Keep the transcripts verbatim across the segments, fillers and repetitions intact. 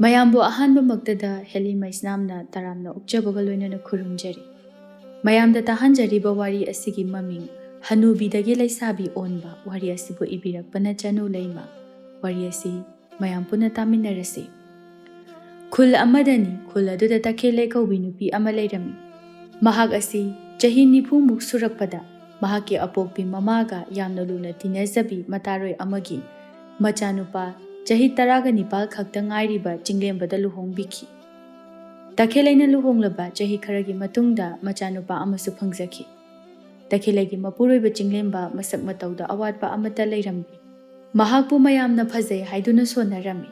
ꯃꯌꯥꯝꯕꯨ ꯑꯍꯥꯟꯕꯃꯛꯇꯗ ꯍꯦꯂꯤ ꯃꯩꯁꯅꯥꯝꯅ ꯇꯔꯥꯝꯅ ꯑꯣꯛꯆꯕꯒ ꯂꯣꯏꯅꯅ ꯈꯨꯔꯨꯝꯖꯔꯤ꯫ ꯃꯌꯥꯝꯗ ꯇꯥꯍꯟꯖꯔꯤꯕ ꯋꯥꯔꯤ ꯑꯁꯤꯒꯤ ꯃꯃꯤꯡ ꯍꯅꯨꯕꯤꯗꯒꯤ ꯂꯩꯁꯥꯕꯤ ꯑꯣꯟꯕ ꯋꯥꯔꯤ ꯑꯁꯤꯕꯨ ꯏꯕꯤꯔꯛꯄꯅ ꯆꯅꯨ ꯂꯩꯃ꯫ ꯋꯥꯔꯤ ꯑꯁꯤ ꯃꯌꯥꯝ ꯄꯨꯟꯅ ꯇꯥꯃꯤꯟꯅꯔꯁꯤ꯫ ꯈꯨꯜ ꯑꯃꯗꯅꯤ, ꯈꯨꯜ ꯑꯗꯨꯗ ꯇꯈꯦꯜꯂꯩ ꯀꯧꯕꯤ ꯅꯨꯄꯤ ꯑꯃ ꯂꯩꯔꯝꯃꯤ꯫ ꯃꯍꯥꯛ ꯑꯁꯤ ꯆꯍꯤ ꯅꯤꯐꯨꯃꯨꯛ ꯁꯨꯔꯛꯄꯗ ꯃꯍꯥꯛꯀꯤ ꯑꯄꯣꯛꯄꯤ ꯃꯃꯥꯒ ꯌꯥꯝꯅ ꯂꯨꯅ ꯇꯤꯟꯅꯖꯕꯤ ꯃꯇꯥꯔꯣꯏ ꯑꯃꯒꯤ ꯃꯆꯥꯅꯨꯄꯥ ꯆꯍꯤ ꯇꯔꯥꯒ ꯅꯤꯄꯥꯜ ꯈꯛꯇ ꯉꯥꯏꯔꯤꯕ ꯆꯤꯡꯂꯦꯝꯕꯗ ꯂꯨꯍꯣꯡꯕꯤꯈꯤ꯫ ꯇꯈꯦꯜꯂꯩꯅ ꯂꯨꯍꯣꯡꯂꯕ ꯆꯍꯤ ꯈꯔꯒꯤ ꯃꯇꯨꯡꯗ ꯃꯆꯥꯅꯨꯄꯥ ꯑꯃꯁꯨ ꯐꯪꯖꯈꯤ꯫ ꯇꯈꯦꯜꯂꯩꯒꯤ ꯃꯄꯨꯔꯣꯏꯕ ꯆꯤꯡꯂꯦꯝꯕ ꯃꯁꯛ ꯃꯇꯧꯗ ꯑꯋꯥꯠꯄ ꯑꯃꯠꯇ ꯂꯩꯔꯝꯗꯦ꯫ ꯃꯍꯥꯛꯄꯨ ꯃꯌꯥꯝꯅ ꯐꯖꯩ ꯍꯥꯏꯗꯨꯅ ꯁꯣꯟꯅꯔꯝꯃꯤ꯫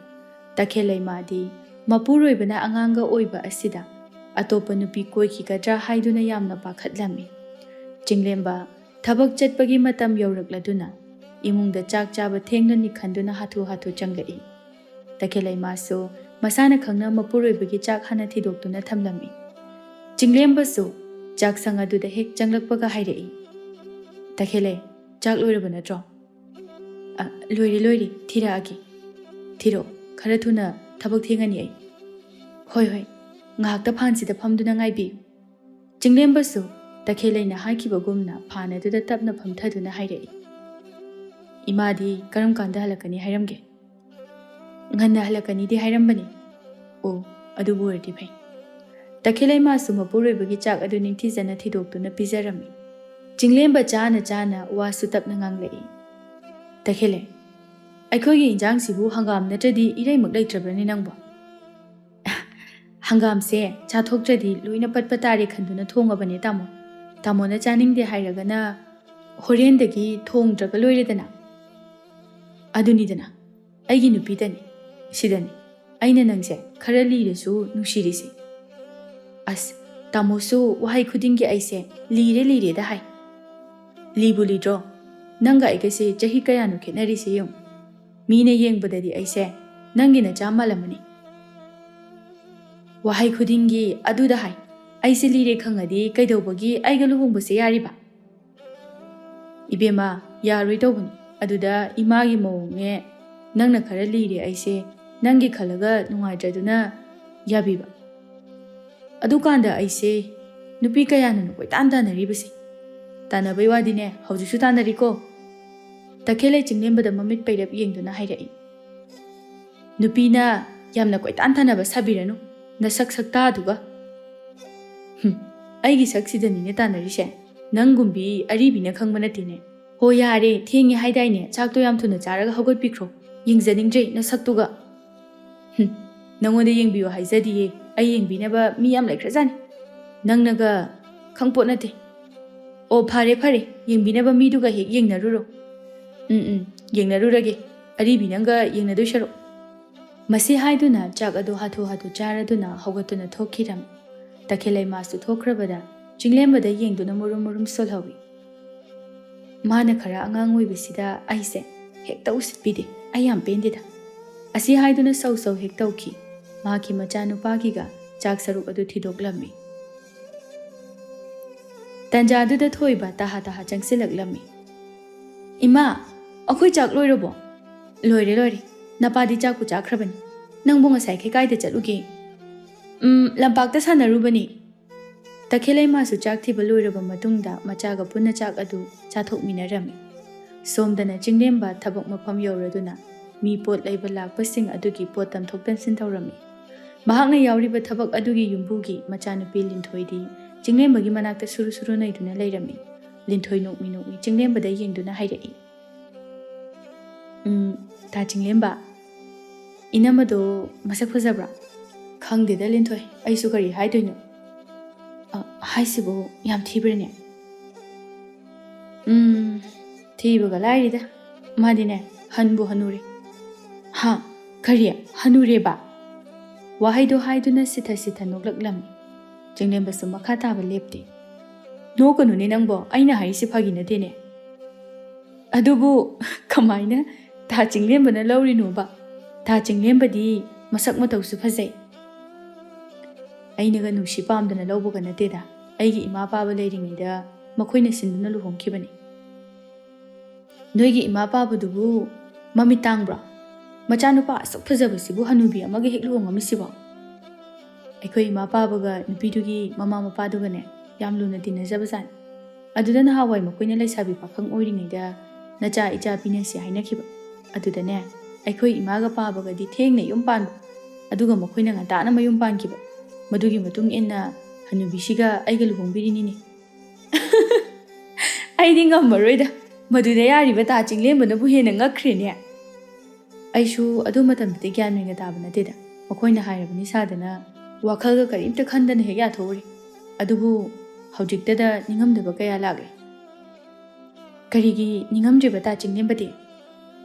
ꯇꯈꯦꯜꯂꯩ ꯃꯥꯗꯤ ꯃꯄꯨꯔꯣꯏꯕꯅ ꯑꯉꯥꯡꯒ ꯑꯣꯏꯕ ꯑꯁꯤꯗ ꯑꯇꯣꯞꯄ ꯅꯨꯄꯤ ꯀꯣꯏꯈꯤꯒꯗ꯭ꯔꯥ ꯍꯥꯏꯗꯨꯅ ꯌꯥꯝꯅ ꯄꯥꯈꯠꯂꯝꯃꯤ꯫ ꯆꯤꯡꯂꯦꯝꯕ ꯊꯕꯛ ꯆꯠꯄꯒꯤ ꯃꯇꯝ ꯌꯧꯔꯛꯂꯗꯨꯅ ꯏꯃꯨꯡꯗ ꯆꯥꯛ ꯆꯥꯕ ꯊꯦꯡꯂꯅꯤ ꯈꯟꯗꯨꯅ ꯍꯥꯊꯨ ꯍꯥꯊꯨ ꯆꯪꯂꯛꯏ꯫ ꯇꯈꯦꯜꯂꯩ ꯃꯥꯁꯨ ꯃꯁꯥꯅ ꯈꯪꯅ ꯃꯄꯨꯔꯣꯏꯕꯒꯤ ꯆꯥꯛ ꯍꯥꯟꯅ ꯊꯤꯗꯣꯛꯇꯨꯅ ꯊꯝꯂꯝꯃꯤ꯫ ꯆꯤꯡꯂꯦꯝꯕꯁꯨ ꯆꯥꯛꯁꯪ ꯑꯗꯨꯗ ꯍꯦꯛ ꯆꯪꯂꯛꯄꯒ ꯍꯥꯏꯔꯛꯏ, "ꯇꯈꯦꯜꯂꯩ, ꯆꯥꯛ ꯂꯣꯏꯔꯕ ꯅꯠꯇ꯭ꯔꯣ? ꯑ, ꯂꯣꯏꯔꯦ, ꯂꯣꯏꯔꯦ, ꯊꯤꯔꯛꯑꯒꯦ꯫ ꯊꯤꯔꯛꯑꯣ, ꯈꯔ ꯊꯨꯅ, ꯊꯕꯛ ꯊꯦꯡꯉꯅꯤ ꯑꯩ꯫ ꯍꯣꯏ, ꯍꯣꯏ, ꯉꯥꯏꯍꯥꯛꯇ ꯐꯥꯟꯁꯤꯗ ꯐꯝꯗꯨꯅ ꯉꯥꯏꯕꯤꯌꯨ꯫" ꯆꯤꯡꯂꯦꯝꯕꯁꯨ ꯇꯈꯦꯜꯂꯩꯅ ꯍꯥꯏꯈꯤꯕꯒꯨꯝꯅ ꯐꯥꯟ ꯑꯗꯨꯗ ꯇꯞꯅ ꯐꯝꯊꯗꯨꯅ ꯍꯥꯏꯔꯛꯏ, "ꯏꯃꯥꯗꯤ ꯀꯔꯝ ꯀꯥꯟꯗ ꯍꯜꯂꯛꯀꯅꯤ ꯍꯥꯏꯔꯝꯒꯦ?" "ꯉꯟꯅ ꯍꯜꯂꯛꯀꯅꯤꯗꯤ ꯍꯥꯏꯔꯝꯕꯅꯤ꯫" "ꯑꯣ, ꯑꯗꯨꯕꯨ ꯑꯣꯏꯔꯗꯤ ꯐꯩ꯫" ꯇꯈꯦꯜꯂꯩ ꯃꯥꯁꯨ ꯃꯄꯨꯔꯣꯏꯕꯒꯤ ꯆꯥꯛ ꯑꯗꯨ ꯅꯤꯡꯊꯤꯖꯅ ꯊꯤꯗꯣꯛꯇꯨꯅ ꯄꯤꯖꯔꯝꯃꯤ꯫ ꯆꯤꯡꯂꯦꯝꯕ ꯆꯥꯅ ꯆꯥꯅ ꯋꯥꯁꯨ ꯇꯞꯅ ꯉꯥꯡꯂꯛꯏ, "ꯇꯈꯦꯜꯂꯩ, ꯑꯩꯈꯣꯏꯒꯤ ꯏꯟꯖꯥꯡꯁꯤꯕꯨ ꯍꯪꯒꯥꯝ ꯅꯠꯇ꯭ꯔꯗꯤ ꯏꯔꯩꯃꯛ ꯂꯩꯇ꯭ꯔꯕꯅꯤ ꯅꯪꯕꯣ?" "ꯍꯪꯒꯥꯝꯁꯦ ꯆꯥꯊꯣꯛꯇ꯭ꯔꯗꯤ ꯂꯣꯏꯅ ꯄꯠꯄ ꯇꯥꯔꯦ ꯈꯟꯗꯨꯅ ꯊꯣꯡꯉꯕꯅꯦ ꯇꯥꯃꯣ꯫ ꯇꯥꯃꯣꯅ ꯆꯥꯅꯤꯡꯗꯦ ꯍꯥꯏꯔꯒꯅ ꯍꯣꯔꯦꯟꯗꯒꯤ ꯊꯣꯡꯗ꯭ꯔꯒ ꯂꯣꯏꯔꯦꯗꯅ꯫ ꯑꯗꯨꯅꯤꯗꯅ, ꯑꯩꯒꯤ ꯅꯨꯄꯤꯗꯅꯤ, ꯁꯤꯗꯅꯤ ꯑꯩꯅ ꯅꯪꯁꯦ ꯈꯔ ꯂꯤꯔꯁꯨ ꯅꯨꯡꯁꯤꯔꯤꯁꯦ꯫ ꯑꯁ, ꯇꯥꯃꯣꯁꯨ ꯋꯥꯍꯩ ꯈꯨꯗꯤꯡꯒꯤ ꯑꯩꯁꯦ ꯂꯤꯔꯦ ꯂꯤꯔꯦꯗ ꯍꯥꯏ꯫ ꯂꯤꯕꯨ ꯂꯤꯗ꯭ꯔꯣ? ꯅꯪꯒ ꯑꯩꯒꯁꯦ ꯆꯍꯤ ꯀꯌꯥꯅꯣ ꯈꯦꯠꯅꯔꯤꯁꯦ ꯌꯦꯡꯉꯨ꯫ ꯃꯤꯅ ꯌꯦꯡꯕꯗꯗꯤ ꯑꯩꯁꯦ ꯅꯪꯒꯤ ꯅꯆꯥ ꯃꯥꯜꯂꯝꯃꯅꯤ꯫ ꯋꯥꯍꯩ ꯈꯨꯗꯤꯡꯒꯤ ꯑꯗꯨꯗ ꯍꯥꯏ꯫ ꯑꯩꯁꯦ ꯂꯤꯔꯦ ꯈꯪꯉꯗꯤ ꯀꯩꯗꯧꯕꯒꯤ ꯑꯩꯒ ꯂꯨꯍꯣꯡꯕꯁꯦ ꯌꯥꯔꯤꯕ?" "ꯏꯕꯦꯝꯃ, ꯌꯥꯔꯣꯏ ꯇꯧꯕꯅꯤ꯫ ꯑꯗꯨꯗ ꯏꯃꯥꯒꯤ ꯃꯑꯣꯡꯅꯦ, ꯅꯪꯅ ꯈꯔ ꯂꯤꯔꯦ ꯑꯩꯁꯦ, ꯅꯪꯒꯤ ꯈꯜꯂꯒ ꯅꯨꯡꯉꯥꯏꯇ꯭ꯔꯗꯨꯅ ꯌꯥꯕꯤꯕ꯫ ꯑꯗꯨꯀꯥꯟꯗ ꯑꯩꯁꯦ ꯅꯨꯄꯤ ꯀꯌꯥꯅꯅꯣ ꯀꯣꯏꯇꯥꯟ ꯇꯥꯟꯅꯔꯤꯕꯁꯦ꯫ ꯇꯥꯟꯅꯕꯩ ꯋꯥꯗꯤꯅꯦ, ꯍꯧꯖꯤꯛꯁꯨ ꯇꯥꯟꯅꯔꯤꯀꯣ꯫ ꯇꯈꯦꯜꯂꯩ ꯆꯤꯡꯂꯦꯝꯕꯗ ꯃꯃꯤꯠ ꯄꯩꯔꯞ ꯌꯦꯡꯗꯨꯅ ꯍꯥꯏꯔꯛꯏ꯫ ꯅꯨꯄꯤꯅ ꯌꯥꯝꯅ ꯀꯣꯏꯇꯥꯟ ꯇꯥꯟꯅꯕ ꯁꯥꯕꯤꯔꯅꯨ, ꯅꯁꯛ ꯁꯛꯇꯥꯗꯨꯒ꯫ ꯍꯨꯝ, ꯑꯩꯒꯤ ꯁꯛꯁꯤꯗꯅꯤꯅꯦ ꯇꯥꯟꯅꯔꯤꯁꯦ꯫ ꯅꯪꯒꯨꯝꯕꯤ ꯑꯔꯤꯕꯤꯅ ꯈꯪꯕ ꯅꯠꯇꯦꯅꯦ꯫ ꯍꯣ ꯌꯥꯔꯦ, ꯊꯦꯡꯉꯦ ꯍꯥꯏꯗꯥꯏꯅꯦ, ꯆꯥꯛꯇꯣ ꯌꯥꯝ ꯊꯨꯅ ꯆꯥꯔꯒ ꯍꯧꯒꯠꯄꯤꯈ꯭ꯔꯣ꯫ ꯌꯦꯡꯖꯅꯤꯡꯗ꯭ꯔꯦ ꯅꯁꯛꯇꯨꯒ꯫ ꯍꯨꯝ, ꯅꯪꯉꯣꯟꯗ ꯌꯦꯡꯕꯤꯌꯨ ꯍꯥꯏꯖꯗꯤꯌꯦ, ꯑꯩ ꯌꯦꯡꯕꯤꯅꯕ ꯃꯤ ꯌꯥꯝ ꯂꯩꯈ꯭ꯔꯖꯥꯠꯅꯤ꯫ ꯅꯪꯅꯒ ꯈꯪꯄꯣꯠ ꯅꯠꯇꯦ꯫ ꯑꯣ ꯐꯔꯦ ꯐꯔꯦ, ꯌꯦꯡꯕꯤꯅꯕ ꯃꯤꯗꯨꯒ ꯍꯦꯛ ꯌꯦꯡꯅꯔꯨꯔꯣ꯫ ꯎꯝ ꯎꯝ, ꯌꯦꯡꯅꯔꯨꯔꯒꯦ, ꯑꯔꯤꯕꯤ ꯅꯪꯒ ꯌꯦꯡꯅꯗꯣꯏ ꯁꯔꯨꯛ꯫ ꯃꯁꯤ ꯍꯥꯏꯗꯨꯅ ꯆꯥꯛ ꯑꯗꯨ ꯍꯥꯊꯨ ꯍꯥꯊꯨ ꯆꯥꯔꯗꯨꯅ ꯍꯧꯒꯠꯇꯨꯅ ꯊꯣꯛꯈꯤꯔꯝꯃꯤ꯫ ꯇꯈꯦꯜꯂꯩꯃꯥꯁꯨ ꯊꯣꯛꯈ꯭ꯔꯕꯗ ꯆꯤꯡꯂꯦꯝꯕꯗ ꯌꯦꯡꯗꯨꯅ ꯃꯨꯔꯨꯝ ꯃꯨꯔꯨꯝ ꯁꯣꯜꯍꯧꯏ꯫ ꯃꯥꯅ ꯈꯔ ꯑꯉꯥꯡ ꯑꯣꯏꯕꯁꯤꯗ ꯑꯩꯁꯦ ꯍꯦꯛꯇ ꯎꯁꯤꯠꯄꯤꯗꯦ꯫ ꯑꯩ ꯌꯥꯝ ꯄꯦꯟꯗꯦꯗ꯫ ꯑꯁꯤ ꯍꯥꯏꯗꯨꯅ ꯁꯧ ꯁꯧ ꯍꯦꯛ ꯇꯧꯈꯤ꯫ ꯃꯍꯥꯛꯀꯤ ꯃꯆꯥꯅꯨꯄꯥꯒꯤꯒ ꯆꯥꯛ ꯁꯔꯨꯛ ꯑꯗꯨ ꯊꯤꯗꯣꯛꯂꯝꯃꯤ꯫ ꯇꯟꯖꯥꯗꯨꯗ ꯊꯣꯏꯕ ꯇꯍꯥ ꯇꯍꯥ ꯆꯪꯁꯤꯜꯂꯛꯂꯝꯃꯤ꯫ "ꯏꯃꯥ, ꯑꯩꯈꯣꯏ ꯆꯥꯛ ꯂꯣꯏꯔꯕꯣ?" "ꯂꯣꯏꯔꯦ, ꯂꯣꯏꯔꯦ꯫ ꯅꯄꯥꯗꯤ ꯆꯥꯛꯄꯨ ꯆꯥꯈ꯭ꯔꯕꯅꯤ꯫ ꯅꯪꯕꯨ ꯉꯁꯥꯏꯈꯩ ꯀꯥꯏꯗ ꯆꯠꯂꯨꯒꯦ?" "ꯎꯝ, ꯂꯝꯄꯥꯛꯇ ꯁꯥꯟꯅꯔꯨꯕꯅꯤ꯫" ꯇꯈꯦꯜꯂꯩꯃꯥꯁꯨ ꯆꯥꯛ ꯊꯤꯕ ꯂꯣꯏꯔꯕ ꯃꯇꯨꯡꯗ ꯃꯆꯥꯒ ꯄꯨꯟꯅ ꯆꯥꯛ ꯑꯗꯨ ꯆꯥꯊꯣꯛꯃꯤꯟꯅꯔꯝꯃꯤ꯫ ꯁꯣꯝꯗꯅ ꯆꯤꯡꯂꯦꯝꯕ ꯊꯕꯛ ꯃꯐꯝ ꯌꯧꯔꯗꯨꯅ ꯃꯤ ꯄꯣꯠ ꯂꯩꯕ ꯂꯥꯛꯄꯁꯤꯡ ꯑꯗꯨꯒꯤ ꯄꯣꯠ ꯇꯝꯊꯣꯛ ꯇꯝꯁꯤꯟ ꯇꯧꯔꯝꯃꯤ꯫ ꯃꯍꯥꯛꯅ ꯌꯥꯎꯔꯤꯕ ꯊꯕꯛ ꯑꯗꯨꯒꯤ ꯌꯨꯝꯕꯨꯒꯤ ꯃꯆꯥꯅꯨꯄꯤ ꯂꯤꯟꯊꯣꯏꯗꯤ ꯆꯤꯡꯂꯦꯝꯕꯒꯤ ꯃꯅꯥꯛꯇ ꯁꯨꯔꯨ ꯁꯨꯔꯨ ꯅꯩꯗꯨꯅ ꯂꯩꯔꯝꯃꯤ꯫ ꯂꯤꯟꯊꯣꯏ ꯅꯣꯛꯃꯤ ꯅꯣꯛꯃꯤ ꯆꯤꯡꯂꯦꯝꯕꯗ ꯌꯦꯡꯗꯨꯅ ꯍꯥꯏꯔꯛꯏ, "ꯎꯝ, ꯇꯥ ꯆꯤꯡꯂꯦꯝꯕ, ꯏꯅꯝꯃꯗꯣ ꯃꯁꯛ ꯐꯖꯕ꯭ꯔꯥ?" "ꯈꯪꯗꯦꯗ ꯂꯤꯟꯊꯣꯏ, ꯑꯩꯁꯨ ꯀꯔꯤ ꯍꯥꯏꯗꯣꯏꯅꯣ꯫ ꯑ, ꯍꯥꯏꯁꯤꯕꯨ ꯌꯥꯝ ꯊꯤꯕ꯭ꯔꯅꯦ?" "ꯎꯝ, ꯊꯤꯕꯒ ꯂꯥꯏꯔꯤꯗ꯫ ꯃꯥꯗꯤꯅꯦ, ꯍꯟꯕꯨ ꯍꯟꯅꯨꯔꯦ꯫" "ꯍꯥ? ꯀꯔꯤ? ꯍꯟꯅꯨꯔꯦꯕ?" ꯋꯥꯍꯩꯗꯣ ꯍꯥꯏꯗꯨꯅ ꯁꯤꯊ ꯁꯤꯊ ꯅꯣꯛꯂꯛꯂꯝꯃꯤ꯫ ꯆꯤꯡꯂꯦꯝꯕꯁꯨ ꯃꯈꯥ ꯇꯥꯕ ꯂꯦꯞꯇꯦ꯫ "ꯅꯣꯛꯀꯅꯨꯅꯦ ꯅꯪꯕꯣ, ꯑꯩꯅ ꯍꯥꯏꯔꯤꯁꯤ ꯐꯥꯒꯤ ꯅꯠꯇꯦꯅꯦ꯫" "ꯑꯗꯨꯕꯨ ꯀꯃꯥꯏꯅ ꯇꯥ ꯆꯤꯡꯂꯦꯝꯕꯅ ꯂꯧꯔꯤꯅꯣꯕ? ꯇꯥ ꯆꯤꯡꯂꯦꯝꯕꯗꯤ ꯃꯁꯛ ꯃꯇꯧꯁꯨ ꯐꯖꯩ꯫" "ꯑꯩꯅꯒ ꯅꯨꯡꯁꯤ ꯄꯥꯝꯗꯅ ꯂꯧꯕꯒ ꯅꯠꯇꯦꯗ꯫ ꯑꯩꯒꯤ ꯏꯃꯥ ꯄꯥꯕ ꯂꯩꯔꯤꯉꯩꯗ ꯃꯈꯣꯏꯅ ꯁꯤꯟꯗꯨꯅ ꯂꯨꯍꯣꯡꯈꯤꯕꯅꯤ꯫" "ꯅꯣꯏꯒꯤ ꯏꯃꯥ ꯄꯥꯕꯗꯨꯕꯨ ꯃꯃꯤꯠ ꯇꯥꯡꯕ꯭ꯔꯣ?" "ꯃꯆꯥꯅꯨꯄꯥ ꯑꯁꯨꯛ ꯐꯖꯕꯁꯤꯕꯨ ꯍꯅꯨꯕꯤ ꯑꯃꯒ ꯍꯦꯛ ꯂꯨꯍꯣꯡꯉꯝꯃꯤꯁꯤꯕꯣ?" ꯑꯩꯈꯣꯏ ꯏꯃꯥ ꯄꯥꯕꯒ ꯅꯨꯄꯤꯗꯨꯒꯤ ꯃꯃꯥ ꯃꯄꯥꯗꯨꯒꯅꯦ ꯌꯥꯝ ꯂꯨꯅ ꯇꯤꯟꯅꯖꯕꯖꯥꯠꯅꯤ꯫ ꯑꯗꯨꯗ ꯅꯍꯥꯟꯋꯥꯏ ꯃꯈꯣꯏꯅ ꯂꯩꯁꯥꯕꯤ ꯄꯥꯈꯪ ꯑꯣꯏꯔꯤꯉꯩꯗ ꯅꯆꯥ ꯏꯆꯥ ꯄꯤꯅꯁꯤ ꯍꯥꯏꯅꯈꯤꯕ꯫ ꯑꯗꯨꯗꯅꯦ ꯑꯩꯈꯣꯏ ꯏꯃꯥꯒ ꯄꯥꯕꯒꯗꯤ ꯊꯦꯡꯅ ꯌꯨꯝ ꯄꯥꯟꯕ, ꯑꯗꯨꯒ ꯃꯈꯣꯏꯅ ꯉꯟꯇꯥꯅ ꯃꯌꯨꯝ ꯄꯥꯟꯈꯤꯕ꯫ ꯃꯗꯨꯒꯤ ꯃꯇꯨꯡ ꯏꯟꯅ ꯍꯅꯨꯕꯤꯁꯤꯒ ꯑꯩꯒ ꯂꯨꯍꯣꯡꯕꯤꯔꯤꯅꯤꯅꯦ꯫ ꯑꯩꯗꯤ ꯉꯝꯃꯔꯣꯏꯗ, ꯃꯗꯨꯗ ꯌꯥꯔꯤꯕ ꯇꯥ ꯆꯤꯡꯂꯦꯝꯕꯅꯕꯨ ꯍꯦꯟꯅ ꯉꯛꯈ꯭ꯔꯦꯅꯦ꯫ ꯑꯩꯁꯨ ꯑꯗꯨ ꯃꯇꯝꯗꯨꯗꯤ ꯒ꯭ꯌꯥꯟ ꯃꯦꯟꯒ ꯇꯥꯕ ꯅꯠꯇꯦꯗ꯫ ꯃꯈꯣꯏꯅ ꯍꯥꯏꯔꯕꯅꯤ ꯁꯥꯗꯅ ꯋꯥꯈꯜꯒ ꯀꯔꯤꯝꯇ ꯈꯟꯗꯅ ꯍꯦꯛ ꯌꯥꯊꯣꯛꯎꯔꯦ꯫ ꯑꯗꯨꯕꯨ ꯍꯧꯖꯤꯛꯇꯗ ꯅꯤꯡꯉꯝꯗꯕ ꯀꯌꯥ ꯂꯥꯛꯂꯦ꯫ ꯀꯔꯤꯒꯤ ꯅꯤꯡꯉꯝꯗ꯭ꯔꯤꯕ ꯇꯥ ꯆꯤꯡꯂꯦꯝꯕꯗꯤ?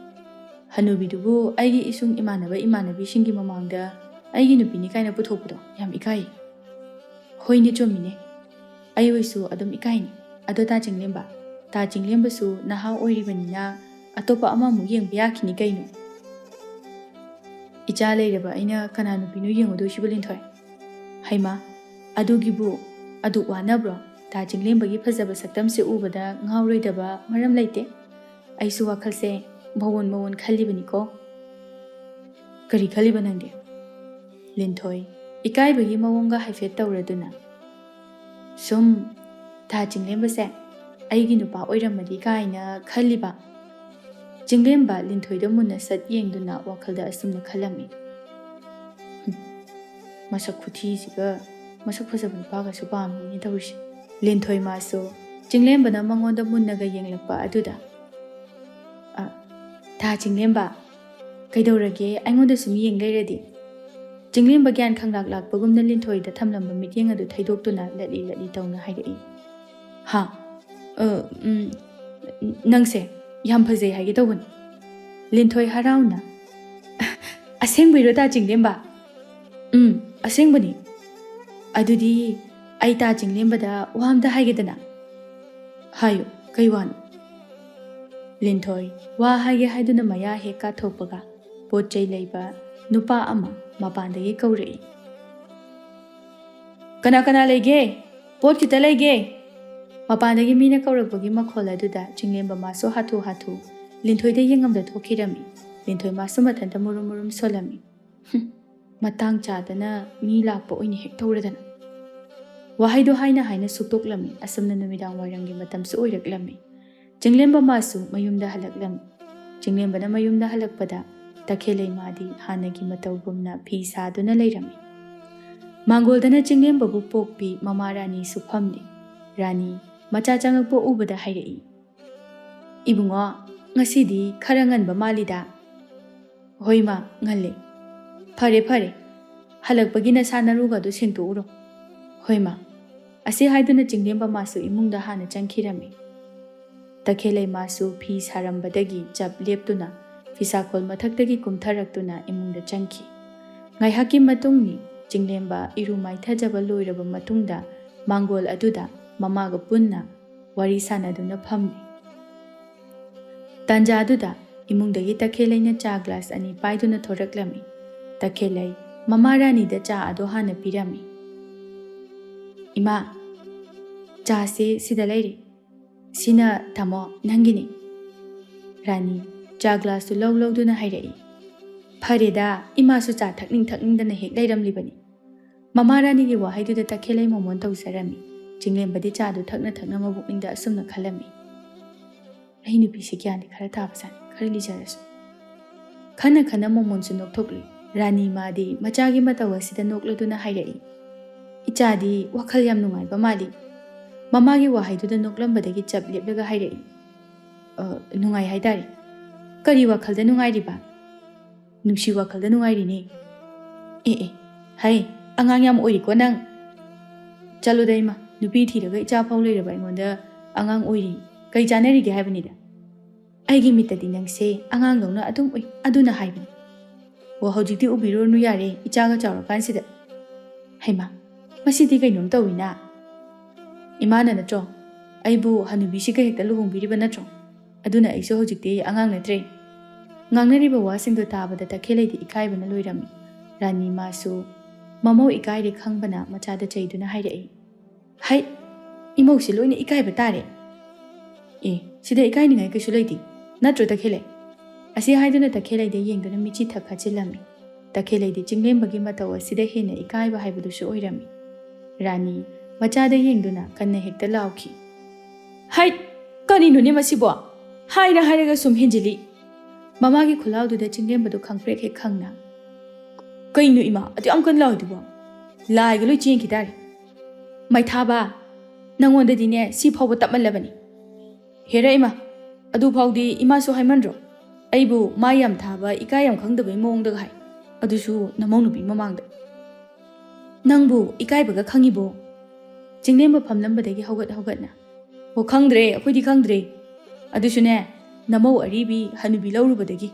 ꯍꯅꯨꯕꯤꯗꯨꯕꯨ ꯑꯩꯒꯤ ꯏꯁꯨꯡ ꯏꯃꯥꯟꯅꯕ ꯏꯃꯥꯟꯅꯕꯤꯁꯤꯡꯒꯤ ꯃꯃꯥꯡꯗ ꯑꯩꯒꯤ ꯅꯨꯄꯤꯅꯤ ꯀꯥꯏꯅ ꯄꯨꯊꯣꯛꯄꯗꯣ ꯌꯥꯝ ꯏꯀꯥꯏ꯫ ꯍꯣꯏꯅꯦ, ꯆꯨꯝꯃꯤꯅꯦ꯫ ꯑꯩ ꯑꯣꯏꯁꯨ ꯑꯗꯨꯝ ꯏꯀꯥꯏꯅꯤ꯫ ꯑꯗꯣ ꯇꯥ ꯆꯤꯡꯂꯦꯝꯕ, ꯇꯥ ꯆꯤꯡꯂꯦꯝꯕꯁꯨ ꯅꯍꯥ ꯑꯣꯏꯔꯤꯕꯅꯤꯅ ꯑꯇꯣꯞꯄ ꯑꯃꯃꯨꯛ ꯌꯦꯡꯕ ꯌꯥꯈꯤꯅꯤ ꯀꯩꯅꯣ꯫ ꯏꯆꯥ ꯂꯩꯔꯕ ꯑꯩꯅ ꯀꯅꯥ ꯅꯨꯄꯤꯅꯣ ꯌꯦꯡꯉꯨꯗꯣꯏꯁꯤꯕꯨ, ꯂꯤꯟꯊꯣꯏ? ꯍꯩꯃꯥ, ꯑꯗꯨꯒꯤꯕꯨ ꯑꯗꯨꯛ ꯋꯥꯅꯕ꯭ꯔꯣ? ꯇꯥ ꯆꯤꯡꯂꯦꯝꯕꯒꯤ ꯐꯖꯕ ꯁꯛꯇꯝꯁꯦ ꯎꯕꯗ ꯉꯥꯎꯔꯣꯏꯗꯕ ꯃꯔꯝ ꯂꯩꯇꯦ꯫ ꯑꯩꯁꯨ ꯋꯥꯈꯜꯁꯦ ꯃꯑꯣꯟ ꯃꯑꯣꯟ ꯈꯜꯂꯤꯕꯅꯤꯀꯣ꯫ ꯀꯔꯤ ꯈꯜꯂꯤꯕ ꯅꯪꯗꯤ? ꯂꯤꯟꯊꯣꯏ, ꯏꯀꯥꯏꯕꯒꯤ ꯃꯑꯣꯡꯒ ꯍꯥꯏꯐꯦꯠ ꯇꯧꯔꯗꯨꯅ, ꯁꯨꯝ ꯇꯥ ꯆꯤꯡꯂꯦꯝꯕꯁꯦ ꯑꯩꯒꯤ ꯅꯨꯄꯥ ꯑꯣꯏꯔꯝꯃꯗꯤ ꯀꯥꯏꯅ ꯈꯜꯂꯤꯕ꯫ ꯆꯤꯡꯂꯦꯝꯕ ꯂꯤꯟꯊꯣꯏꯗ ꯃꯨꯟꯅ ꯁꯠ ꯌꯦꯡꯗꯨꯅ ꯋꯥꯈꯜꯗ ꯑꯁꯨꯝꯅ ꯈꯜꯂꯝꯃꯤ꯫ "ꯍꯨꯝ, ꯃꯁꯛ ꯈꯨꯊꯤꯁꯤꯒ ꯃꯁꯛ ꯐꯖꯕ ꯅꯨꯄꯥꯒꯁꯨ ꯄꯥꯝꯃꯤꯅꯦ ꯇꯧꯔꯤꯁꯦ"꯫ ꯂꯤꯟꯊꯣꯏ ꯃꯥꯁꯨ ꯆꯤꯡꯂꯦꯝꯕꯅ ꯃꯉꯣꯟꯗ ꯃꯨꯟꯅꯒ ꯌꯦꯡꯂꯛꯄ ꯑꯗꯨꯗ, "ꯑ, ꯇꯥ ꯆꯤꯡꯂꯦꯝꯕ, ꯀꯩꯗꯧꯔꯒꯦ ꯑꯩꯉꯣꯟꯗ ꯁꯨꯝ ꯌꯦꯡ ꯂꯩꯔꯗꯤ?" ꯆꯤꯡꯂꯦꯝꯕ ꯒ꯭ꯌꯥꯟ ꯈꯪꯂꯥꯛ ꯂꯥꯛꯄꯒꯨꯝꯅ ꯂꯤꯟꯊꯣꯏꯗ ꯊꯝꯂꯝꯕ ꯃꯤꯠꯌꯦꯡ ꯑꯗꯨ ꯊꯩꯗꯣꯛꯇꯨꯅ ꯂꯠꯂꯤ ꯂꯠꯂꯤ ꯇꯧꯅ ꯍꯥꯏꯔꯛꯏ꯫ "ꯍꯥ? ꯑ, ꯎꯝ, ꯅꯪꯁꯦ ꯌꯥꯝ ꯐꯖꯩ ꯍꯥꯏꯒꯦ ꯇꯧꯕꯅꯤ"꯫ ꯂꯤꯟꯊꯣꯏ ꯍꯔꯥꯎꯅ, "ꯑꯁꯦꯡꯕꯩꯔꯣ ꯇꯥ ꯆꯤꯡꯂꯦꯝꯕ?" "ꯎꯝ, ꯑꯁꯦꯡꯕꯅꯤ"꯫ "ꯑꯗꯨꯗꯤ ꯑꯩ ꯇꯥ ꯆꯤꯡꯂꯦꯝꯕꯗ ꯋꯥ ꯑꯝꯇ ꯍꯥꯏꯒꯦꯗꯅ"꯫ "ꯍꯥꯏꯌꯨ, ꯀꯩ ꯋꯥꯅꯣ?" ꯂꯤꯟꯊꯣꯏ ꯋꯥ ꯍꯥꯏꯒꯦ ꯍꯥꯏꯗꯨꯅ ꯃꯌꯥ ꯍꯦꯛ ꯀꯥꯊꯣꯛꯄꯒ ꯄꯣꯠ ꯆꯩ ꯂꯩꯕ ꯅꯨꯄꯥ ꯑꯃ ꯃꯄꯥꯟꯗꯒꯤ ꯀꯧꯔꯛꯏ꯫ "ꯀꯅꯥ ꯀꯅꯥ ꯂꯩꯒꯦ? ꯄꯣꯠ ꯈꯤꯇ ꯂꯩꯒꯦ!" ꯃꯄꯥꯟꯗꯒꯤ ꯃꯤꯅ ꯀꯧꯔꯛꯄꯒꯤ ꯃꯈꯣꯜ ꯑꯗꯨꯗ ꯆꯤꯡꯂꯦꯝꯕ ꯃꯥꯁꯨ ꯍꯥꯊꯨ ꯍꯥꯊꯨ ꯂꯤꯟꯊꯣꯏꯗ ꯌꯦꯡꯉꯝꯗ ꯊꯣꯛꯈꯤꯔꯝꯃꯤ꯫ ꯂꯤꯟꯊꯣꯏꯃꯁꯨ ꯃꯊꯟꯇ ꯃꯨꯔꯨꯝ ꯃꯨꯔꯨꯝ ꯁꯣꯜꯂꯝꯃꯤ꯫ "ꯍꯨꯝ, ꯃꯇꯥꯡ ꯆꯥꯗꯅ ꯃꯤ ꯂꯥꯛꯄ ꯑꯣꯏꯅ ꯍꯦꯛ ꯊꯧꯔꯗꯅ!" ꯋꯥꯍꯩꯗꯣ ꯍꯥꯏꯅ ꯍꯥꯏꯅ ꯁꯨꯛꯇꯣꯛꯂꯝꯃꯤ꯫ ꯑꯁꯨꯝꯅ ꯅꯨꯃꯤꯗꯥꯡ ꯋꯥꯏꯔꯝꯒꯤ ꯃꯇꯝꯁꯨ ꯑꯣꯏꯔꯛꯂꯝꯃꯤ꯫ ꯆꯤꯡꯂꯦꯝꯕ ꯃꯥꯁꯨ ꯃꯌꯨꯝꯗ ꯍꯜꯂꯛꯂꯝꯃꯤ꯫ ꯆꯤꯡꯂꯦꯝꯕꯅ ꯃꯌꯨꯝꯗ ꯍꯜꯂꯛꯄꯗ ꯇꯈꯦꯜꯂꯩ ꯃꯥꯗꯤ ꯍꯥꯟꯅꯒꯤ ꯃꯇꯧꯒꯨꯝꯅ ꯐꯤ ꯁꯥꯗꯨꯅ ꯂꯩꯔꯝꯃꯤ꯫ ꯃꯥꯡꯒꯣꯜꯗꯅ ꯆꯤꯡꯂꯦꯝꯕꯕꯨ ꯄꯣꯛꯄꯤ ꯃꯃꯥ ꯔꯥꯅꯤꯁꯨ ꯐꯝꯂꯤ꯫ ꯔꯥꯅꯤ ꯃꯆꯥ ꯆꯪꯉꯛꯄ ꯎꯕꯗ ꯍꯥꯏꯔꯛꯏ, "ꯏꯕꯨꯡꯉꯣ, ꯉꯁꯤꯗꯤ ꯈꯔ ꯉꯟꯕ ꯃꯥꯜꯂꯤꯗ?" "ꯍꯣꯏ ꯃꯥ, ꯉꯜꯂꯦ꯫" "ꯐꯔꯦ ꯐꯔꯦ, ꯍꯜꯂꯛꯄꯒꯤ ꯅꯁꯥ ꯅꯔꯨꯒꯗꯨ ꯁꯦꯡꯗꯣꯛꯎꯔꯣ꯫" "ꯍꯣꯏ ꯃꯥ꯫" ꯑꯁꯤ ꯍꯥꯏꯗꯨꯅ ꯆꯤꯡꯂꯦꯝꯕ ꯃꯥꯁꯨ ꯏꯃꯨꯡꯗ ꯍꯥꯟꯅ ꯆꯪꯈꯤꯔꯝꯃꯤ꯫ ꯇꯈꯦꯜꯂꯩ ꯃꯥꯁꯨ ꯐꯤ ꯁꯥꯔꯝꯕꯗꯒꯤ ꯆꯞ ꯂꯦꯞꯇꯨꯅ ꯐꯤꯁꯥꯈꯣꯜ ꯃꯊꯛꯇꯒꯤ ꯀꯨꯝꯊꯔꯛꯇꯨꯅ ꯏꯃꯨꯡꯗ ꯆꯪꯈꯤ꯫ ꯉꯥꯏꯍꯥꯛꯀꯤ ꯃꯇꯨꯡꯅꯤ ꯆꯤꯡꯂꯦꯝꯕ ꯏꯔꯨ ꯃꯥꯏꯊꯖꯕ ꯂꯣꯏꯔꯕ ꯃꯇꯨꯡꯗ ꯃꯥꯡꯒꯣꯜ ꯑꯗꯨꯗ ꯃꯃꯥꯒ ꯄꯨꯟꯅ ꯋꯥꯔꯤ ꯁꯥꯟꯅꯗꯨꯅ ꯐꯝꯂꯤ꯫ ꯇꯥꯟꯖꯥꯗꯨꯗ ꯏꯃꯨꯡꯗꯒꯤ ꯇꯈꯦꯜꯂꯩꯅ ꯆꯥ ꯒ꯭ꯂꯥꯁ ꯑꯅꯤ ꯄꯥꯏꯗꯨꯅ ꯊꯣꯔꯛꯂꯝꯃꯤ꯫ ꯇꯈꯦꯜꯂꯩ ꯃꯃꯥ ꯔꯥꯅꯤꯗ ꯆꯥ ꯑꯗꯣ ꯍꯥꯟꯅ ꯄꯤꯔꯝꯃꯤ꯫ "ꯏꯃꯥ, ꯆꯥꯁꯦ ꯁꯤꯗ ꯂꯩꯔꯦ꯫ ꯁꯤꯅ ꯇꯥꯃꯣ ꯅꯪꯒꯤꯅꯤ꯫" ꯔꯥꯅꯤ ꯆꯥ ꯒ꯭ꯂꯥꯁꯇꯨ ꯂꯧ ꯂꯧꯗꯨꯅ ꯍꯥꯏꯔꯛꯏ꯫ "ꯐꯔꯦꯗ, ꯏꯃꯥꯁꯨ ꯆꯥ ꯊꯛꯅꯤꯡ ꯊꯛꯅꯤꯡꯗꯅ ꯍꯦꯛ ꯂꯩꯔꯝꯂꯤꯕꯅꯤ꯫" ꯃꯃꯥ ꯔꯥꯅꯤꯒꯤ ꯋꯥꯍꯩꯗꯨꯗ ꯇꯈꯦꯜꯂꯩ ꯃꯣꯃꯣꯟ ꯇꯧꯖꯔꯝꯃꯤ꯫ ꯆꯤꯡꯂꯦꯝꯕꯗꯤ ꯆꯥꯗꯨ ꯊꯛꯅ ꯊꯛꯅ ꯃꯕꯨꯛꯅꯤꯡꯗ ꯑꯁꯨꯝꯅ ꯈꯜꯂꯝꯃꯤ, "ꯑꯩ ꯅꯨꯄꯤꯁꯦ ꯒ꯭ꯌꯥꯟꯗꯤ ꯈꯔ ꯇꯥꯕꯖꯥꯠꯅꯤ, ꯈꯔ ꯂꯤꯖꯔꯁꯨ꯫" ꯈꯟꯅ ꯈꯟꯅ ꯃꯣꯃꯣꯟꯁꯨ ꯅꯣꯛꯊꯣꯛꯂꯤ꯫ ꯔꯥꯅꯤ ꯃꯥꯗꯤ ꯃꯆꯥꯒꯤ ꯃꯇꯧ ꯑꯁꯤꯗ ꯅꯣꯛꯂꯗꯨꯅ ꯍꯥꯏꯔꯛꯏ, "ꯏꯆꯥꯗꯤ ꯋꯥꯈꯜ ꯌꯥꯝ ꯅꯨꯡꯉꯥꯏꯕ ꯃꯥꯜꯂꯤ꯫" ꯃꯃꯥꯒꯤ ꯋꯥꯍꯩꯗꯨꯗ ꯅꯣꯛꯂꯝꯕꯗꯒꯤ ꯆꯞ ꯂꯦꯞꯂꯒ ꯍꯥꯏꯔꯛꯏ, "ꯑ, ꯅꯨꯡꯉꯥꯏ ꯍꯥꯏꯇꯥꯔꯦ꯫" "ꯀꯔꯤ ꯋꯥꯈꯜꯗ ꯅꯨꯡꯉꯥꯏꯔꯤꯕ?" "ꯅꯨꯡꯁꯤ ꯋꯥꯈꯜꯗ ꯅꯨꯡꯉꯥꯏꯔꯤꯅꯦ꯫" "ꯑꯦ ꯑꯦ, ꯍꯩ, ꯑꯉꯥꯡ ꯌꯥꯝ ꯑꯣꯏꯔꯤꯀꯣ ꯅꯪ꯫" "ꯆꯠꯂꯣꯗ ꯏꯃꯥ, ꯅꯨꯄꯤ ꯊꯤꯔꯒ ꯏꯆꯥ ꯐꯥꯎ ꯂꯩꯔꯕ ꯑꯩꯉꯣꯟꯗ ꯑꯉꯥꯡ ꯑꯣꯏꯔꯤ ꯀꯩ ꯆꯥꯟꯅꯔꯤꯒꯦ ꯍꯥꯏꯕꯅꯤꯗ?" "ꯑꯩꯒꯤ ꯃꯤꯠꯇꯗꯤ ꯅꯪꯁꯦ ꯑꯉꯥꯡꯗꯧꯅ ꯑꯗꯨꯝ ꯎꯏ, ꯑꯗꯨꯅ ꯍꯥꯏꯕꯅꯤ꯫" "ꯑꯣ, ꯍꯧꯖꯤꯛꯇꯤ ꯎꯕꯤꯔꯨꯔꯅꯨ ꯌꯥꯔꯦ, ꯏꯆꯥꯒ ꯆꯥꯎꯔꯀꯥꯟꯁꯤꯗ꯫" "ꯍꯩꯃꯥ, ꯃꯁꯤꯗꯤ ꯀꯩꯅꯣꯝ ꯇꯧꯏꯅ꯫ ꯏꯃꯥꯅ ꯅꯠꯇ꯭ꯔꯣ ꯑꯩꯕꯨ ꯍꯅꯨꯕꯤꯁꯤꯒ ꯍꯦꯛꯇ ꯂꯨꯍꯣꯡꯕꯤꯔꯤꯕ ꯅꯠꯇ꯭ꯔꯣ? ꯑꯗꯨꯅ ꯑꯩꯁꯨ ꯍꯧꯖꯤꯛꯇꯤ ꯑꯉꯥꯡ ꯅꯠꯇ꯭ꯔꯦ꯫" ꯉꯥꯡꯅꯔꯤꯕ ꯋꯥꯁꯤꯡꯗꯣ ꯇꯥꯕꯗ ꯇꯈꯦꯜꯂꯩꯗꯤ ꯏꯀꯥꯏꯕꯅ ꯂꯣꯏꯔꯝꯃꯤ꯫ ꯔꯥꯅꯤ ꯃꯥꯁꯨ ꯃꯃꯧ ꯏꯀꯥꯏꯔꯦ ꯈꯪꯕꯅ ꯃꯆꯥꯗ ꯆꯩꯗꯨꯅ ꯍꯥꯏꯔꯛꯏ, "ꯍꯩ, ꯏꯃꯧꯁꯦ ꯂꯣꯏꯅ ꯏꯀꯥꯏꯕ ꯇꯥꯔꯦ꯫ ꯑꯦ, ꯁꯤꯗ ꯏꯀꯥꯏꯅꯤꯡꯉꯥꯏ ꯀꯩꯁꯨ ꯂꯩꯇꯦ, ꯅꯠꯇ꯭ꯔꯣ ꯇꯈꯦꯜꯂꯩ?" ꯑꯁꯤ ꯍꯥꯏꯗꯨꯅ ꯇꯈꯦꯜꯂꯩꯗ ꯌꯦꯡꯗꯨꯅ ꯃꯤꯠꯆꯤ ꯊꯛ ꯈꯠꯆꯤꯜꯂꯝꯃꯤ꯫ ꯇꯈꯦꯜꯂꯩꯗꯤ ꯆꯤꯡꯂꯦꯝꯕꯒꯤ ꯃꯇꯧ ꯑꯁꯤꯗ ꯍꯦꯟꯅ ꯏꯀꯥꯏꯕ ꯍꯥꯏꯕꯗꯨꯁꯨ ꯑꯣꯏꯔꯝꯃꯤ꯫ ꯔꯥꯅꯤ ꯃꯆꯥꯗ ꯌꯦꯡꯗꯨꯅ ꯀꯟꯅ ꯍꯦꯛꯇ ꯂꯥꯎꯈꯤ꯫ "ꯍꯥꯏꯠ! ꯀꯔꯤꯅꯣꯅꯦ ꯃꯁꯤꯕꯣ? ꯍꯥꯏꯔ ꯍꯥꯏꯔꯒ ꯁꯨꯝ ꯍꯦꯟꯖꯤꯜꯂꯤ!" ꯃꯃꯥꯒꯤ ꯈꯨꯜꯂꯥꯎꯗꯨꯗ ꯆꯤꯡꯂꯦꯝꯕꯗꯨ ꯈꯪꯄ꯭ꯔꯦꯛ ꯍꯦꯛ ꯈꯪꯅ, "ꯀꯩꯅꯣ ꯏꯃꯥ, ꯑꯗꯨ ꯌꯥꯝ ꯀꯟꯅ ꯂꯥꯎꯔꯤꯗꯨꯕꯣ? ꯂꯥꯏꯒ ꯂꯣꯏ ꯆꯦꯟꯈꯤ ꯇꯥꯔꯦ꯫ ꯃꯩꯊꯥꯕ, ꯅꯪꯉꯣꯟꯗꯗꯤꯅꯦ ꯁꯤ ꯐꯥꯎꯕ ꯇꯞꯃꯜꯂꯕꯅꯤ꯫ ꯍꯦꯔꯥ ꯏꯃꯥ, ꯑꯗꯨ ꯐꯥꯎꯗꯤ ꯏꯃꯥꯁꯨ ꯍꯥꯏꯃꯟꯗ꯭ꯔꯣ? ꯑꯩꯕꯨ ꯃꯥ ꯌꯥꯝ ꯊꯥꯕ, ꯏꯀꯥꯏ ꯌꯥꯝ ꯈꯪꯗꯕꯩ ꯃꯑꯣꯡꯗꯒ ꯍꯥꯏ, ꯑꯗꯨꯁꯨ ꯅꯃꯧ ꯅꯨꯄꯤ ꯃꯃꯥꯡꯗ꯫ ꯅꯪꯕꯨ ꯏꯀꯥꯏꯕꯒ ꯈꯪꯉꯤꯕꯣ?" ꯆꯤꯡꯂꯦꯝꯕ ꯐꯝꯂꯝꯕꯗꯒꯤ ꯍꯧꯒꯠ ꯍꯧꯒꯠꯅ, "ꯑꯣ, ꯈꯪꯗ꯭ꯔꯦ, ꯑꯩꯈꯣꯏꯗꯤ ꯈꯪꯗ꯭ꯔꯦ꯫ ꯑꯗꯨꯁꯨꯅꯦ, ꯅꯃꯧ ꯑꯔꯤꯕꯤ ꯍꯅꯨꯕꯤ ꯂꯧꯔꯨꯕꯗꯒꯤ꯫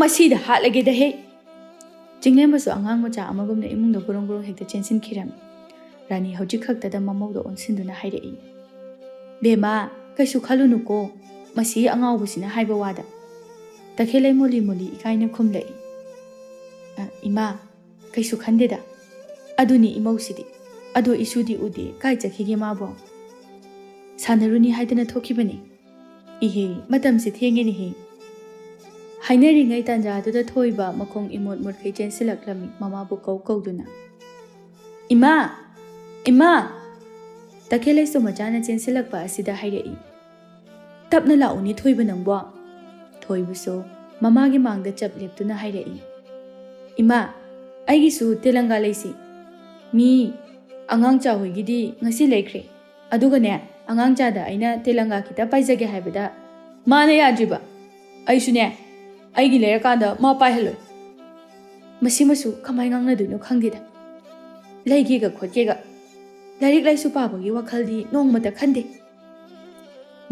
ꯃꯁꯤꯗ ꯍꯥꯠꯂꯒꯦꯗ ꯍꯦ!" ꯆꯤꯡꯂꯦꯝꯕꯁꯨ ꯑꯉꯥꯡ ꯃꯆꯥ ꯑꯃꯒꯨꯝꯅ ꯏꯃꯨꯡꯗ ꯒꯨꯔꯨꯡ ꯒꯨꯔꯨꯡ ꯍꯦꯛꯇ ꯆꯦꯟꯁꯤꯟꯈꯤꯔꯝꯃꯤ꯫ ꯔꯥꯅꯤ ꯍꯧꯖꯤꯛ ꯈꯛꯇꯗ ꯃꯃꯧꯗ ꯑꯣꯟꯁꯤꯟꯗꯨꯅ ꯍꯥꯏꯔꯛꯏ, "ꯕꯦꯝꯃ, ꯀꯩꯁꯨ ꯈꯜꯂꯨꯅꯨꯀꯣ, ꯃꯁꯤ ꯑꯉꯥꯎꯕꯁꯤꯅ ꯍꯥꯏꯕ ꯋꯥꯗ꯫" ꯇꯈꯦꯜꯂꯩ ꯃꯣꯂꯤ ꯃꯣꯂꯤ ꯏꯀꯥꯏꯅ ꯈꯨꯝꯂꯛꯏ, "ꯑ, ꯏꯃꯥ, ꯀꯩꯁꯨ ꯈꯟꯗꯦꯗ꯫ ꯑꯗꯨꯅꯤ ꯏꯃꯧꯁꯤꯗꯤ꯫ ꯑꯗꯣ ꯏꯁꯨꯗꯤ ꯎꯗꯦ, ꯀꯥꯏ ꯆꯠꯈꯤꯒꯦ ꯃꯥꯕꯣ?" "ꯁꯥꯟꯅꯔꯨꯅꯤ ꯍꯥꯏꯗꯅ ꯊꯣꯛꯈꯤꯕꯅꯤ꯫" "ꯏꯍꯦ, ꯃꯇꯝꯁꯦ ꯊꯦꯡꯉꯦꯅꯦꯍꯦ꯫" ꯍꯥꯏꯅꯔꯤꯉꯩ ꯇꯥꯟꯖꯥꯗꯨꯗ ꯊꯣꯏꯕ ꯃꯈꯣꯡ ꯏꯃꯣꯠ ꯃꯣꯠꯈꯩ ꯆꯦꯟꯁꯤꯜꯂꯛꯂꯝꯃꯤ, ꯃꯃꯥꯕꯨ ꯀꯧ ꯀꯧꯗꯨꯅ꯫ "ꯏꯃꯥ! ꯏꯃꯥ!" ꯇꯈꯦꯜꯂꯩꯁꯨ ꯃꯆꯥꯅ ꯆꯦꯟꯁꯤꯜꯂꯛꯄ ꯑꯁꯤꯗ ꯍꯥꯏꯔꯛꯏ, "ꯇꯞꯅ ꯂꯥꯛꯎꯅꯦ ꯊꯣꯏꯕ ꯅꯪꯕꯣ꯫" ꯊꯣꯏꯕꯁꯨ ꯃꯃꯥꯒꯤ ꯃꯥꯡꯗ ꯆꯞ ꯂꯦꯞꯇꯨꯅ ꯍꯥꯏꯔꯛꯏ, "ꯏꯃꯥ, ꯑꯩꯒꯤꯁꯨ ꯇꯦꯂꯪꯒꯥ ꯂꯩꯁꯤ꯫ ꯃꯤ ꯑꯉꯥꯡ ꯆꯥꯎꯍꯣꯏꯒꯤꯗꯤ ꯉꯁꯤ ꯂꯩꯈ꯭ꯔꯦ꯫ ꯑꯗꯨꯒꯅꯦ, ꯑꯉꯥꯡ ꯆꯥꯗ ꯑꯩꯅ ꯇꯦꯂꯪꯒꯥ ꯈꯤꯇ ꯄꯥꯏꯖꯒꯦ ꯍꯥꯏꯕꯗ ꯃꯥꯅ ꯌꯥꯗ꯭ꯔꯤꯕ꯫ ꯑꯩꯁꯨꯅꯦ, ꯑꯩꯒꯤ ꯂꯩꯔꯀꯥꯟꯗ ꯃꯥ ꯄꯥꯏꯍꯜꯂꯣꯏ꯫" ꯃꯁꯤꯃꯁꯨ ꯀꯃꯥꯏ ꯉꯥꯡꯅꯗꯣꯏꯅꯣ ꯈꯪꯗꯦꯗ꯫ ꯂꯩꯒꯦꯒ ꯈꯣꯠꯀꯦꯒ꯫ ꯂꯥꯏꯔꯤꯛ ꯂꯥꯏꯁꯨ ꯄꯥꯕꯒꯤ ꯋꯥꯈꯜꯗꯤ ꯅꯣꯡꯃꯇ ꯈꯟꯗꯦ꯫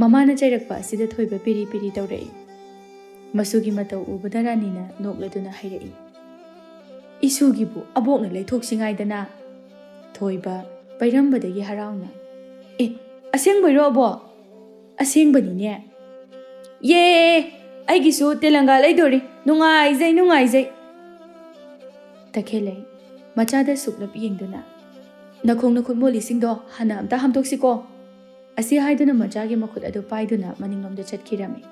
ꯃꯃꯥꯅ ꯆꯩꯔꯛꯄ ꯑꯁꯤꯗ ꯊꯣꯏꯕ ꯄꯤꯔꯤ ꯄꯤꯔꯤ ꯇꯧꯔꯛꯏ꯫ ꯃꯁꯨꯒꯤ ꯃꯇꯧ ꯎꯕꯗ ꯔꯥꯅꯤꯅ ꯅꯣꯛꯂꯗꯨꯅ ꯍꯥꯏꯔꯛꯏ, "ꯏꯁꯨꯒꯤꯕꯨ ꯑꯕꯣꯛꯅ ꯂꯩꯊꯣꯛꯁꯤꯉꯥꯏꯗꯅ?" ꯊꯣꯏꯕ ꯄꯩꯔꯝꯕꯗꯒꯤ ꯍꯔꯥꯎꯅ, "ꯑꯦ, ꯑꯁꯦꯡꯕꯩꯔꯣ ꯑꯕꯣꯛ?" "ꯑꯁꯦꯡꯕꯅꯤꯅꯦ꯫" "ꯌꯦ! ꯑꯩꯒꯤꯁꯨ ꯇꯦꯂꯪꯒꯥ ꯂꯩꯗꯣꯔꯤ꯫ ꯅꯨꯡꯉꯥꯏꯖꯩ, ꯅꯨꯡꯉꯥꯏꯖꯩ꯫" ꯇꯈꯦꯜꯂꯩ ꯃꯆꯥꯗ ꯁꯨꯞꯂꯞ ꯌꯦꯡꯗꯨꯅ, "ꯅꯈꯣꯡ ꯅꯈꯨꯠ ꯃꯣꯜꯂꯤꯁꯤꯡꯗꯣ ꯍꯥꯟꯅ ꯑꯝꯇ ꯍꯥꯝꯗꯣꯛꯁꯤꯀꯣ꯫" ꯑꯁꯤ ꯍꯥꯏꯗꯨꯅ ꯃꯆꯥꯒꯤ ꯃꯈꯨꯠ ꯑꯗꯨ ꯄꯥꯏꯗꯨꯅ ꯃꯅꯤꯡꯂꯣꯝꯗ ꯆꯠꯈꯤꯔꯝꯃꯤ꯫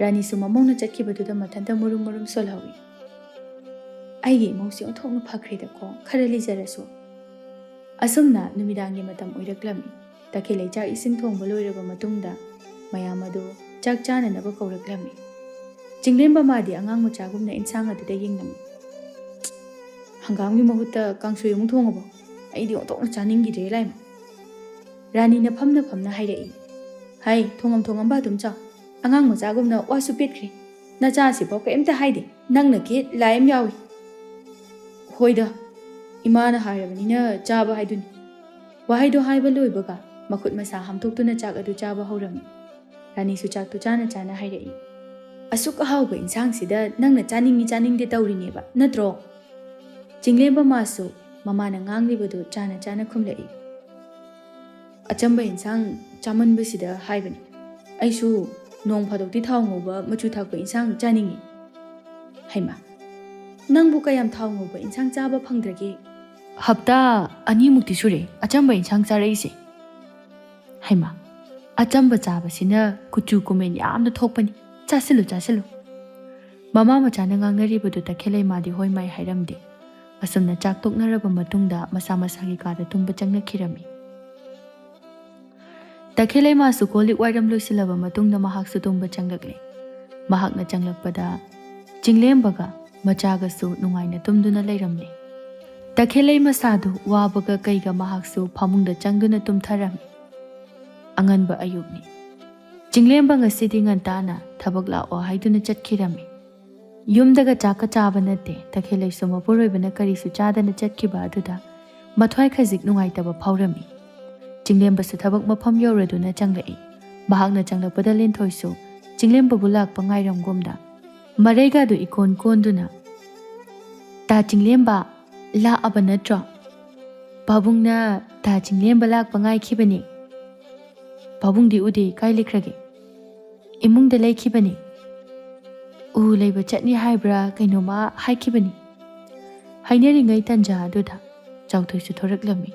ꯔꯥꯅꯤꯁꯨ ꯃꯃꯧꯅ ꯆꯠꯈꯤꯕꯗꯨꯗ ꯃꯊꯟꯇ ꯃꯨꯔꯨꯝ ꯃꯨꯔꯨꯝ ꯁꯣꯜꯍꯧꯏ꯫ "ꯑꯩꯒꯤ ꯏꯃꯧꯁꯤ ꯑꯣꯟꯊꯣꯛꯅ ꯐꯈ꯭ꯔꯦꯗꯀꯣ, ꯈꯔ ꯂꯤꯖꯔꯁꯨ"꯫ ꯑꯁꯨꯝꯅ ꯅꯨꯃꯤꯗꯥꯡꯒꯤ ꯃꯇꯝ ꯑꯣꯏꯔꯛꯂꯝꯃꯤ꯫ ꯇꯈꯦꯜꯂꯩ ꯆꯥꯛ ꯏꯁꯤꯡ ꯊꯣꯡꯕ ꯂꯣꯏꯔꯕ ꯃꯇꯨꯡꯗ ꯃꯌꯥꯝ ꯑꯗꯨ ꯆꯥꯛ ꯆꯥꯅꯅꯕ ꯀꯧꯔꯛꯂꯝꯃꯤ꯫ ꯆꯤꯡꯂꯦꯝꯕ ꯃꯥꯗꯤ ꯑꯉꯥꯡ ꯃꯆꯥꯒꯨꯝꯅ ꯏꯟꯁꯥꯡ ꯑꯗꯨꯗ ꯌꯦꯡꯂꯝꯃꯤ꯫ "ꯍꯪꯒꯥꯝꯒꯤ ꯃꯍꯨꯠꯇ ꯀꯥꯡꯁꯣꯏ ꯑꯃꯨꯛ ꯊꯣꯡꯉꯕꯣ? ꯑꯩꯗꯤ ꯑꯣꯟꯊꯣꯛꯅ ꯆꯥꯅꯤꯡꯈꯤꯗ꯭ꯔꯦ ꯂꯥꯏꯃ"꯫ ꯔꯥꯅꯤꯅ ꯐꯝꯅ ꯐꯝꯅ ꯍꯥꯏꯔꯛꯏ꯫ "ꯍꯩ, ꯊꯣꯡꯉꯝ ꯊꯣꯡꯉꯝꯕ ꯑꯗꯨꯝ ꯆꯥꯎ꯫ ꯑꯉꯥꯡ ꯃꯆꯥꯒꯨꯝꯅ ꯋꯥꯁꯨ ꯄꯦꯠꯈ꯭ꯔꯦ꯫ ꯅꯆꯥꯁꯤꯐꯥꯎ ꯀꯔꯤꯝꯇ ꯍꯥꯏꯗꯦ꯫ ꯅꯪꯅ ꯈꯦꯠ ꯂꯥꯏ ꯑꯃ ꯌꯥꯎꯏ"꯫ "ꯍꯣꯏꯗ, ꯏꯃꯥꯅ ꯍꯥꯏꯔꯕꯅꯤꯅ ꯆꯥꯕ ꯍꯥꯏꯗꯨꯅꯤ"꯫ ꯋꯥꯍꯩꯗꯣ ꯍꯥꯏꯕ ꯂꯣꯏꯕꯒ ꯃꯈꯨꯠ ꯃꯁꯥ ꯍꯥꯝꯗꯣꯛꯇꯨꯅ ꯆꯥꯛ ꯑꯗꯨ ꯆꯥꯕ ꯍꯧꯔꯝꯃꯤ꯫ ꯔꯥꯅꯤꯁꯨ ꯆꯥꯛꯇꯨ ꯆꯥꯅ ꯆꯥꯅ ꯍꯥꯏꯔꯛꯏ꯫ "ꯑꯁꯨꯛ ꯑꯍꯥꯎꯕ ꯏꯟꯁꯥꯡꯁꯤꯗ ꯅꯪꯅ ꯆꯥꯅꯤꯡꯉꯤ ꯆꯥꯅꯤꯡꯗꯦ ꯇꯧꯔꯤꯅꯦꯕ, ꯅꯠꯇ꯭ꯔꯣ?" ꯆꯤꯡꯂꯦꯝꯕ ꯃꯥꯁꯨ ꯃꯃꯥꯅ ꯉꯥꯡꯂꯤꯕꯗꯨ ꯆꯥꯅ ꯆꯥꯅ ꯈꯨꯝꯂꯛꯏ꯫ "ꯑꯆꯝꯕ ꯏꯟꯁꯥꯡ ꯆꯥꯃꯟꯕꯁꯤꯗ ꯍꯥꯏꯕꯅꯤ꯫ ꯑꯩꯁꯨ ꯅꯣꯡ ꯐꯥꯗꯣꯛꯇꯤ ꯊꯥꯎ ꯉꯧꯕ ꯃꯆꯨ ꯊꯥꯛꯄ ꯏꯟꯁꯥꯡ ꯆꯥꯅꯤꯡꯉꯤ"꯫ "ꯍꯩꯃꯥ, ꯅꯪꯕꯨ ꯀꯌꯥꯝ ꯊꯥꯎ ꯉꯧꯕ ꯏꯟꯁꯥꯡ ꯆꯥꯕ ꯐꯪꯗ꯭ꯔꯒꯦ?" "ꯍꯞꯇꯥ ꯑꯅꯤꯃꯨꯛꯇꯤ ꯁꯨꯔꯦ ꯑꯆꯝꯕ ꯏꯟꯁꯥꯡ ꯆꯥꯔꯛꯏꯁꯦ"꯫ "ꯍꯩꯃꯥ, ꯑꯆꯝꯕ ꯆꯥꯕꯁꯤꯅ ꯀꯨꯆꯨ ꯀꯨꯃꯦꯟ ꯌꯥꯝꯅ ꯊꯣꯛꯄꯅꯤ꯫ ꯆꯥꯁꯤꯜꯂꯨ, ꯆꯥꯁꯤꯜꯂꯨ"꯫ ꯃꯃꯥ ꯃꯆꯥꯅ ꯉꯥꯡꯅꯔꯤꯕꯗꯨ ꯇꯈꯦꯜꯂꯩꯃꯥꯗꯤ ꯍꯣꯏ ꯃꯥꯏ ꯍꯥꯏꯔꯝꯗꯦ꯫ ꯑꯁꯨꯝꯅ ꯆꯥꯛ ꯇꯣꯛꯅꯔꯕ ꯃꯇꯨꯡꯗ ꯃꯁꯥ ꯃꯁꯥꯒꯤ ꯀꯥꯗ ꯇꯨꯝꯕ ꯆꯪꯅꯈꯤꯔꯝꯃꯤ꯫ ꯇꯈꯦꯜꯂꯩꯃꯥꯁꯨ ꯀꯣꯜ ꯂꯤꯛ ꯋꯥꯏꯔꯝ ꯂꯣꯏꯁꯤꯜꯂꯕ ꯃꯇꯨꯡꯗ ꯃꯍꯥꯛꯁꯨ ꯇꯨꯝꯕ ꯆꯪꯂꯛꯂꯦ꯫ ꯃꯍꯥꯛꯅ ꯆꯪꯂꯛꯄꯗ ꯆꯤꯡꯂꯦꯝꯕꯒ ꯃꯆꯥꯒꯁꯨ ꯅꯨꯡꯉꯥꯏꯅ ꯇꯨꯝꯗꯨꯅ ꯂꯩꯔꯝꯂꯦ꯫ ꯇꯈꯦꯜꯂꯩ ꯃꯁꯥꯗꯨ ꯋꯥꯕꯒ ꯀꯩꯒ ꯃꯍꯥꯛꯁꯨ ꯐꯃꯨꯡꯗ ꯆꯪꯗꯨꯅ ꯇꯨꯝꯊꯔꯝꯃꯤ꯫ ꯑꯉꯟꯕ ꯑꯌꯨꯛꯅꯤ꯫ ꯆꯤꯡꯂꯦꯝꯕ ꯉꯁꯤꯗꯤ ꯉꯟꯇꯥꯅ ꯊꯕꯛ ꯂꯥꯛꯑꯣ ꯍꯥꯏꯗꯨꯅ ꯆꯠꯈꯤꯔꯝꯃꯤ꯫ ꯌꯨꯝꯗꯒ ꯆꯥꯛꯀ ꯆꯥꯕ ꯅꯠꯇꯦ꯫ ꯇꯈꯦꯜꯂꯩꯁꯨ ꯃꯄꯨꯔꯣꯏꯕꯅ ꯀꯔꯤꯁꯨ ꯆꯥꯗꯅ ꯆꯠꯈꯤꯕ ꯑꯗꯨꯗ ꯃꯊ꯭ꯋꯥꯏ ꯈꯖꯤꯛ ꯅꯨꯡꯉꯥꯏꯇꯕ ꯐꯥꯎꯔꯝꯃꯤ꯫ ꯆꯤꯡꯂꯦꯝꯕꯁꯨ ꯊꯕꯛ ꯃꯐꯝ ꯌꯧꯔꯗꯨꯅ ꯆꯪꯂꯛꯏ꯫ ꯃꯍꯥꯛꯅ ꯆꯪꯂꯛꯄꯗ ꯂꯤꯟꯊꯣꯏꯁꯨ ꯆꯤꯡꯂꯦꯝꯕꯕꯨ ꯂꯥꯛꯄ ꯉꯥꯏꯔꯝꯒꯨꯝꯅ ꯃꯔꯩꯒꯥꯗꯨ ꯏꯀꯣꯟ ꯀꯣꯟꯗꯨꯅ, "ꯇꯥ ꯆꯤꯡꯂꯦꯝꯕ, ꯂꯥꯛꯑꯕ ꯅꯠꯇ꯭ꯔꯣ? ꯄꯥꯕꯨꯡꯅ ꯇꯥ ꯆꯤꯡꯂꯦꯝꯕ ꯂꯥꯛꯄ ꯉꯥꯏꯈꯤꯕꯅꯤ꯫ ꯄꯥꯕꯨꯡꯗꯤ ꯎꯗꯦ, ꯀꯥꯏ ꯂꯩꯈ꯭ꯔꯒꯦ?" "ꯏꯃꯨꯡꯗ ꯂꯩꯈꯤꯕꯅꯤ꯫ ꯎ ꯂꯩꯕ ꯆꯠꯅꯤ ꯍꯥꯏꯕ꯭ꯔꯥ ꯀꯩꯅꯣꯃ ꯍꯥꯏꯈꯤꯕꯅꯤ"꯫ ꯍꯥꯏꯅꯔꯤꯉꯩ ꯇꯟꯖꯥ ꯑꯗꯨꯗ ꯆꯥꯎꯊꯣꯏꯁꯨ ꯊꯣꯔꯛꯂꯝꯃꯤ꯫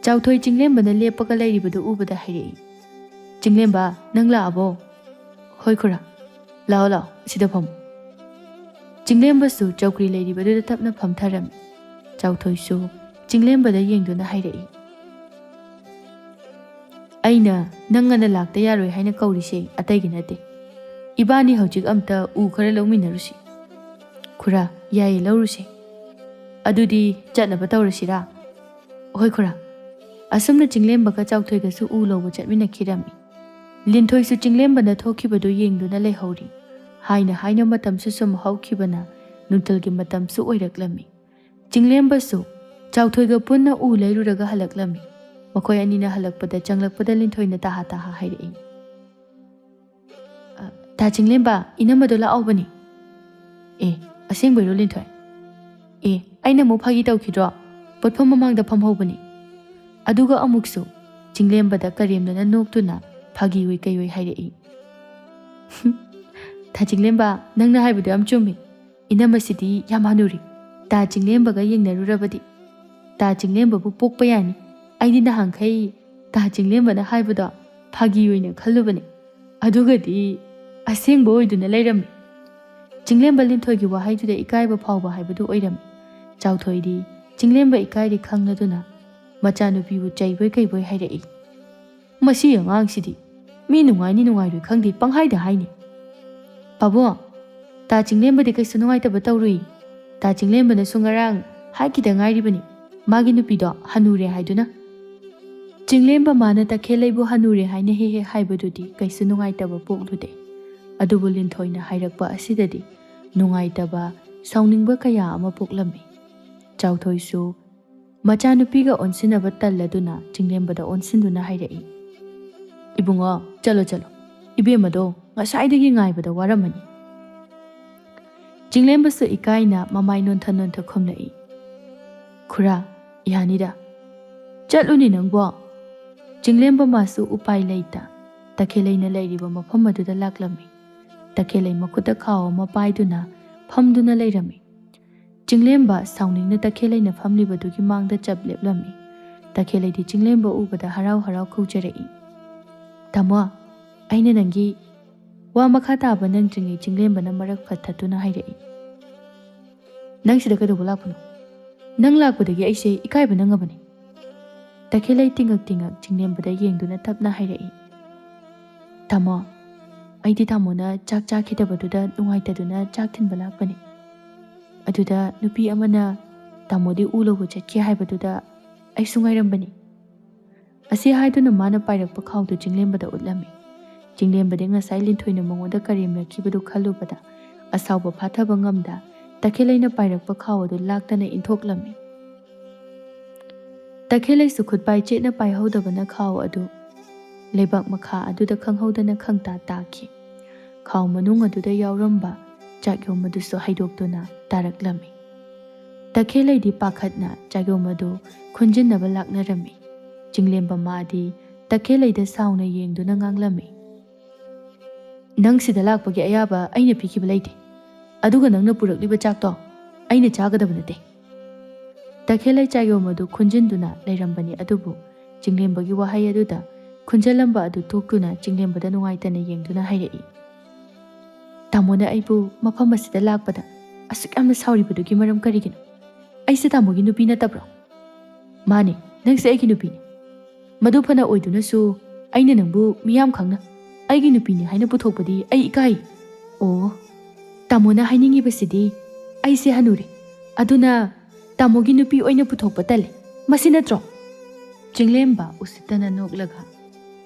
ꯆꯥꯎꯊꯣꯏ ꯆꯤꯡꯂꯦꯝꯕꯅ ꯂꯦꯞꯄꯒ ꯂꯩꯔꯤꯕꯗꯨ ꯎꯕꯗ ꯍꯥꯏꯔꯛꯏ, "ꯆꯤꯡꯂꯦꯝꯕ, ꯅꯪ ꯂꯥꯛꯑꯕꯣ?" "ꯍꯣꯏ ꯈꯨꯔꯥ, ꯂꯥꯛꯑꯣ ꯂꯥꯛꯑꯣ, ꯑꯁꯤꯗ ꯐꯝꯃꯨ"꯫ ꯆꯤꯡꯂꯦꯝꯕꯁꯨ ꯆꯧꯀ꯭ꯔꯤ ꯂꯩꯔꯤꯕꯗꯨꯗ ꯇꯞꯅ ꯐꯝꯊꯔꯝꯃꯤ꯫ ꯆꯥꯎꯊꯣꯏꯁꯨ ꯆꯤꯡꯂꯦꯝꯕꯗ ꯌꯦꯡꯗꯨꯅ ꯍꯥꯏꯔꯛꯏ, "ꯑꯩꯅ ꯅꯪ ꯉꯟꯅ ꯂꯥꯛꯇ ꯌꯥꯔꯣꯏ ꯍꯥꯏꯅ ꯀꯧꯔꯤꯁꯦ ꯑꯇꯩꯒꯤ ꯅꯠꯇꯦ꯫ ꯏꯕꯥꯅꯤ ꯍꯧꯖꯤꯛ ꯑꯝꯇ ꯎ ꯈꯔ ꯂꯧꯃꯤꯟꯅꯔꯨꯁꯤ"꯫ "ꯈꯨꯔꯥ, ꯌꯥꯏꯌꯦ, ꯂꯧꯔꯨꯁꯦ"꯫ "ꯑꯗꯨꯗꯤ ꯆꯠꯅꯕ ꯇꯧꯔꯁꯤꯔꯥ?" "ꯍꯣꯏ ꯈꯨꯔꯥ"꯫ ꯑꯁꯨꯝꯅ ꯆꯤꯡꯂꯦꯝꯕꯒ ꯆꯥꯎꯊꯣꯏꯒꯁꯨ ꯎ ꯂꯧꯕ ꯆꯠꯃꯤꯟꯅꯈꯤꯔꯝꯃꯤ꯫ ꯂꯤꯟꯊꯣꯏꯁꯨ ꯆꯤꯡꯂꯦꯝꯕꯅ ꯊꯣꯛꯈꯤꯕꯗꯨ ꯌꯦꯡꯗꯨꯅ ꯂꯩꯍꯧꯔꯤ꯫ ꯍꯥꯏꯅ ꯍꯥꯏꯅ ꯃꯇꯝꯁꯨ ꯁꯨꯝ ꯍꯧꯈꯤꯕꯅ ꯅꯨꯡꯊꯤꯜꯒꯤ ꯃꯇꯝꯁꯨ ꯑꯣꯏꯔꯛꯂꯝꯃꯤ꯫ ꯆꯤꯡꯂꯦꯝꯕꯁꯨ ꯆꯥꯎꯊꯣꯏꯒ ꯄꯨꯟꯅ ꯎ ꯂꯩꯔꯨꯔꯒ ꯍꯜꯂꯛꯂꯝꯃꯤ꯫ ꯃꯈꯣꯏ ꯑꯅꯤꯅ ꯍꯜꯂꯛꯄꯗ ꯆꯪꯂꯛꯄꯗ ꯂꯤꯟꯊꯣꯏꯅ ꯇꯥꯍꯥ ꯇꯥꯍꯥ ꯍꯥꯏꯔꯛꯏ, "ꯑ, ꯇꯥ ꯆꯤꯡꯂꯦꯝꯕ, ꯏꯅꯝꯃꯗꯣ ꯂꯥꯛꯍꯧꯕꯅꯤ"꯫ "ꯑꯦ, ꯑꯁꯦꯡꯕꯩꯔꯣ ꯂꯤꯟꯊꯣꯏ?" "ꯑꯦ, ꯑꯩꯅ ꯑꯃꯨꯛ ꯐꯥꯒꯤ ꯇꯧꯈꯤꯗ꯭ꯔꯣ? ꯄꯣꯠꯐꯝ ꯃꯃꯥꯡꯗ ꯐꯝꯍꯧꯕꯅꯤ"꯫ ꯑꯗꯨꯒ ꯑꯃꯨꯛꯁꯨ ꯆꯤꯡꯂꯦꯝꯕꯗ ꯀꯔꯦꯝꯅꯅ ꯅꯣꯛꯇꯨꯅ ꯐꯥꯒꯤ ꯑꯣꯏ ꯀꯩ ꯑꯣꯏ ꯍꯥꯏꯔꯛꯏ, "ꯇꯥ ꯆꯤꯡꯂꯦꯝꯕ, ꯅꯪꯅ ꯍꯥꯏꯕꯗꯣ ꯌꯥꯝ ꯆꯨꯝꯃꯤ꯫ ꯏꯅꯝꯃꯁꯤꯗꯤ ꯌꯥꯝ ꯍꯅꯨꯔꯤ꯫ ꯇꯥ ꯆꯤꯡꯂꯦꯝꯕꯒ ꯌꯦꯡꯅꯔꯨꯔꯕꯗꯤ ꯇꯥ ꯆꯤꯡꯂꯦꯝꯕꯕꯨ ꯄꯣꯛꯄ ꯌꯥꯅꯤ꯫ ꯑꯩꯗꯤ ꯅꯍꯥꯟꯈꯩ ꯇꯥ ꯆꯤꯡꯂꯦꯝꯕꯅ ꯍꯥꯏꯕꯗꯣ ꯐꯥꯒꯤ ꯑꯣꯏꯅ ꯈꯜꯂꯨꯕꯅꯤ, ꯑꯗꯨꯒꯗꯤ ꯑꯁꯦꯡꯕ ꯑꯣꯏꯗꯨꯅ ꯂꯩꯔꯝꯃꯤ"꯫ ꯆꯤꯡꯂꯦꯝꯕ ꯂꯤꯟꯊꯣꯏꯒꯤ ꯋꯥꯍꯩꯗꯨꯗ ꯏꯀꯥꯏꯕ ꯐꯥꯎꯕ ꯍꯥꯏꯕꯗꯨ ꯑꯣꯏꯔꯝꯃꯤ꯫ ꯆꯥꯎꯊꯣꯏꯗꯤ ꯆꯤꯡꯂꯦꯝꯕ ꯏꯀꯥꯏꯔꯤ ꯈꯪꯂꯗꯨꯅ ꯃꯆꯥꯅꯨꯄꯤꯕꯨ ꯆꯩꯕꯣꯏ ꯀꯩꯕꯣꯏ ꯍꯥꯏꯔꯛꯏ, "ꯃꯁꯤ ꯑꯉꯥꯡꯁꯤꯗꯤ ꯃꯤ ꯅꯨꯡꯉꯥꯏꯅꯤ ꯅꯨꯡꯉꯥꯏꯔꯣꯏ ꯈꯪꯗꯦ, ꯄꯪꯍꯥꯏꯗ ꯍꯥꯏꯅꯤ"꯫ "ꯄꯥꯕꯨꯡ, ꯇꯥ ꯆꯤꯡꯂꯦꯝꯕꯗꯤ ꯀꯩꯁꯨ ꯅꯨꯡꯉꯥꯏꯇꯕ ꯇꯧꯔꯨꯏ꯫ ꯇꯥ ꯆꯤꯡꯂꯦꯝꯕꯅꯁꯨ ꯉꯔꯥꯡ ꯍꯥꯏꯈꯤꯗ ꯉꯥꯏꯔꯤꯕꯅꯤ, ꯃꯥꯒꯤ ꯅꯨꯄꯤꯗꯣ ꯍꯅꯨꯔꯦ ꯍꯥꯏꯗꯨꯅ"꯫ ꯆꯤꯡꯂꯦꯝꯕ ꯃꯥꯅ ꯇꯈꯦꯜꯂꯩꯕꯨ ꯍꯅꯨꯔꯦ ꯍꯥꯏꯅ ꯍꯦꯛ ꯍꯦꯛ ꯍꯥꯏꯕꯗꯨꯗꯤ ꯀꯩꯁꯨ ꯅꯨꯡꯉꯥꯏꯇꯕ ꯄꯣꯛꯂꯨꯗꯦ꯫ ꯑꯗꯨꯕꯨ ꯂꯤꯟꯊꯣꯏꯅ ꯍꯥꯏꯔꯛꯄ ꯑꯁꯤꯗꯗꯤ ꯅꯨꯡꯉꯥꯏꯇꯕ, ꯁꯥꯎꯅꯤꯡꯕ ꯀꯌꯥ ꯑꯃ ꯄꯣꯛꯂꯝꯃꯤ꯫ ꯆꯥꯎꯊꯣꯏꯁꯨ ꯃꯆꯥꯅꯨꯄꯤꯒ ꯑꯣꯟꯁꯤꯟꯅꯕ ꯇꯜꯂꯗꯨꯅ ꯆꯤꯡꯂꯦꯝꯕꯗ ꯑꯣꯟꯁꯤꯟꯗꯨꯅ ꯍꯥꯏꯔꯛꯏ, "ꯏꯕꯨꯡꯉꯣ, ꯆꯠꯂꯣ ꯆꯠꯂꯣ, ꯏꯕꯦꯝꯃꯗꯣ ꯉꯁꯥꯏꯗꯒꯤ ꯉꯥꯏꯕꯗ ꯋꯥꯔꯝꯃꯅꯤ"꯫ ꯆꯤꯡꯂꯦꯝꯕꯁꯨ ꯏꯀꯥꯏꯅ ꯃꯃꯥꯏ ꯅꯣꯟꯊ ꯅꯣꯟꯊ ꯈꯨꯝꯂꯛꯏ, "ꯈꯨꯔꯥ, ꯌꯥꯅꯤꯗ"꯫ "ꯆꯠꯂꯨꯅꯦ ꯅꯪꯕꯣ"꯫ ꯆꯤꯡꯂꯦꯝꯕ ꯃꯥꯁꯨ ꯎꯄꯥꯏ ꯂꯩꯇ ꯇꯈꯦꯜꯂꯩꯅ ꯂꯩꯔꯤꯕ ꯃꯐꯝ ꯑꯗꯨꯗ ꯂꯥꯛꯂꯝꯃꯤ꯫ ꯇꯈꯦꯜꯂꯩ ꯃꯈꯨꯠꯇ ꯈꯥꯎ ꯑꯃ ꯄꯥꯏꯗꯨꯅ ꯐꯝꯗꯨꯅ ꯂꯩꯔꯝꯃꯤ꯫ ꯆꯤꯡꯂꯦꯝꯕ ꯁꯥꯎꯅꯤꯡꯅ ꯇꯈꯦꯜꯂꯩꯅ ꯐꯝꯂꯤꯕꯗꯨꯒꯤ ꯃꯥꯡꯗ ꯆꯞ ꯂꯦꯞꯂꯝꯃꯤ꯫ ꯇꯈꯦꯜꯂꯩꯗꯤ ꯆꯤꯡꯂꯦꯝꯕ ꯎꯕꯗ ꯍꯔꯥꯎ ꯍꯔꯥꯎ ꯀꯧꯖꯔꯛꯏ, "ꯇꯥꯃꯣ, ꯑꯩꯅ ꯅꯪꯒꯤ ꯋꯥ ꯃꯈꯥ ꯇꯥꯕ ꯅꯪꯗ꯭ꯔꯤꯉꯩ ꯆꯤꯡꯂꯦꯝꯕꯅ ꯃꯔꯛ ꯐꯠ ꯊꯠꯇꯨꯅ ꯍꯥꯏꯔꯛꯏ, "ꯅꯪ ꯁꯤꯗ ꯀꯩꯗꯧꯕ ꯂꯥꯛꯄꯅꯣ? ꯅꯪ ꯂꯥꯛꯄꯗꯒꯤ ꯑꯩꯁꯦ ꯏꯀꯥꯏꯕ ꯅꯪꯉꯕꯅꯤ꯫" ꯇꯈꯦꯜꯂꯩ ꯇꯤꯡꯉꯛ ꯇꯤꯡꯉꯛ ꯆꯤꯡꯂꯦꯝꯕꯗ ꯌꯦꯡꯗꯨꯅ ꯇꯞꯅ ꯍꯥꯏꯔꯛꯏ, "ꯇꯥꯃꯣ, ꯑꯩꯗꯤ ꯇꯥꯃꯣꯅ ꯆꯥꯛ ꯆꯥꯈꯤꯗꯕꯗꯨꯗ ꯅꯨꯡꯉꯥꯏꯇꯗꯨꯅ ꯆꯥꯛ ꯊꯤꯟꯕ ꯂꯥꯛꯄꯅꯤ꯫ ꯑꯗꯨꯗ ꯅꯨꯄꯤ ꯑꯃꯅ ꯇꯥꯃꯣꯗꯤ ꯎ ꯂꯧꯕ ꯆꯠꯈꯤ ꯍꯥꯏꯕꯗꯨꯗ ꯑꯩꯁꯨ ꯉꯥꯏꯔꯝꯕꯅꯤ꯫" ꯑꯁꯤ ꯍꯥꯏꯗꯨꯅ ꯃꯥꯅ ꯄꯥꯏꯔꯛꯄ ꯈꯥꯎꯗꯨ ꯆꯤꯡꯂꯦꯝꯕꯗ ꯎꯠꯂꯝꯃꯤ꯫ ꯆꯤꯡꯂꯦꯝꯕꯗꯤ ꯉꯁꯥꯏ ꯂꯤꯟꯊꯣꯏꯅ ꯃꯉꯣꯟꯗ ꯀꯔꯦꯝꯅꯈꯤꯕꯗꯨ ꯈꯜꯂꯨꯕꯗ ꯑꯁꯥꯎꯕ ꯐꯥꯊꯕ ꯉꯝꯗ ꯇꯈꯦꯜꯂꯩꯅ ꯄꯥꯏꯔꯛꯄ ꯈꯥꯎ ꯑꯗꯨ ꯂꯥꯛꯇꯅ ꯏꯟꯊꯣꯛꯂꯝꯃꯤ꯫ ꯇꯈꯦꯜꯂꯩꯁꯨ ꯈꯨꯠꯄꯥꯏ ꯆꯦꯠꯅ ꯄꯥꯏꯍꯧꯗꯕꯅ ꯈꯥꯎ ꯑꯗꯨ ꯂꯩꯕꯥꯛ ꯃꯈꯥ ꯑꯗꯨꯗ ꯈꯪꯍꯧꯗꯅ ꯈꯪꯇꯥ ꯇꯥꯈꯤ꯫ ꯈꯥꯎ ꯃꯅꯨꯡ ꯑꯗꯨꯗ ꯌꯥꯎꯔꯝꯕ ꯆꯥꯛꯌꯣꯝ ꯑꯗꯨꯁꯨ ꯍꯩꯗꯣꯛꯇꯨꯅ ꯇꯥꯔꯛꯂꯝꯃꯤ꯫ ꯇꯈꯦꯜꯂꯩꯗꯤ ꯄꯥꯈꯠꯅ ꯆꯥꯛꯌꯣꯝ ꯑꯗꯨ ꯈꯨꯟꯖꯤꯟꯅꯕ ꯂꯥꯛꯅꯔꯝꯃꯤ꯫ ꯆꯤꯡꯂꯦꯝꯕ ꯃꯥꯗꯤ ꯇꯈꯦꯜꯂꯩꯗ ꯁꯥꯎꯅ ꯌꯦꯡꯗꯨꯅ ꯉꯥꯡꯂꯝꯃꯤ, "ꯅꯪ ꯁꯤꯗ ꯂꯥꯛꯄꯒꯤ ꯑꯌꯥꯕ ꯑꯩꯅ ꯄꯤꯈꯤꯕ ꯂꯩꯇꯦ꯫ ꯑꯗꯨꯒ ꯅꯪꯅ ꯄꯨꯔꯛꯂꯤꯕ ꯆꯥꯛꯇꯣ ꯑꯩꯅ ꯆꯥꯒꯗꯕ ꯅꯠꯇꯦ꯫" ꯇꯈꯦꯜꯂꯩ ꯆꯥꯌꯣꯝ ꯑꯗꯨ ꯈꯨꯟꯖꯤꯟꯗꯨꯅ ꯂꯩꯔꯝꯕꯅꯤ, ꯑꯗꯨꯕꯨ ꯆꯤꯡꯂꯦꯝꯕꯒꯤ ꯋꯥꯍꯩ ꯑꯗꯨꯗ ꯈꯨꯟꯖꯜꯂꯝꯕ ꯑꯗꯨ ꯇꯣꯛꯇꯨꯅ ꯆꯤꯡꯂꯦꯝꯕꯗ ꯅꯨꯡꯉꯥꯏꯇꯅ ꯌꯦꯡꯗꯨꯅ ꯍꯥꯏꯔꯛꯏ, "ꯇꯥꯃꯣꯅ ꯑꯩꯕꯨ ꯃꯐꯝ ꯑꯁꯤꯗ ꯂꯥꯛꯄꯗ ꯑꯁꯨꯛ ꯌꯥꯝꯅ ꯁꯥꯎꯔꯤꯕꯗꯨꯒꯤ ꯃꯔꯝ ꯀꯔꯤꯒꯤꯅꯣ? ꯑꯩꯁꯦ ꯇꯥꯃꯣꯒꯤ ꯅꯨꯄꯤ ꯅꯠꯇꯕ꯭ꯔꯣ?" "ꯃꯥꯅꯦ, ꯅꯪꯁꯦ ꯑꯩꯒꯤ ꯅꯨꯄꯤꯅꯤ꯫ ꯃꯗꯨ ꯐꯅ ꯑꯣꯏꯗꯨꯅꯁꯨ ꯑꯩꯅ ꯅꯪꯕꯨ ꯃꯤꯌꯥꯝ ꯈꯪꯅ ꯑꯩꯒꯤ ꯅꯨꯄꯤꯅꯤ ꯍꯥꯏꯅ ꯄꯨꯊꯣꯛꯄꯗꯤ ꯑꯩ ꯏꯀꯥꯏ꯫" "ꯑꯣ, ꯇꯥꯃꯣꯅ ꯍꯥꯏꯅꯤꯡꯉꯤꯕꯁꯤꯗꯤ ꯑꯩꯁꯦ ꯍꯅꯨꯔꯦ, ꯑꯗꯨꯅ ꯇꯥꯃꯣꯒꯤ ꯅꯨꯄꯤ ꯑꯣꯏꯅ ꯄꯨꯊꯣꯛꯄ ꯇꯜꯂꯦ, ꯃꯁꯤ ꯅꯠꯇ꯭ꯔꯣ?" ꯆꯤꯡꯂꯦꯝꯕ ꯎꯁꯤꯠꯇꯅ ꯅꯣꯛꯂꯒ,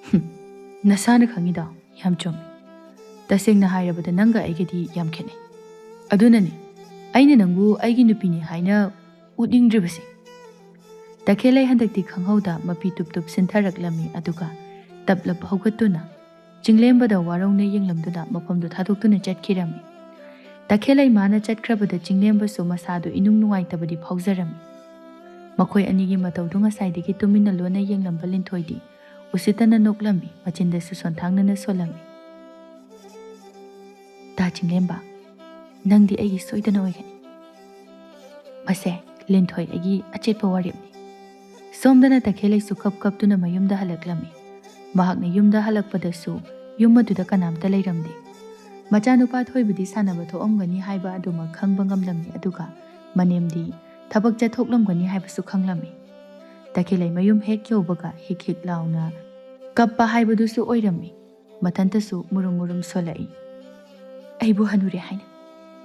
"ꯍꯨꯝ, ꯅꯁꯥꯅ ꯈꯪꯉꯤꯗꯣ ꯌꯥꯝ ꯆꯨꯝꯃꯤ꯫ ꯇꯁꯦꯡꯅ ꯍꯥꯏꯔꯕꯗ ꯅꯪꯒ ꯑꯩꯒꯗꯤ ꯌꯥꯝ ꯈꯦꯠꯅꯩ꯫ ꯑꯗꯨꯅꯅꯦ ꯑꯩꯅ ꯅꯪꯕꯨ ꯑꯩꯒꯤ ꯅꯨꯄꯤꯅꯤ ꯍꯥꯏꯅ ꯎꯠꯅꯤꯡꯗ꯭ꯔꯤꯕꯁꯦ꯫" ꯇꯈꯦꯜꯂꯩ ꯍꯟꯗꯛꯇꯤ ꯈꯪꯍꯧꯗ ꯃꯄꯤ ꯇꯨꯞ ꯇꯨꯞ ꯁꯤꯟꯊꯔꯛꯂꯝꯃꯤ, ꯑꯗꯨꯒ ꯇꯞꯂꯞ ꯍꯧꯒꯠꯇꯨꯅ ꯆꯤꯡꯂꯦꯝꯕꯗ ꯋꯥꯔꯧꯅ ꯌꯦꯡꯂꯝꯗꯨꯅ ꯃꯐꯝꯗꯨ ꯊꯥꯗꯣꯛꯇꯨꯅ ꯆꯠꯈꯤꯔꯝꯃꯤ꯫ ꯇꯈꯦꯜꯂꯩ ꯃꯥꯅ ꯆꯠꯈ꯭ꯔꯕꯗ ꯆꯤꯡꯂꯦꯝꯕꯁꯨ ꯃꯁꯥꯗꯨ ꯏꯅꯨꯡ ꯅꯨꯡꯉꯥꯏꯇꯕꯗꯤ ꯐꯥꯎꯖꯔꯝꯃꯤ꯫ ꯃꯈꯣꯏ ꯑꯅꯤꯒꯤ ꯃꯇꯧꯗꯨ ꯉꯁꯥꯏꯗꯒꯤ ꯇꯨꯃꯤꯟꯅ ꯂꯣꯟꯅ ꯌꯦꯡꯂꯝꯕ ꯂꯤꯟꯊꯣꯏꯗꯤ ꯎꯁꯤꯠꯇꯅ ꯅꯣꯛꯂꯝꯃꯤ, ꯃꯆꯤꯟꯗꯁꯨ ꯁꯣꯟꯊꯥꯡꯅꯅ ꯁꯣꯜꯂꯝꯃꯤ꯫ "ꯇꯥ ꯆꯤꯡꯂꯦꯝꯕ, ꯅꯪꯗꯤ ꯑꯩꯒꯤ ꯁꯣꯏꯗꯅ ꯑꯣꯏꯒꯅꯤ꯫ ꯃꯁꯦ ꯂꯤꯟꯊꯣꯏ ꯑꯩꯒꯤ ꯑꯆꯦꯠꯄ ꯋꯥꯔꯦꯞꯅꯤ꯫" ꯁꯣꯝꯗꯅ ꯇꯈꯦꯜꯂꯩꯁꯨ ꯀꯞ ꯀꯞꯇꯨꯅ ꯃꯌꯨꯝꯗ ꯍꯜꯂꯛꯂꯝꯃꯤ꯫ ꯃꯍꯥꯛꯅ ꯌꯨꯝꯗ ꯍꯜꯂꯛꯄꯗꯁꯨ ꯌꯨꯝ ꯑꯗꯨꯗ ꯀꯅꯥꯝꯇ ꯂꯩꯔꯝꯗꯦ꯫ ꯃꯆꯥꯅꯨꯄꯥ ꯊꯣꯏꯕꯗꯤ ꯁꯥꯟꯅꯕ ꯊꯣꯛꯑꯝꯒꯅꯤ ꯍꯥꯏꯕ ꯑꯗꯨꯃꯛ ꯈꯪꯕ ꯉꯝꯂꯝꯃꯤ, ꯑꯗꯨꯒ ꯃꯅꯦꯝꯗꯤ ꯊꯕꯛ ꯆꯠꯊꯣꯛꯂꯝꯒꯅꯤ ꯍꯥꯏꯕꯁꯨ ꯈꯪꯂꯝꯃꯤ꯫ ꯇꯈꯦꯜꯂꯩ ꯃꯌꯨꯝ ꯍꯦꯛ ꯌꯧꯕꯒ ꯍꯤꯛ ꯍꯤꯛ ꯂꯥꯎꯅ ꯀꯞꯄ ꯍꯥꯏꯕꯗꯨꯁꯨ ꯑꯣꯏꯔꯝꯃꯤ꯫ ꯃꯊꯟꯇꯁꯨ ꯃꯨꯔꯨꯝ ꯃꯨꯔꯨꯝ ꯁꯣꯜꯂꯛꯏ꯫ "ꯑꯩꯕꯨ ꯍꯅꯨꯔꯦ ꯍꯥꯏꯅ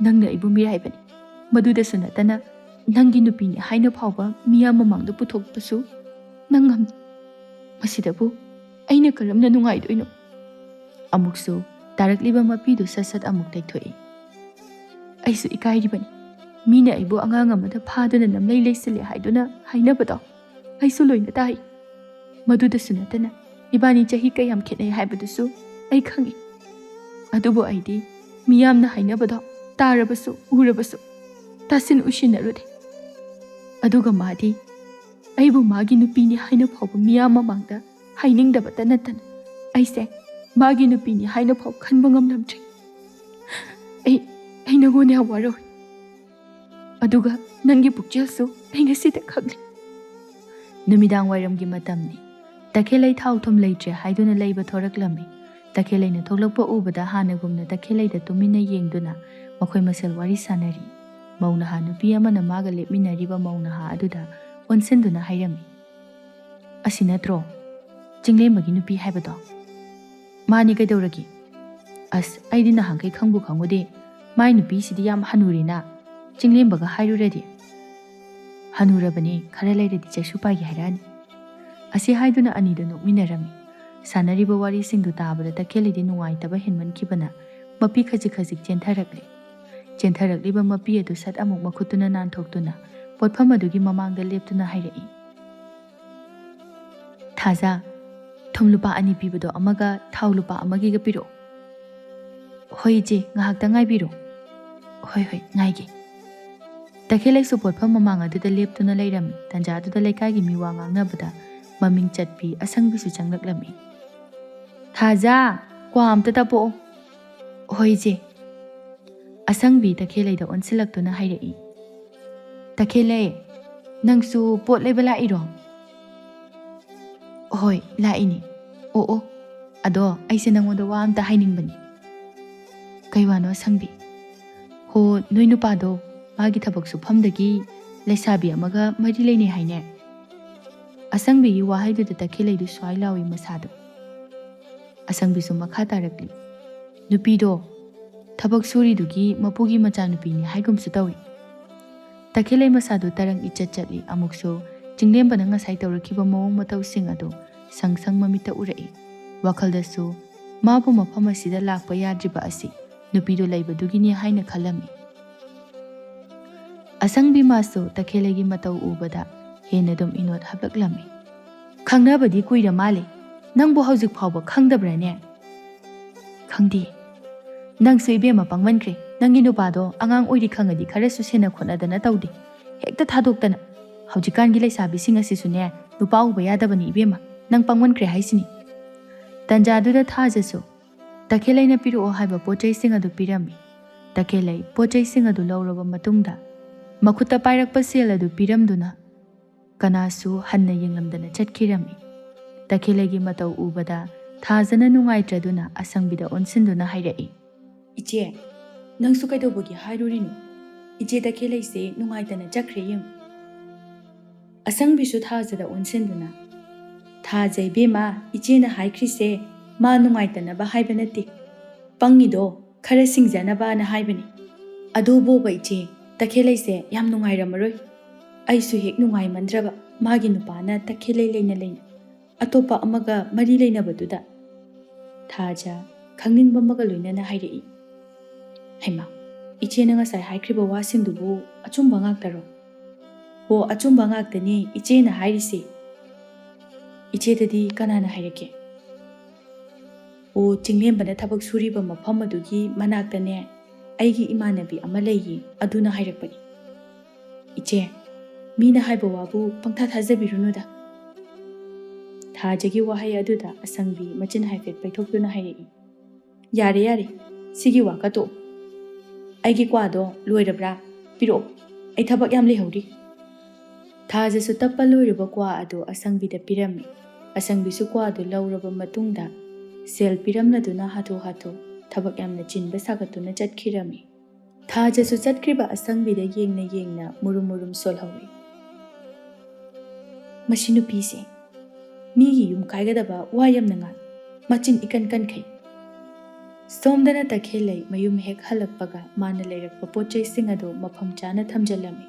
ꯅꯪꯅ ꯑꯩꯕꯨ ꯃꯤꯔꯥꯏꯕꯅꯤ꯫ ꯃꯗꯨꯗꯁꯨ ꯅꯠꯇꯅ ꯅꯪꯒꯤ ꯅꯨꯄꯤꯅꯤ ꯍꯥꯏꯅ ꯐꯥꯎꯕ ꯃꯤꯌꯥꯝ ꯃꯃꯥꯡꯗ ꯄꯨꯊꯣꯛꯄꯁꯨ ꯅꯪ ꯉꯝꯗꯦ꯫ ꯃꯁꯤꯗꯕꯨ ꯑꯩꯅ ꯀꯔꯝꯅ ꯅꯨꯡꯉꯥꯏꯗꯣꯏꯅꯣ?" ꯑꯃꯨꯛꯁꯨ ꯇꯥꯔꯛꯂꯤꯕ ꯃꯄꯤꯗꯨ ꯁꯠ ꯁꯠ ꯑꯃꯨꯛ ꯇꯩꯊꯣꯛꯏ꯫ "ꯑꯩꯁꯨ ꯏꯀꯥꯏꯔꯤꯕꯅꯤ꯫ ꯃꯤꯅ ꯑꯩꯕꯨ ꯑꯉꯥꯡ ꯑꯃꯗ ꯐꯥꯗꯨꯅ ꯅꯝꯂꯩ ꯂꯩꯁꯤꯜꯂꯦ ꯍꯥꯏꯗꯨꯅ ꯍꯥꯏꯅꯕꯗꯣ ꯑꯩꯁꯨ ꯂꯣꯏꯅ ꯇꯥꯏ꯫ ꯃꯗꯨꯗꯁꯨ ꯅꯠꯇꯅ ꯏꯕꯥꯅꯤ ꯆꯍꯤ ꯀꯌꯥꯝ ꯈꯦꯠꯅꯩ ꯍꯥꯏꯕꯗꯨꯁꯨ ꯑꯩ ꯈꯪꯏ꯫ ꯑꯗꯨꯕꯨ ꯑꯩꯗꯤ ꯃꯤꯌꯥꯝꯅ ꯍꯥꯏꯅꯕꯗꯣ ꯇꯥꯔꯕꯁꯨ ꯎꯔꯕꯁꯨ ꯇꯥꯁꯤꯟ ꯎꯁꯤꯟꯅꯔꯨꯗꯦ꯫ ꯑꯗꯨꯒ ꯃꯥꯗꯤ ꯑꯩꯕꯨ ꯃꯥꯒꯤ ꯅꯨꯄꯤꯅꯤ ꯍꯥꯏꯅ ꯐꯥꯎꯕ ꯃꯤꯌꯥꯝ ꯃꯃꯥꯡꯗ ꯍꯥꯏꯅꯤꯡꯗꯕꯇ ꯅꯠꯇꯅ ꯑꯩꯁꯦ ꯃꯥꯒꯤ ꯅꯨꯄꯤꯅꯤ ꯍꯥꯏꯅ ꯐꯥꯎ ꯈꯟꯕ ꯉꯝꯂꯝꯗ꯭ꯔꯦ꯫ ꯑꯩ, ꯑꯩ ꯅꯉꯣꯟꯗ ꯌꯥꯝ ꯋꯥꯔꯧꯏ꯫ ꯑꯗꯨꯒ ꯅꯪꯒꯤ ꯄꯨꯛꯆꯦꯜꯁꯨ ꯑꯩ ꯉꯁꯤꯗ ꯈꯪꯂꯦ꯫" ꯅꯨꯃꯤꯗꯥꯡ ꯋꯥꯏꯔꯝꯒꯤ ꯃꯇꯝꯅꯤ꯫ ꯇꯈꯦꯜꯂꯩ ꯊꯥꯎ ꯊꯨꯝ ꯂꯩꯇ꯭ꯔꯦ ꯍꯥꯏꯗꯨꯅ ꯂꯩꯕ ꯊꯣꯔꯛꯂꯝꯃꯤ꯫ ꯇꯈꯦꯜꯂꯩꯅ ꯊꯣꯛꯂꯛꯄ ꯎꯕꯗ ꯍꯥꯟꯅꯒꯨꯝꯅ ꯇꯈꯦꯜꯂꯩꯗ ꯇꯨꯃꯤꯟꯅ ꯌꯦꯡꯗꯨꯅ ꯃꯈꯣꯏ ꯃꯁꯦꯜ ꯋꯥꯔꯤ ꯁꯥꯟꯅꯔꯤ꯫ ꯃꯧ ꯅꯍꯥ ꯅꯨꯄꯤ ꯑꯃꯅ ꯃꯥꯒ ꯂꯦꯞꯃꯤꯟꯅꯔꯤꯕ ꯃꯧ ꯅꯍꯥ ꯑꯗꯨꯗ ꯑꯣꯟꯁꯤꯟꯗꯨꯅ ꯍꯥꯏꯔꯝꯃꯤ, "ꯑꯁꯤ ꯅꯠꯇ꯭ꯔꯣ ꯆꯤꯡꯂꯦꯝꯕꯒꯤ ꯅꯨꯄꯤ ꯍꯥꯏꯕꯗꯣ?" "ꯃꯥꯅꯤ, ꯀꯩꯗꯧꯔꯒꯦ? ꯑꯁ, ꯑꯩꯗꯤ ꯅꯍꯥꯟꯈꯩ ꯈꯪꯕꯨ ꯈꯪꯉꯨꯗꯦ꯫ ꯃꯥꯏ ꯅꯨꯄꯤꯁꯤꯗꯤ ꯌꯥꯝ ꯍꯅꯨꯔꯦꯅ꯫ ꯆꯤꯡꯂꯦꯝꯕꯒ ꯍꯥꯏꯔꯨꯔꯗꯤ?" "ꯍꯅꯨꯔꯕꯅꯦ, ꯈꯔ ꯂꯩꯔꯗꯤ ꯆꯩꯁꯨ ꯄꯥꯏꯒꯦ ꯍꯥꯏꯔꯛꯑꯅꯤ꯫" ꯑꯁꯤ ꯍꯥꯏꯗꯨꯅ ꯑꯅꯤꯗꯨ ꯅꯣꯛꯃꯤꯟꯅꯔꯝꯃꯤ꯫ ꯁꯥꯟꯅꯔꯤꯕ ꯋꯥꯔꯤꯁꯤꯡꯗꯨ ꯇꯥꯕꯗ ꯇꯈꯦꯜꯂꯩꯗꯤ ꯅꯨꯡꯉꯥꯏꯇꯕ ꯍꯦꯟꯃꯟꯈꯤꯕꯅ ꯃꯄꯤ ꯈꯖꯤꯛ ꯈꯖꯤꯛ ꯆꯦꯟꯊꯔꯛꯂꯦ꯫ ꯆꯦꯟꯊꯔꯛꯂꯤꯕ ꯃꯄꯤ ꯑꯗꯨ ꯁꯠ ꯑꯃꯨꯛ ꯃꯈꯨꯠꯇꯨꯅ ꯅꯥꯟꯊꯣꯛꯇꯨꯅ ꯄꯣꯠꯐꯝ ꯑꯗꯨꯒꯤ ꯃꯃꯥꯡꯗ ꯂꯦꯞꯇꯨꯅ ꯍꯥꯏꯔꯛꯏ, "ꯊꯥꯖ, ꯊꯨꯝ ꯂꯨꯄꯥ ꯑꯅꯤ ꯄꯤꯕꯗꯣ ꯑꯃꯒ ꯊꯥꯎ ꯂꯨꯄꯥ ꯑꯃꯒꯤꯒ ꯄꯤꯔꯛꯑꯣ꯫" "ꯍꯣꯏ ꯏꯆꯦ, ꯉꯥꯏꯍꯥꯛꯇ ꯉꯥꯏꯕꯤꯔꯣ꯫" "ꯍꯣꯏ, ꯍꯣꯏ, ꯉꯥꯏꯒꯦ꯫" ꯇꯈꯦꯜꯂꯩꯁꯨ ꯄꯣꯠꯐꯝ ꯃꯃꯥꯡ ꯑꯗꯨꯗ ꯂꯦꯞꯇꯨꯅ ꯂꯩꯔꯝꯃꯤ꯫ ꯇꯟꯖꯥꯗꯨꯗ ꯂꯩꯀꯥꯏꯒꯤ ꯃꯤꯋꯥ ꯉꯥꯡꯅꯕꯗ ꯃꯃꯤꯡ ꯆꯠꯄꯤ ꯑꯁꯪꯕꯤꯁꯨ ꯆꯪꯂꯛꯂꯝꯃꯤ꯫ "ꯊꯥꯖ, ꯀ꯭ꯋꯥ ꯑꯝꯇ ꯇꯞꯄꯛꯑꯣ꯫" "ꯍꯣꯏ ꯏꯆꯦ꯫" ꯑꯁꯪꯕꯤ ꯇꯈꯦꯜꯂꯩꯗ ꯑꯣꯟꯁꯤꯜꯂꯛꯇꯨꯅ ꯍꯥꯏꯔꯛꯏ, "ꯇꯈꯦꯜꯂꯩ, ꯅꯪꯁꯨ ꯄꯣꯠ ꯂꯩꯕ ꯂꯥꯛꯏꯔꯣ?" "ꯍꯣꯏ, ꯂꯥꯛꯏꯅꯦ꯫ ꯑꯣ, ꯑꯣ, "ꯑꯗꯣ ꯑꯩꯁꯦ ꯅꯪꯉꯣꯟꯗ ꯋꯥ ꯑꯝꯇ ꯍꯥꯏꯅꯤꯡꯕꯅꯤ꯫" "ꯀꯩ ꯋꯥꯅꯣ ꯑꯁꯪꯕꯤ?" "ꯍꯣ, ꯅꯣꯏ ꯅꯨꯄꯥꯗꯣ ꯃꯥꯒꯤ ꯊꯕꯛ ꯁꯨꯐꯝꯗꯒꯤ ꯂꯩꯁꯥꯕꯤ ꯑꯃꯒ ꯃꯔꯤ ꯂꯩꯅꯩ ꯍꯥꯏꯅꯦ?" ꯑꯁꯪꯕꯤꯒꯤ ꯋꯥꯍꯩꯗꯨꯗ ꯇꯈꯦꯜꯂꯩꯗꯨ ꯁ꯭ꯋꯥꯏ ꯂꯥꯎꯏ ꯃꯁꯥꯗꯣ꯫ ꯑꯁꯪꯕꯤꯁꯨ ꯃꯈꯥ ꯇꯥꯔꯛꯂꯤ, "ꯅꯨꯄꯤꯗꯣ ꯊꯕꯛ ꯁꯨꯔꯤꯗꯨꯒꯤ ꯃꯄꯨꯒꯤ ꯃꯆꯥꯅꯨꯄꯤꯅꯤ ꯍꯥꯏꯒꯨꯝꯁꯨ ꯇꯧꯏ꯫" ꯇꯈꯦꯜꯂꯩ ꯃꯁꯥꯗꯨ ꯇꯔꯪ ꯏꯆꯠ ꯆꯠꯂꯤ꯫ ꯑꯃꯨꯛꯁꯨ ꯆꯤꯡꯂꯦꯝꯕꯅ ꯉꯁꯥꯏ ꯇꯧꯔꯛꯈꯤꯕ ꯃꯑꯣꯡ ꯃꯇꯧꯁꯤꯡ ꯑꯗꯨ ꯁꯪ ꯁꯪ ꯃꯃꯤꯠꯇ ꯎꯔꯛꯏ꯫ ꯋꯥꯈꯜꯗꯁꯨ ꯃꯥꯕꯨ ꯃꯐꯝ ꯑꯁꯤꯗ ꯂꯥꯛꯄ ꯌꯥꯗ꯭ꯔꯤꯕ ꯑꯁꯤ ꯅꯨꯄꯤꯗꯨ ꯂꯩꯕꯗꯨꯒꯤꯅꯤ ꯍꯥꯏꯅ ꯈꯜꯂꯝꯃꯤ꯫ ꯑꯁꯪꯕꯤ ꯃꯥꯁꯨ ꯇꯈꯦꯜꯂꯩꯒꯤ ꯃꯇꯧ ꯎꯕꯗ ꯍꯦꯟꯅ ꯑꯗꯨꯝ ꯏꯅꯣꯠ ꯍꯥꯞꯂꯛꯂꯝꯃꯤ꯫ "ꯈꯪꯅꯕꯗꯤ ꯀꯨꯏꯔ ꯃꯥꯜꯂꯦ꯫ ꯅꯪꯕꯨ ꯍꯧꯖꯤꯛ ꯐꯥꯎꯕ ꯈꯪꯗꯕ꯭ꯔꯥꯅꯦ?" "ꯈꯪꯗꯦ꯫" "ꯅꯪꯁꯨ ꯏꯕꯦꯝꯃ ꯄꯪꯃꯟꯈ꯭ꯔꯦ꯫ ꯅꯪꯒꯤ ꯅꯨꯄꯥꯗꯣ ꯑꯉꯥꯡ ꯑꯣꯏꯔꯤ ꯈꯪꯉꯗꯤ ꯈꯔꯁꯨ ꯁꯦꯟꯅ ꯈꯣꯠꯅꯗꯅ ꯇꯧꯗꯦ꯫ ꯍꯦꯛꯇ ꯊꯥꯗꯣꯛꯇꯅ꯫ ꯍꯧꯖꯤꯛꯀꯥꯟꯒꯤ ꯂꯩꯁꯥꯕꯤꯁꯤꯡ ꯑꯁꯤꯁꯨꯅꯦ, ꯅꯨꯄꯥ ꯎꯕ ꯌꯥꯗꯕꯅꯤ ꯏꯕꯦꯝꯃ꯫ ꯅꯪ ꯄꯪꯃꯟꯈ꯭ꯔꯦ ꯍꯥꯏꯁꯤꯅꯤ꯫" ꯇꯟꯖꯥꯗꯨꯗ ꯊꯥꯖꯁꯨ ꯇꯈꯦꯜꯂꯩꯅ ꯄꯤꯔꯛꯑꯣ ꯍꯥꯏꯕ ꯄꯣꯠ ꯆꯩꯁꯤꯡ ꯑꯗꯨ ꯄꯤꯔꯝꯃꯤ꯫ ꯇꯈꯦꯜꯂꯩ ꯄꯣꯠ ꯆꯩꯁꯤꯡ ꯑꯗꯨ ꯂꯧꯔꯕ ꯃꯇꯨꯡꯗ ꯃꯈꯨꯠꯇ ꯄꯥꯏꯔꯛꯄ ꯁꯦꯜ ꯑꯗꯨ ꯄꯤꯔꯝꯗꯨꯅ ꯀꯅꯥꯁꯨ ꯍꯟꯅ ꯌꯦꯡꯂꯝꯗꯅ ꯆꯠꯈꯤꯔꯝꯃꯤ꯫ ꯇꯈꯦꯜꯂꯩꯒꯤ ꯃꯇꯧ ꯎꯕꯗ ꯊꯥꯖꯅ ꯅꯨꯡꯉꯥꯏꯇ꯭ꯔꯗꯨꯅ ꯑꯁꯪꯕꯤꯗ ꯑꯣꯟꯁꯤꯟꯗꯨꯅ ꯍꯥꯏꯔꯛꯏ, "ꯏꯆꯦ, ꯅꯪꯁꯨ ꯀꯩꯗꯧꯕꯒꯤ ꯍꯥꯏꯔꯨꯔꯤꯅꯣ? ꯏꯆꯦ ꯇꯈꯦꯜꯂꯩꯁꯦ ꯅꯨꯡꯉꯥꯏꯇꯅ ꯆꯠꯈ꯭ꯔꯦ ꯌꯦꯡꯉꯨ꯫" ꯑꯁꯪꯕꯤꯁꯨ ꯊꯥꯖꯗ ꯑꯣꯟꯁꯤꯟꯗꯨꯅ, "ꯊꯥꯖ ꯏꯕꯦꯝꯃ, ꯏꯆꯦꯅ ꯍꯥꯏꯈ꯭ꯔꯤꯁꯦ ꯃꯥ ꯅꯨꯡꯉꯥꯏꯇꯅꯕ ꯍꯥꯏꯕ ꯅꯠꯇꯦ꯫ ꯄꯪꯉꯤꯗꯣ ꯈꯔ ꯁꯤꯡꯖꯅꯕꯅ ꯍꯥꯏꯕꯅꯤ꯫ ꯑꯗꯨꯕꯣꯕ ꯏꯆꯦ, ꯇꯈꯦꯜꯂꯩꯁꯦ ꯌꯥꯝ ꯅꯨꯡꯉꯥꯏꯔꯝꯃꯔꯣꯏ꯫ ꯑꯩꯁꯨ ꯍꯦꯛ ꯅꯨꯡꯉꯥꯏꯃꯟꯗ꯭ꯔꯕ ꯃꯥꯒꯤ ꯅꯨꯄꯥꯅ ꯇꯈꯦꯜꯂꯩ ꯂꯩꯅ ꯂꯩꯅ ꯑꯇꯣꯞꯄ ꯑꯃꯒ ꯃꯔꯤ ꯂꯩꯅꯕꯗꯨꯗ꯫" ꯊꯥꯖ ꯈꯪꯅꯤꯡꯕ ꯑꯃꯒ ꯂꯣꯏꯅꯅ ꯍꯥꯏꯔꯛꯏ, "ꯍꯩꯃꯥ, ꯏꯆꯦꯅ ꯉꯁꯥꯏ ꯍꯥꯏꯈ꯭ꯔꯤꯕ ꯋꯥꯁꯤꯡꯗꯨꯕꯨ ꯑꯆꯨꯝꯕ ꯉꯥꯛꯇꯔꯣ?" "ꯍꯣ, ꯑꯆꯨꯝꯕ ꯉꯥꯛꯇꯅꯤ ꯏꯆꯦꯅ ꯍꯥꯏꯔꯤꯁꯦ꯫" "ꯏꯆꯦꯗꯗꯤ ꯀꯅꯥꯅ ꯍꯥꯏꯔꯛꯀꯦ?" "ꯑꯣ, ꯆꯤꯡꯂꯦꯝꯕꯅ ꯊꯕꯛ ꯁꯨꯔꯤꯕ ꯃꯐꯝ ꯑꯗꯨꯒꯤ ꯃꯅꯥꯛꯇꯅꯦ, ꯑꯩꯒꯤ ꯏꯃꯥꯟꯅꯕꯤ ꯑꯃ ꯂꯩꯌꯦ, ꯑꯗꯨꯅ ꯍꯥꯏꯔꯛꯄꯅꯤ꯫" "ꯏꯆꯦ, ꯃꯤꯅ ꯍꯥꯏꯕ ꯋꯥꯕꯨ ꯄꯪꯊꯥ ꯊꯥꯖꯕꯤꯔꯨꯅꯨꯗ꯫" ꯊꯥꯖꯒꯤ ꯋꯥꯍꯩ ꯑꯗꯨꯗ ꯑꯁꯪꯕꯤ ꯃꯆꯤꯟ ꯍꯥꯏꯐꯦꯠ ꯄꯩꯊꯣꯛꯇꯨꯅ ꯍꯥꯏꯔꯛꯏ, "ꯌꯥꯔꯦ, ꯌꯥꯔꯦ, ꯁꯤꯒꯤ ꯋꯥ ꯀꯠꯇꯣꯛꯎ꯫ ꯑꯩꯒꯤ ꯀ꯭ꯋꯥꯗꯣ ꯂꯣꯏꯔꯕ꯭ꯔꯥ? ꯄꯤꯔꯛꯑꯣ, ꯑꯩ ꯊꯕꯛ ꯌꯥꯝ ꯂꯩꯍꯧꯔꯤ꯫" ꯊꯥꯖꯁꯨ ꯇꯞꯄ ꯂꯣꯏꯔꯕ ꯀ꯭ꯋꯥ ꯑꯗꯨ ꯑꯁꯪꯕꯤꯗ ꯄꯤꯔꯝꯃꯤ꯫ ꯑꯁꯪꯕꯤꯁꯨ ꯀ꯭ꯋꯥꯗꯨ ꯂꯧꯔꯕ ꯃꯇꯨꯡꯗ ꯁꯦꯜ ꯄꯤꯔꯝꯂꯗꯨꯅ ꯍꯥꯊꯨ ꯍꯥꯊꯨ ꯊꯕꯛ ꯌꯥꯝꯅ ꯆꯤꯟꯕ ꯁꯥꯒꯠꯇꯨꯅ ꯆꯠꯈꯤꯔꯝꯃꯤ꯫ ꯊꯥꯖꯁꯨ ꯆꯠꯈ꯭ꯔꯤꯕ ꯑꯁꯪꯕꯤꯗ ꯌꯦꯡꯅ ꯌꯦꯡꯅ ꯃꯨꯔꯨꯝ ꯃꯨꯔꯨꯝ ꯁꯣꯜꯍꯧꯏ꯫ "ꯃꯁꯤ ꯅꯨꯄꯤꯁꯦ ꯃꯤꯒꯤ ꯌꯨꯝ ꯀꯥꯏꯒꯗꯕ ꯋꯥ ꯌꯥꯝꯅ ꯉꯥꯡ, ꯃꯆꯤꯟ ꯏꯀꯟ ꯀꯟꯈꯩ"꯫ ꯁꯣꯝꯗꯅ ꯇꯈꯦꯜꯂꯩ ꯃꯌꯨꯝ ꯍꯦꯛ ꯍꯜꯂꯛꯄꯒ ꯃꯥꯅ ꯂꯩꯔꯛꯄ ꯄꯣꯠ ꯆꯩꯁꯤꯡ ꯑꯗꯨ ꯃꯐꯝ ꯆꯥꯅ ꯊꯝꯖꯤꯜꯂꯝꯃꯤ꯫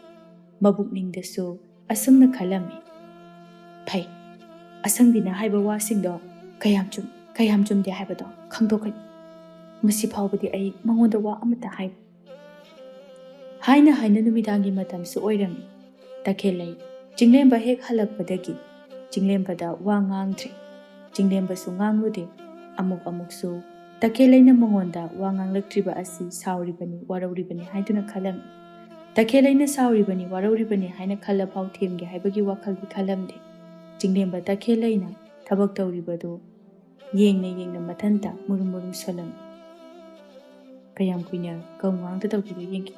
ꯃꯕꯨꯛꯅꯤꯡꯗꯁꯨ ꯑꯁꯨꯝꯅ ꯈꯜꯂꯝꯃꯤ, "ꯐꯩ, ꯑꯁꯪꯕꯤꯅ ꯍꯥꯏꯕ ꯋꯥꯁꯤꯡꯗꯣ ꯀꯌꯥꯝ ꯆꯨꯝ, ꯀꯌꯥꯝ ꯆꯨꯝꯗꯦ ꯍꯥꯏꯕꯗꯣ ꯈꯪꯗꯣꯛꯀꯅꯤ꯫ ꯃꯁꯤ ꯐꯥꯎꯕꯗꯤ ꯑꯩ ꯃꯉꯣꯟꯗ ꯋꯥ ꯑꯃꯠꯇ ꯍꯥꯏ"꯫ ꯍꯥꯏꯅ ꯍꯥꯏꯅ ꯅꯨꯃꯤꯗꯥꯡꯒꯤ ꯃꯇꯝꯁꯨ ꯑꯣꯏꯔꯝꯃꯤ꯫ ꯇꯈꯦꯜꯂꯩ ꯆꯤꯡꯂꯦꯝꯕ ꯍꯦꯛ ꯍꯜꯂꯛꯄꯗꯒꯤ ꯆꯤꯡꯂꯦꯝꯕꯗ ꯋꯥ ꯉꯥꯡꯗ꯭ꯔꯦ꯫ ꯆꯤꯡꯂꯦꯝꯕꯁꯨ ꯉꯥꯡꯂꯨꯗꯦ꯫ ꯑꯃꯨꯛ ꯑꯃꯨꯛꯁꯨ ꯇꯈꯦꯜꯂꯩꯅ ꯃꯉꯣꯟꯗ ꯋꯥ ꯉꯥꯡꯂꯛꯇ꯭ꯔꯤꯕ ꯑꯁꯤ ꯁꯥꯎꯔꯤꯕꯅꯤ, ꯋꯥꯔꯧꯔꯤꯕꯅꯤ ꯍꯥꯏꯗꯨꯅ ꯈꯜꯂꯝꯃꯤ꯫ ꯇꯈꯦꯜꯂꯩꯅ ꯁꯥꯎꯔꯤꯕꯅꯤ, ꯋꯥꯔꯧꯔꯤꯕꯅꯤ ꯍꯥꯏꯅ ꯈꯜꯂꯐꯥꯎ ꯊꯦꯝꯒꯦ ꯍꯥꯏꯕꯒꯤ ꯋꯥꯈꯜꯗꯤ ꯈꯜꯂꯝꯗꯦ꯫ ꯆꯤꯡꯂꯦꯝꯕ ꯇꯈꯦꯜꯂꯩꯅ ꯊꯕꯛ ꯇꯧꯔꯤꯕꯗꯨ ꯌꯦꯡꯅ ꯌꯦꯡꯅ ꯃꯊꯟꯇ ꯃꯨꯔꯨꯝ ꯃꯨꯔꯨꯝ ꯁꯣꯜꯂꯝꯃꯤ꯫ "ꯀꯌꯥꯝ ꯀꯨꯏꯅ ꯀꯧ ꯉꯥꯡꯗ ꯇꯧꯈꯤꯕ ꯌꯦꯡꯒꯦ꯫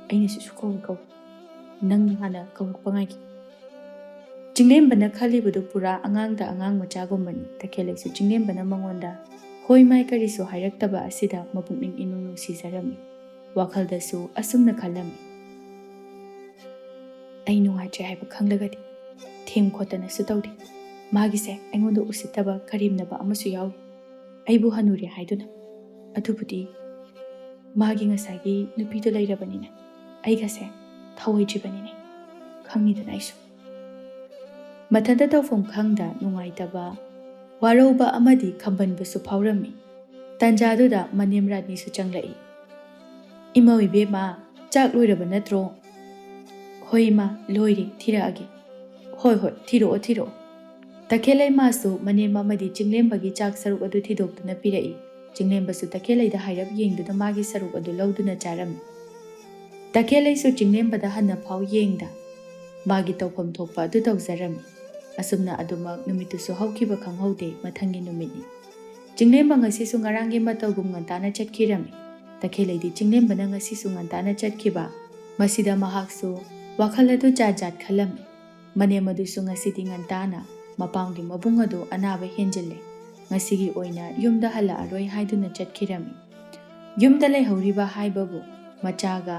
ꯑꯩꯅꯁꯨ ꯁꯨꯀꯧ ꯀꯧ꯫ ꯅꯪ ꯍꯥꯟꯅ ꯀꯧꯔꯛꯄ ꯉꯥꯏꯒꯦ"꯫ ꯆꯤꯡꯂꯦꯝꯕꯅ ꯈꯜꯂꯤꯕꯗꯨ ꯄꯨꯔꯥ ꯑꯉꯥꯡꯗ ꯑꯉꯥꯡ ꯃꯆꯥꯒꯨꯝꯕꯅꯤ꯫ ꯇꯈꯦꯜꯂꯩꯁꯨ ꯆꯤꯡꯂꯦꯝꯕꯅ ꯃꯉꯣꯟꯗ ꯍꯣꯏ ꯃꯥꯏ ꯀꯔꯤꯁꯨ ꯍꯥꯏꯔꯛꯇꯕ ꯑꯁꯤꯗ ꯃꯄꯨꯛꯅꯤꯡ ꯏꯅꯨꯡ ꯅꯨꯡꯁꯤꯖꯔꯝꯃꯤ꯫ ꯋꯥꯈꯜꯗꯁꯨ ꯑꯁꯨꯝꯅ ꯈꯜꯂꯝꯃꯤ, "ꯑꯩ ꯅꯨꯡꯉꯥꯏꯇ꯭ꯔꯦ ꯍꯥꯏꯕ ꯈꯪꯂꯒꯗꯤ ꯊꯦꯝ ꯈꯣꯠꯇꯅꯁꯨ ꯇꯧꯗꯦ꯫ ꯃꯥꯒꯤꯁꯦ ꯑꯩꯉꯣꯟꯗ ꯎꯁꯤꯠꯇꯕ ꯀꯔꯦꯝꯅꯕ ꯑꯃꯁꯨ ꯌꯥꯎꯔꯤ꯫ ꯑꯩꯕꯨ ꯍꯅꯨꯔꯦ ꯍꯥꯏꯗꯨꯅ꯫ ꯑꯗꯨꯕꯨꯗꯤ ꯃꯥꯒꯤ ꯉꯁꯥꯏꯒꯤ ꯅꯨꯄꯤꯗꯣ ꯂꯩꯔꯕꯅꯤꯅ ꯑꯩꯒꯁꯦ ꯊꯧꯑꯣꯏꯗ꯭ꯔꯤꯕꯅꯤꯅꯦ꯫ ꯈꯪꯉꯤꯗꯅ ꯑꯩꯁꯨ"꯫ ꯃꯊꯟꯇ ꯇꯧꯐꯝ ꯈꯪꯗ ꯅꯨꯡꯉꯥꯏꯇꯕ, ꯋꯥꯔꯧꯕ ꯑꯃꯗꯤ ꯈꯝꯕꯟꯕꯁꯨ ꯐꯥꯎꯔꯝꯃꯤ꯫ ꯇꯥꯟꯖꯥꯗꯨꯗ ꯃꯅꯦꯝ ꯔꯥꯅꯤꯁꯨ ꯆꯪꯂꯛꯏ꯫ "ꯏꯃꯧ ꯏꯕꯦꯝꯃ, ꯆꯥꯛ ꯂꯣꯏꯔꯕ ꯅꯠꯇ꯭ꯔꯣ?" "ꯍꯣꯏ ꯏꯃꯥ, ꯂꯣꯏꯔꯦ, ꯊꯤꯔꯛꯑꯒꯦ"꯫ "ꯍꯣꯏ ꯍꯣꯏ, ꯊꯤꯔꯛꯑꯣ ꯊꯤꯔꯛꯑꯣ"꯫ ꯇꯈꯦꯜꯂꯩ ꯃꯥꯁꯨ ꯃꯅꯦꯝ ꯑꯃꯗꯤ ꯆꯤꯡꯂꯦꯝꯕꯒꯤ ꯆꯥꯛ ꯁꯔꯨꯛ ꯑꯗꯨ ꯊꯤꯗꯣꯛꯇꯨꯅ ꯄꯤꯔꯛꯏ꯫ ꯆꯤꯡꯂꯦꯝꯕꯁꯨ ꯇꯈꯦꯜꯂꯩꯗ ꯍꯥꯏꯔꯞ ꯌꯦꯡꯗꯨꯅ ꯃꯥꯒꯤ ꯁꯔꯨꯛ ꯑꯗꯨ ꯂꯧꯗꯨꯅ ꯆꯥꯔꯝꯃꯤ꯫ ꯇꯈꯦꯜꯂꯩꯁꯨ ꯆꯤꯡꯂꯦꯝꯕꯗ ꯍꯟꯅ ꯐꯥꯎ ꯌꯦꯡꯗ ꯃꯥꯒꯤ ꯇꯧꯐꯝ ꯊꯣꯛꯄ ꯑꯗꯨ ꯇꯧꯖꯔꯝꯃꯤ꯫ ꯑꯁꯨꯝꯅ ꯑꯗꯨꯃꯛ ꯅꯨꯃꯤꯠꯇꯨꯁꯨ ꯍꯧꯈꯤꯕ ꯈꯪꯍꯧꯗꯦ꯫ ꯃꯊꯪꯒꯤ ꯅꯨꯃꯤꯠꯅꯤ꯫ ꯆꯤꯡꯂꯦꯝꯕ ꯉꯁꯤꯁꯨ ꯉꯔꯥꯡꯒꯤ ꯃꯇꯧꯒꯨꯝ ꯉꯟꯇꯥꯅ ꯆꯠꯈꯤꯔꯝꯃꯤ꯫ ꯇꯈꯦꯜꯂꯩꯗꯤ ꯆꯤꯡꯂꯦꯝꯕꯅ ꯉꯁꯤꯁꯨ ꯉꯟꯇꯥꯅ ꯆꯠꯈꯤꯕ, ꯃꯁꯤꯗ ꯃꯍꯥꯛꯁꯨ ꯋꯥꯈꯜ ꯑꯗꯨ ꯖꯥꯠ ꯖꯥꯠ ꯈꯜꯂꯝꯃꯤ꯫ ꯃꯅꯦꯝ ꯑꯗꯨꯁꯨ ꯉꯁꯤꯗꯤ ꯉꯟꯇꯥꯅ ꯃꯄꯥꯝꯒꯤ ꯃꯕꯨꯡ ꯑꯗꯨ ꯑꯅꯥꯕ ꯍꯦꯟꯖꯤꯜꯂꯦ꯫ ꯉꯁꯤꯒꯤ ꯑꯣꯏꯅ ꯌꯨꯝꯗ ꯍꯜꯂꯛꯑꯔꯣꯏ ꯍꯥꯏꯗꯨꯅ ꯆꯠꯈꯤꯔꯝꯃꯤ꯫ ꯌꯨꯝꯗ ꯂꯩꯍꯧꯔꯤꯕ ꯍꯥꯏꯕꯕꯨ ꯃꯆꯥꯒ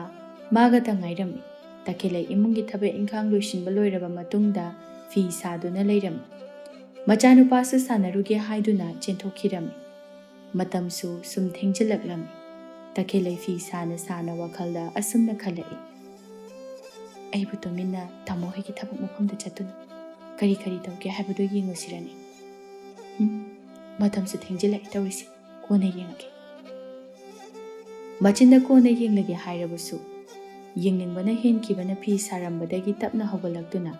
ꯃꯥꯒꯇ ꯉꯥꯏꯔꯝꯃꯤ꯫ ꯇꯈꯦꯜꯂꯩ ꯏꯃꯨꯡꯒꯤ ꯊꯕꯛ ꯏꯪꯈꯥꯡ ꯂꯣꯏꯁꯤꯟꯕ ꯂꯣꯏꯔꯕ ꯃꯇꯨꯡꯗ ꯐꯤ ꯁꯥꯗꯨꯅ ꯂꯩꯔꯝꯃꯤ꯫ ꯃꯆꯥꯅꯨꯄꯥꯁꯨ ꯁꯥꯟꯅꯔꯨꯒꯦ ꯍꯥꯏꯗꯨꯅ ꯆꯦꯟꯊꯣꯛꯈꯤꯔꯝꯃꯤ꯫ ꯃꯇꯝꯁꯨ ꯁꯨꯝ ꯊꯦꯡꯖꯤꯜꯂꯛꯂꯝꯃꯤ꯫ ꯇꯈꯦꯜꯂꯩ ꯐꯤ ꯁꯥꯅ ꯁꯥꯅ ꯋꯥꯈꯜꯗ ꯑꯁꯨꯝꯅ ꯈꯜꯂꯛꯏ, "ꯑꯩꯕꯨ ꯇꯨꯃꯤꯟꯅ ꯇꯥꯃꯣ ꯍꯣꯏꯒꯤ ꯊꯕꯛ ꯃꯐꯝꯗ ꯆꯠꯇꯨꯅ ꯀꯔꯤ ꯀꯔꯤ ꯇꯧꯒꯦ ꯍꯥꯏꯕꯗꯨ ꯌꯦꯡꯉꯨꯁꯤꯔꯅꯦ? ꯎꯝ, ꯃꯇꯝꯁꯨ ꯊꯦꯡꯖꯤꯜꯂꯛꯑꯦ ꯇꯧꯔꯤꯁꯦ, ꯀꯣꯟꯅ ꯌꯦꯡꯉꯒꯦ"꯫ ꯃꯆꯤꯟꯗ "ꯀꯣꯟꯅ ꯌꯦꯡꯂꯒꯦ" ꯍꯥꯏꯔꯕꯁꯨ, ꯌꯦꯡꯅꯤꯡꯕꯅ ꯍꯦꯟꯈꯤꯕꯅ ꯐꯤ ꯁꯥꯔꯝꯕꯗꯒꯤ ꯇꯞꯅ ꯍꯧꯒꯠꯂꯛꯇꯨꯅ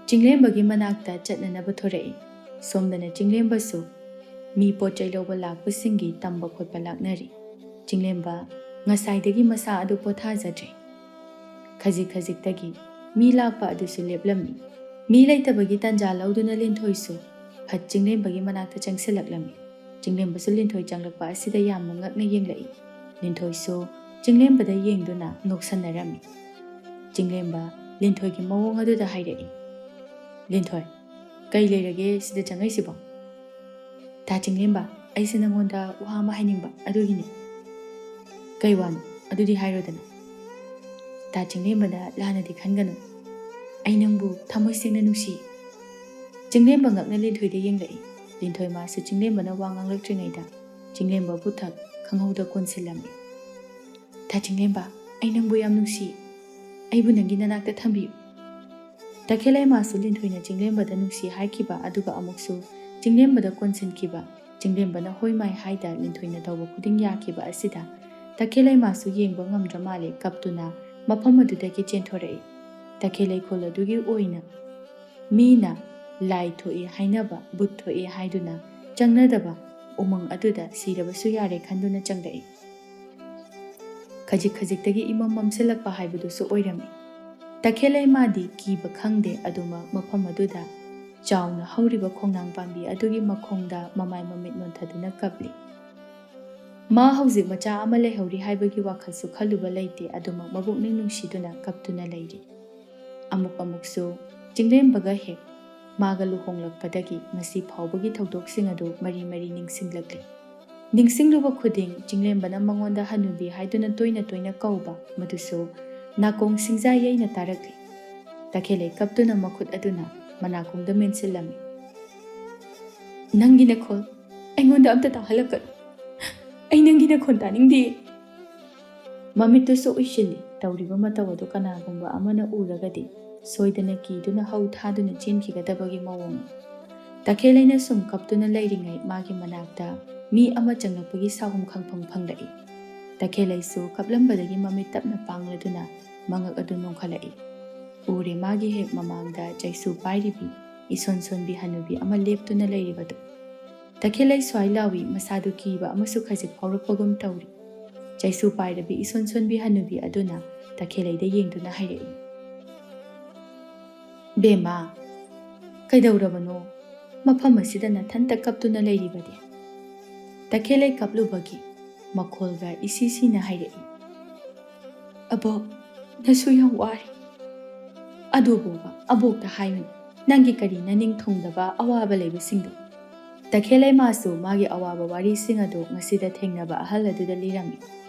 ꯆꯤꯡꯂꯦꯝꯕꯒꯤ ꯃꯅꯥꯛꯇ ꯆꯠꯅꯅꯕ ꯊꯣꯔꯛꯏ꯫ ꯁꯣꯝꯗꯅ ꯆꯤꯡꯂꯦꯝꯕꯁꯨ ꯃꯤ ꯄꯣꯠ ꯆꯩ ꯂꯧꯕ ꯂꯥꯛꯄꯁꯤꯡꯒꯤ ꯇꯝꯕ ꯈꯣꯠꯄ ꯂꯥꯛꯅꯔꯤ꯫ ꯆꯤꯡꯂꯦꯝꯕ ꯉꯁꯥꯏꯗꯒꯤ ꯃꯁꯥ ꯑꯗꯨ ꯄꯣꯊꯥꯖꯗ꯭ꯔꯦ꯫ ꯈꯖꯤꯛ ꯈꯖꯤꯛꯇꯒꯤ ꯃꯤ ꯂꯥꯛꯄ ꯑꯗꯨꯁꯨ ꯂꯦꯞꯂꯝꯃꯤ꯫ ꯃꯤ ꯂꯩꯇꯕꯒꯤ ꯇꯥꯟꯖꯥ ꯂꯧꯗꯨꯅ ꯂꯤꯟꯊꯣꯏꯁꯨ ꯐꯠ ꯆꯤꯡꯂꯦꯝꯕꯒꯤ ꯃꯅꯥꯛꯇ ꯆꯪꯁꯤꯜꯂꯛꯂꯝꯃꯤ꯫ ꯆꯤꯡꯂꯦꯝꯕꯁꯨ ꯂꯤꯟꯊꯣꯏ ꯆꯪꯂꯛꯄ ꯑꯁꯤꯗ ꯌꯥꯝꯅ ꯉꯛꯅ ꯌꯦꯡꯂꯛꯏ꯫ ꯂꯤꯟꯊꯣꯏꯁꯨ ꯆꯤꯡꯂꯦꯝꯕꯗ ꯌꯦꯡꯗꯨꯅ ꯅꯣꯛꯁꯟꯅꯔꯝꯃꯤ꯫ ꯆꯤꯡꯂꯦꯝꯕ ꯂꯤꯟꯊꯣꯏꯒꯤ ꯃꯑꯣꯡ ꯑꯗꯨꯗ ꯍꯥꯏꯔꯛꯏ, "ꯂꯤꯟꯊꯣꯏ, ꯀꯩ ꯂꯩꯔꯒꯦ ꯁꯤꯗ ꯆꯪꯉꯛꯏꯁꯤꯕꯣ?" "ꯇꯥ ꯆꯤꯡꯂꯦꯝꯕ, ꯑꯩꯁꯦ ꯅꯪꯉꯣꯟꯗ ꯋꯥ ꯑꯃ ꯍꯥꯏꯅꯤꯡꯕ ꯑꯗꯨꯒꯤꯅꯤ"꯫ "ꯀꯩ ꯋꯥꯅꯣ? ꯑꯗꯨꯗꯤ ꯍꯥꯏꯔꯣꯗꯅ"꯫ "ꯇꯥ ꯆꯤꯡꯂꯦꯝꯕꯅ ꯂꯥꯟꯅꯗꯤ ꯈꯟꯒꯅꯨ, ꯑꯩ ꯅꯪꯕꯨ ꯊꯃꯣꯏ ꯁꯦꯡꯅ ꯅꯨꯡꯁꯤ"꯫ ꯆꯤꯡꯂꯦꯝꯕ ꯉꯛꯅ ꯂꯤꯟꯊꯣꯏꯗ ꯌꯦꯡꯂꯛꯏ꯫ ꯂꯤꯟꯊꯣꯏ ꯃꯥꯁꯨ ꯆꯤꯡꯂꯦꯝꯕꯅ ꯋꯥ ꯉꯥꯡꯂꯛꯇ꯭ꯔꯤꯉꯩꯗ ꯆꯤꯡꯂꯦꯝꯕꯕꯨ ꯊꯛ ꯈꯪꯍꯧꯗ ꯀꯣꯟꯁꯤꯜꯂꯝꯃꯤ꯫ "ꯇꯥ ꯆꯤꯡꯂꯦꯝꯕ, ꯑꯩ ꯅꯪꯕꯨ ꯌꯥꯝ ꯅꯨꯡꯁꯤ꯫ ꯑꯩꯕꯨ ꯅꯪꯒꯤ ꯅꯅꯥꯛꯇ ꯊꯝꯕꯤꯌꯨ"꯫ ꯇꯈꯦꯜꯂꯩꯃꯥꯁꯨ ꯂꯤꯟꯊꯣꯏꯅ ꯆꯤꯡꯂꯦꯝꯕꯗ ꯅꯨꯡꯁꯤ ꯍꯥꯏꯈꯤꯕ, ꯑꯗꯨꯒ ꯑꯃꯨꯛꯁꯨ ꯆꯤꯡꯂꯦꯝꯕꯗ ꯀꯣꯟꯁꯤꯟꯈꯤꯕ, ꯆꯤꯡꯂꯦꯝꯕꯅ ꯍꯣꯏ ꯃꯥꯏ ꯍꯥꯏꯗ ꯂꯤꯟꯊꯣꯏꯅ ꯇꯧꯕ ꯈꯨꯗꯤꯡ ꯌꯥꯈꯤꯕ ꯑꯁꯤꯗ ꯇꯈꯦꯜꯂꯩꯃꯥꯁꯨ ꯌꯦꯡꯕ ꯉꯝꯗ꯭ꯔ ꯃꯥꯜꯂꯦ, ꯀꯞꯇꯨꯅ ꯃꯐꯝ ꯑꯗꯨꯗꯒꯤ ꯆꯦꯟꯊꯣꯔꯛꯏ꯫ ꯇꯈꯦꯜ ꯂꯩꯈꯣꯜ ꯑꯗꯨꯒꯤ ꯑꯣꯏꯅ ꯃꯤꯅ ꯂꯥꯏ ꯊꯣꯛꯏ ꯍꯥꯏꯅꯕ, ꯚꯨꯠ ꯊꯣꯛꯏ ꯍꯥꯏꯗꯨꯅ ꯆꯪꯅꯗꯕ ꯎꯃꯪ ꯑꯗꯨꯗ ꯁꯤꯔꯕꯁꯨ ꯌꯥꯔꯦ ꯈꯟꯗꯨꯅ ꯆꯪꯂꯛꯏ꯫ ꯈꯖꯤꯛ ꯈꯖꯤꯛꯇꯒꯤ ꯏꯃꯝ ꯃꯝꯁꯤꯜꯂꯛꯄ ꯍꯥꯏꯕꯗꯨꯁꯨ ꯑꯣꯏꯔꯝꯃꯤ꯫ ꯇꯈꯦꯜꯂꯩꯃꯥꯗꯤ ꯀꯤꯕ ꯈꯪꯗꯦ, ꯑꯗꯨꯃꯛ ꯃꯐꯝ ꯑꯗꯨꯗ ꯆꯥꯎꯅ ꯍꯧꯔꯤꯕ ꯈꯣꯡꯅꯥꯡ ꯄꯥꯝꯕꯤ ꯑꯗꯨꯒꯤ ꯃꯈꯣꯡꯗ ꯃꯃꯥꯏ ꯃꯃꯤꯠ ꯅꯣꯟꯊꯗꯨꯅ ꯀꯞꯂꯤ꯫ ꯃꯥ ꯍꯧꯖꯤꯛ ꯃꯆꯥ ꯑꯃ ꯂꯩꯍꯧꯔꯤ ꯍꯥꯏꯕꯒꯤ ꯋꯥꯈꯜꯁꯨ ꯈꯜꯂꯨꯕ ꯂꯩꯇꯦ, ꯑꯗꯨꯃꯛ ꯃꯕꯨꯛꯅꯤꯡ ꯅꯨꯡꯁꯤꯗꯨꯅ ꯀꯞꯇꯨꯅ ꯂꯩꯔꯤ꯫ ꯑꯃꯨꯛ ꯑꯃꯨꯛꯁꯨ ꯆꯤꯡꯂꯦꯝꯕꯒ ꯍꯦꯛ ꯃꯥꯒ ꯂꯨꯍꯣꯡꯂꯛꯄꯗꯒꯤ ꯉꯁꯤ ꯐꯥꯎꯕꯒꯤ ꯊꯧꯗꯣꯛꯁꯤꯡ ꯑꯗꯨ ꯃꯔꯤ ꯃꯔꯤ ꯅꯤꯡꯁꯤꯡꯂꯛꯂꯤ꯫ ꯅꯤꯡꯁꯤꯡꯂꯨꯕ ꯈꯨꯗꯤꯡ ꯆꯤꯡꯂꯦꯝꯕꯅ ꯃꯉꯣꯟꯗ ꯍꯅꯨꯕꯤ ꯍꯥꯏꯗꯨꯅ ꯇꯣꯏꯅ ꯇꯣꯏꯅ ꯀꯧꯕ, ꯃꯗꯨꯁꯨ ꯅꯥꯀꯣꯡ ꯁꯤꯡꯖꯥ ꯌꯩꯅ ꯇꯥꯔꯛꯂꯤ꯫ ꯇꯈꯦꯜꯂꯩ ꯀꯞꯇꯨꯅ ꯃꯈꯨꯠ ꯑꯗꯨꯅ ꯃꯅꯥꯀꯣꯡꯗ ꯃꯦꯟꯁꯤꯜꯂꯝꯃꯤ꯫ "ꯅꯪꯒꯤ ꯅꯈꯣꯜ ꯑꯩꯉꯣꯟꯗ ꯑꯝꯇ ꯇꯥꯍꯜꯂꯛꯀꯅꯨ꯫ ꯑꯩ ꯅꯪꯒꯤ ꯅꯈꯣꯜ ꯇꯥꯅꯤꯡꯗꯦ꯫" ꯃꯃꯤꯠꯇꯨꯁꯨ ꯎꯏꯁꯤꯜꯂꯤ꯫ ꯇꯧꯔꯤꯕ ꯃꯇꯧ ꯑꯗꯨ ꯀꯅꯥꯒꯨꯝꯕ ꯑꯃꯅ ꯎꯔꯒꯗꯤ ꯁꯣꯏꯗꯅ ꯀꯤꯗꯨꯅ ꯍꯧ ꯊꯥꯗꯨꯅ ꯆꯦꯟꯈꯤꯒꯗꯕꯒꯤ ꯃꯑꯣꯡꯅꯤ꯫ ꯇꯈꯦꯜꯂꯩꯅ ꯁꯨꯝ ꯀꯞꯇꯨꯅ ꯂꯩꯔꯤꯉꯩ ꯃꯥꯒꯤ ꯃꯅꯥꯛꯇ ꯃꯤ ꯑꯃ ꯆꯪꯂꯛꯄꯒꯤ ꯁꯥꯍꯨꯝ ꯈꯪꯐꯪ ꯐꯪꯂꯛꯏ꯫ ꯇꯈꯦꯜꯂꯩꯁꯨ ꯀꯞꯂꯝꯕꯗꯒꯤ ꯃꯃꯤꯠ ꯇꯞꯅ ꯄꯥꯡꯂꯗꯨꯅ ꯃꯉꯛ ꯑꯗꯨ ꯅꯣꯡꯈꯠꯂꯛꯏ꯫ ꯎꯔꯦ, ꯃꯥꯒꯤ ꯍꯦꯛ ꯃꯃꯥꯡꯗ ꯆꯩꯁꯨ ꯄꯥꯏꯔꯤꯕꯤ ꯏꯁꯣꯟ ꯁꯣꯟꯕꯤ ꯍꯅꯨꯕꯤ ꯑꯃ ꯂꯦꯞꯇꯨꯅ ꯂꯩꯔꯤꯕꯗꯨ꯫ ꯇꯈꯦꯜꯂꯩ ꯁ꯭ꯋꯥꯏ ꯂꯥꯎꯏ, ꯃꯁꯥꯗꯨ ꯀꯤꯕ ꯑꯃꯁꯨ ꯈꯖꯤꯛ ꯐꯥꯎꯔꯛꯄꯒꯨꯝ ꯇꯧꯔꯤ꯫ ꯆꯩꯁꯨ ꯄꯥꯏꯔꯕꯤ ꯏꯁꯣꯟ ꯁꯣꯟꯕꯤ ꯍꯅꯨꯕꯤ ꯑꯗꯨꯅ ꯇꯈꯦꯜꯂꯩꯗ ꯌꯦꯡꯗꯨꯅ ꯍꯥꯏꯔꯛꯏ, "ꯕꯦꯝꯃ, ꯀꯩꯗꯧꯔꯕꯅꯣ? ꯃꯐꯝ ꯑꯁꯤꯗ ꯅꯊꯟꯇ ꯀꯞꯇꯨꯅ ꯂꯩꯔꯤꯕꯗꯤ?" ꯇꯈꯦꯜꯂꯩ ꯀꯞꯂꯨꯕꯒꯤ ꯃꯈꯣꯜꯒ ꯏꯁꯤ ꯁꯤꯅ ꯍꯥꯏꯔꯛꯏ, "ꯑꯕꯣꯛ, ꯅꯁꯨ ꯌꯥꯝ ꯋꯥꯔꯤ꯫ ꯑꯗꯨꯕꯨꯕ ꯑꯕꯣꯛꯇ ꯍꯥꯏꯌꯨꯅꯦ, ꯅꯪꯒꯤ ꯀꯔꯤ ꯅꯅꯤꯡ ꯊꯨꯡꯗꯕ ꯑꯋꯥꯕ ꯂꯩꯕꯁꯤꯡꯗꯣ?" ꯇꯈꯦꯜꯂꯩ ꯃꯥꯁꯨ ꯃꯥꯒꯤ ꯑꯋꯥꯕ ꯋꯥꯔꯤꯁꯤꯡ ꯑꯗꯨ ꯉꯁꯤꯗ ꯊꯦꯡꯅꯕ ꯑꯍꯜ ꯑꯗꯨꯗ ꯂꯤꯔꯝꯃꯤ꯫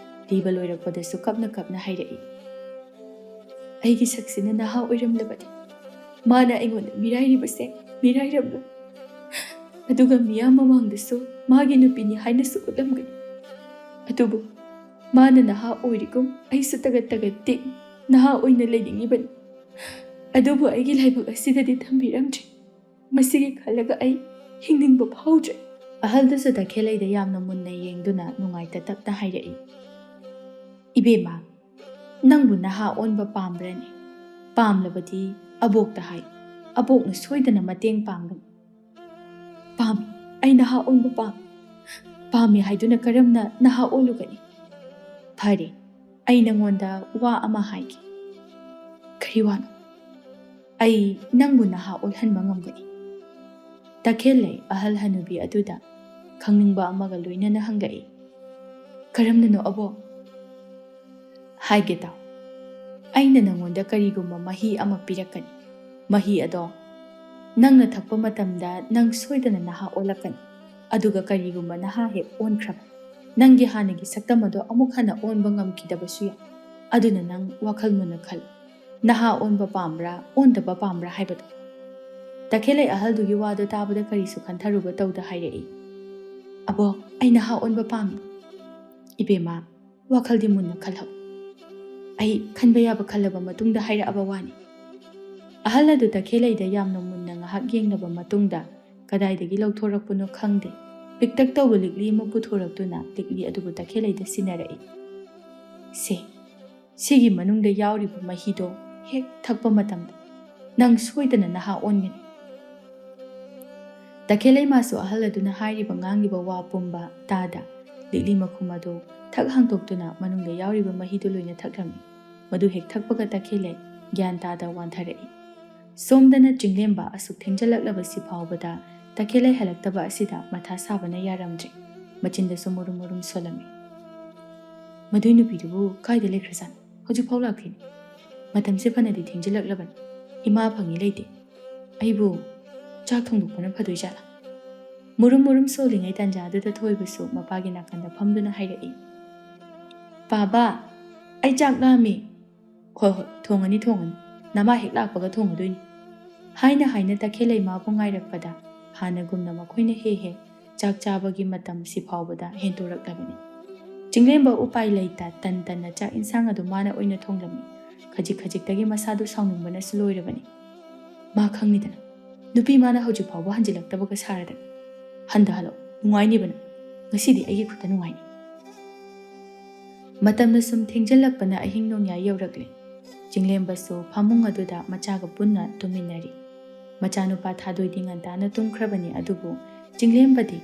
ꯂꯤꯕ ꯂꯣꯏꯔꯛꯄꯗꯁꯨ ꯀꯞꯅ ꯀꯞꯅ ꯍꯥꯏꯔꯛꯏ, "ꯑꯩꯒꯤ ꯁꯛꯁꯤꯅ ꯅꯍꯥ ꯑꯣꯏꯔꯝꯂꯕꯗꯤ ꯃꯥꯅ ꯑꯩꯉꯣꯟꯗ ꯃꯤꯔꯥꯏꯔꯤꯕꯁꯦ ꯃꯤꯔꯥꯏꯔꯝꯂꯣꯏ꯫ ꯑꯗꯨꯒ ꯃꯤꯌꯥꯝ ꯃꯃꯥꯡꯗꯁꯨ ꯃꯥꯒꯤ ꯅꯨꯄꯤꯅꯤ ꯍꯥꯏꯅꯁꯨ ꯎꯠꯂꯝꯒꯅꯤ꯫ ꯑꯗꯨꯕꯨ ꯃꯥꯅ ꯅꯍꯥ ꯑꯣꯏꯔꯤꯒꯨꯝ ꯑꯩꯁꯨ ꯇꯒꯠ ꯇꯒꯠ ꯇꯦꯛ ꯅꯍꯥ ꯑꯣꯏꯅ ꯂꯩꯅꯤꯡꯉꯤꯕꯅꯤ꯫ ꯑꯗꯨꯕꯨ ꯑꯩꯒꯤ ꯂꯥꯏꯕꯛ ꯑꯁꯤꯗꯗꯤ ꯊꯝꯕꯤꯔꯝꯗ꯭ꯔꯤ꯫ ꯃꯁꯤꯒꯤ ꯈꯜꯂꯒ ꯑꯩ ꯍꯤꯡꯅꯤꯡꯕ ꯐꯥꯎꯗ꯭ꯔꯦ꯫" ꯑꯍꯜꯗꯨꯁꯨ ꯇꯈꯦꯜꯂꯩꯗ ꯌꯥꯝꯅ ꯃꯨꯟꯅ ꯌꯦꯡꯗꯨꯅ ꯅꯨꯡꯉꯥꯏꯇ ꯇꯞꯅ ꯍꯥꯏꯔꯛꯏ, "ꯏꯕꯦꯝꯃ, ꯅꯪꯕꯨ ꯅꯍꯥ ꯑꯣꯟꯕ ꯄꯥꯝꯕ꯭ꯔꯅꯦ? ꯄꯥꯝꯂꯕꯗꯤ ꯑꯕꯣꯛꯇ ꯍꯥꯏ, ꯑꯕꯣꯛꯅ ꯁꯣꯏꯗꯅ ꯃꯇꯦꯡ ꯄꯥꯡꯒꯅꯤ꯫" "ꯄꯥꯝꯃꯤ, ꯑꯩ ꯅꯍꯥ ꯑꯣꯟꯕ ꯄꯥꯝꯃꯤ꯫ ꯄꯥꯝꯃꯤ ꯍꯥꯏꯗꯨꯅ ꯀꯔꯝꯅ ꯅꯍꯥ ꯑꯣꯜꯂꯨꯒꯅꯤ? ꯐꯔꯦ, ꯑꯩ ꯅꯉꯣꯟꯗ ꯋꯥ ꯑꯃ ꯍꯥꯏꯒꯦ꯫" "ꯀꯔꯤ ꯋꯥꯅꯣ?" "ꯑꯩ ꯅꯪꯕꯨ ꯅꯍꯥ ꯑꯣꯜꯍꯟꯕ ꯉꯝꯒꯅꯤ꯫" ꯇꯈꯦꯜꯂꯩ ꯑꯍꯜ ꯍꯅꯨꯕꯤ ꯑꯗꯨꯗ ꯈꯪꯅꯤꯡꯕ ꯑꯃꯒ ꯂꯣꯏꯅꯅ ꯍꯪꯂꯛꯏ, "ꯀꯔꯝꯅꯅꯣ ꯑꯕꯣꯛ?" "ꯍꯥꯏꯒꯦ ꯇꯥꯎ, ꯑꯩꯅ ꯅꯉꯣꯟꯗ ꯀꯔꯤꯒꯨꯝꯕ ꯃꯍꯤ ꯑꯃ ꯄꯤꯔꯛꯀꯅꯤ꯫ ꯃꯍꯤ ꯑꯗꯣ ꯅꯪꯅ ꯊꯛꯄ ꯃꯇꯝꯗ ꯅꯪ ꯁꯣꯏꯗꯅ ꯅꯍꯥ ꯑꯣꯜꯂꯛꯀꯅꯤ꯫ ꯑꯗꯨꯒ ꯀꯔꯤꯒꯨꯝꯕ ꯅꯍꯥ ꯍꯦꯛ ꯑꯣꯟꯈ꯭ꯔꯕ, ꯅꯪꯒꯤ ꯍꯥꯟꯅꯒꯤ ꯁꯛꯇꯝ ꯑꯗꯣ ꯑꯃꯨꯛ ꯍꯟꯅ ꯑꯣꯟꯕ ꯉꯝꯈꯤꯗꯕꯁꯨ ꯌꯥꯏ꯫ ꯑꯗꯨꯅ ꯅꯪ ꯋꯥꯈꯜ ꯃꯨꯟꯅ ꯈꯜꯂꯨ꯫ ꯅꯍꯥ ꯑꯣꯟꯕ ꯄꯥꯝꯕ꯭ꯔꯥ, ꯑꯣꯟꯗꯕ ꯄꯥꯝꯕ꯭ꯔꯥ ꯍꯥꯏꯕꯗꯣ꯫ ꯇꯈꯦꯜꯂꯩ ꯑꯍꯜꯗꯨꯒꯤ ꯋꯥꯗꯣ ꯇꯥꯕꯗ ꯀꯔꯤꯁꯨ ꯈꯟꯊꯔꯨꯕ ꯇꯧꯗ ꯍꯥꯏꯔꯛꯏ, "ꯑꯕꯣꯛ, ꯑꯩ ꯅꯍꯥ ꯑꯣꯟꯕ ꯄꯥꯝꯃꯤ꯫" "ꯏꯕꯦꯝꯃ, ꯋꯥꯈꯜꯗꯤ ꯃꯨꯟꯅ ꯈꯜꯍꯧ꯫ ꯑꯩ ꯈꯟꯕ ꯌꯥꯕ ꯈꯜꯂꯕ ꯃꯇꯨꯡꯗ ꯍꯥꯏꯔꯛꯑꯕ ꯋꯥꯅꯤ꯫" ꯑꯍꯜ ꯑꯗꯨ ꯇꯈꯦꯜꯂꯩꯗ ꯌꯥꯝꯅ ꯃꯨꯟꯅ ꯉꯥꯏꯍꯥꯛ ꯌꯦꯡꯂꯕ ꯃꯇꯨꯡꯗ ꯀꯗꯥꯏꯗꯒꯤ ꯂꯧꯊꯣꯔꯛꯄꯅꯣ ꯈꯪꯗꯦ, ꯄꯤꯛꯇꯛ ꯇꯧꯕ ꯂꯤꯛꯂꯤ ꯑꯃ ꯄꯨꯊꯣꯔꯛꯇꯨꯅ ꯂꯤꯛꯂꯤ ꯑꯗꯨꯕꯨ ꯇꯈꯦꯜꯂꯩꯗ ꯁꯤꯟꯅꯔꯛꯏ꯫ "ꯁꯦ, ꯁꯤꯒꯤ ꯃꯅꯨꯡꯗ ꯌꯥꯎꯔꯤꯕ ꯃꯍꯤꯗꯣ ꯍꯦꯛ ꯊꯛꯄ ꯃꯇꯝꯗ ꯅꯪ ꯁꯣꯏꯗꯅ ꯅꯍꯥ ꯑꯣꯟꯒꯅꯤ꯫" ꯇꯈꯦꯜꯂꯩ ꯃꯥꯁꯨ ꯑꯍꯜ ꯑꯗꯨꯅ ꯍꯥꯏꯔꯤꯕ ꯉꯥꯡꯂꯤꯕ ꯋꯥ ꯄꯨꯝꯕ ꯇꯥꯗ, ꯂꯤꯛꯂꯤ ꯃꯈꯨꯝ ꯑꯗꯨ ꯊꯛ ꯍꯥꯡꯗꯣꯛꯇꯨꯅ ꯃꯅꯨꯡꯗ ꯌꯥꯎꯔꯤꯕ ꯃꯍꯤꯗꯨ ꯂꯣꯏꯅ ꯊꯛꯂꯝꯃꯤ꯫ ꯃꯗꯨ ꯍꯦꯛ ꯊꯛꯄꯒ ꯇꯈꯦꯜꯂꯩ ꯒ꯭ꯌꯥꯟ ꯇꯥꯗ ꯋꯥꯟꯊꯔꯛꯏ꯫ ꯁꯣꯝꯗꯅ ꯆꯤꯡꯂꯦꯝꯕ ꯑꯁꯨꯛ ꯊꯦꯡꯖꯤꯜꯂꯛꯂꯕꯁꯤ ꯐꯥꯎꯕꯗ ꯇꯈꯦꯜꯂꯩ ꯍꯜꯂꯛꯇꯕ ꯑꯁꯤꯗ ꯃꯊꯥ ꯁꯥꯕꯅ ꯌꯥꯔꯝꯗ꯭ꯔꯦ꯫ ꯃꯆꯤꯟꯗꯁꯨ ꯃꯨꯔꯨꯝ ꯃꯨꯔꯨꯝ ꯁꯣꯜꯂꯝꯃꯤ꯫ "ꯃꯗꯨꯏ ꯅꯨꯄꯤꯗꯨꯕꯨ ꯀꯥꯏꯗ ꯂꯩꯈ꯭ꯔꯖꯥꯠꯅꯣ? ꯍꯧꯖꯤꯛ ꯐꯥꯎ ꯂꯥꯛꯇꯦꯅꯦ꯫ ꯃꯇꯝꯁꯦ ꯐꯅꯗꯤ ꯊꯦꯡꯖꯤꯜꯂꯛꯂꯕꯅꯤ꯫ ꯏꯃꯥ ꯐꯪꯉꯤ ꯂꯩꯇꯦ꯫ ꯑꯩꯕꯨ ꯆꯥꯛ ꯊꯣꯡꯗꯣꯛꯄꯅ ꯐꯗꯣꯏ ꯖꯥꯠꯂꯥ?" ꯃꯨꯔꯨꯝ ꯃꯨꯔꯨꯝ ꯁꯣꯜꯂꯤꯉꯩ ꯇꯥꯟꯖꯥꯗꯨꯗ ꯊꯣꯏꯕꯁꯨ ꯃꯄꯥꯒꯤ ꯅꯥꯀꯟꯗ ꯐꯝꯗꯨꯅ ꯍꯥꯏꯔꯛꯏ, "ꯄꯥꯕ, ꯑꯩ ꯆꯥꯛ ꯂꯥꯝꯃꯤ꯫" "ꯍꯣꯏ, ꯍꯣꯏ, ꯊꯣꯡꯉꯅꯤ, ꯊꯣꯡꯉꯅꯤ꯫ ꯅꯃꯥ ꯍꯦꯛ ꯂꯥꯛꯄꯒ ꯊꯣꯡꯉꯗꯣꯏꯅꯤ꯫" ꯍꯥꯏꯅ ꯍꯥꯏꯅ ꯇꯈꯦꯜꯂꯩ ꯃꯥꯕꯨ ꯉꯥꯏꯔꯛꯄꯗ ꯍꯥꯟꯅꯒꯨꯝꯅ ꯃꯈꯣꯏꯅ ꯍꯦꯛ ꯍꯦꯛ ꯆꯥꯛ ꯆꯥꯕꯒꯤ ꯃꯇꯝꯁꯤ ꯐꯥꯎꯕꯗ ꯍꯦꯟꯇꯣꯔꯛꯂꯕꯅꯤ꯫ ꯆꯤꯡꯂꯦꯝꯕ ꯎꯄꯥꯏ ꯂꯩꯇ ꯇꯟ ꯇꯟꯅ ꯆꯥꯛ ꯏꯟꯁꯥꯡ ꯑꯗꯨ ꯃꯥꯅ ꯑꯣꯏꯅ ꯊꯣꯡꯂꯝꯃꯤ꯫ ꯈꯖꯤꯛ ꯈꯖꯤꯛꯇꯒꯤ ꯃꯁꯥꯗꯨ ꯁꯥꯎꯅꯤꯡꯕꯅꯁꯨ ꯂꯣꯏꯔꯕꯅꯤ꯫ "ꯃꯥ ꯈꯪꯅꯤꯗꯅ꯫ ꯅꯨꯄꯤ ꯃꯥꯅ ꯍꯧꯖꯤꯛ ꯐꯥꯎꯕ ꯍꯟꯖꯤꯜꯂꯛꯇꯕꯒ ꯁꯥꯔꯗꯅ꯫ ꯍꯟꯊꯍꯜꯂꯣ, ꯅꯨꯡꯉꯥꯏꯅꯤꯕꯅ꯫ ꯉꯁꯤꯗꯤ ꯑꯩꯒꯤ ꯈꯨꯠꯇ ꯅꯨꯡꯉꯥꯏꯅꯤ꯫" ꯃꯇꯝꯅ ꯁꯨꯝ ꯊꯦꯡꯖꯤꯜꯂꯛꯄꯅ ꯑꯍꯤꯡ ꯅꯣꯡꯌꯥꯏ ꯌꯧꯔꯛꯂꯦ꯫ ꯆꯤꯡꯂꯦꯝꯕꯁꯨ ꯐꯃꯨꯡ ꯑꯗꯨꯗ ꯃꯆꯥꯒ ꯄꯨꯟꯅ ꯇꯨꯝꯃꯤꯟꯅꯔꯤ꯫ ꯃꯆꯥꯅꯨꯄꯥ ꯊꯥꯗꯣꯏꯗꯤ ꯉꯟꯇꯥꯅ ꯇꯨꯝꯈ꯭ꯔꯕꯅꯤ, ꯑꯗꯨꯕꯨ ꯆꯤꯡꯂꯦꯝꯕꯗꯤ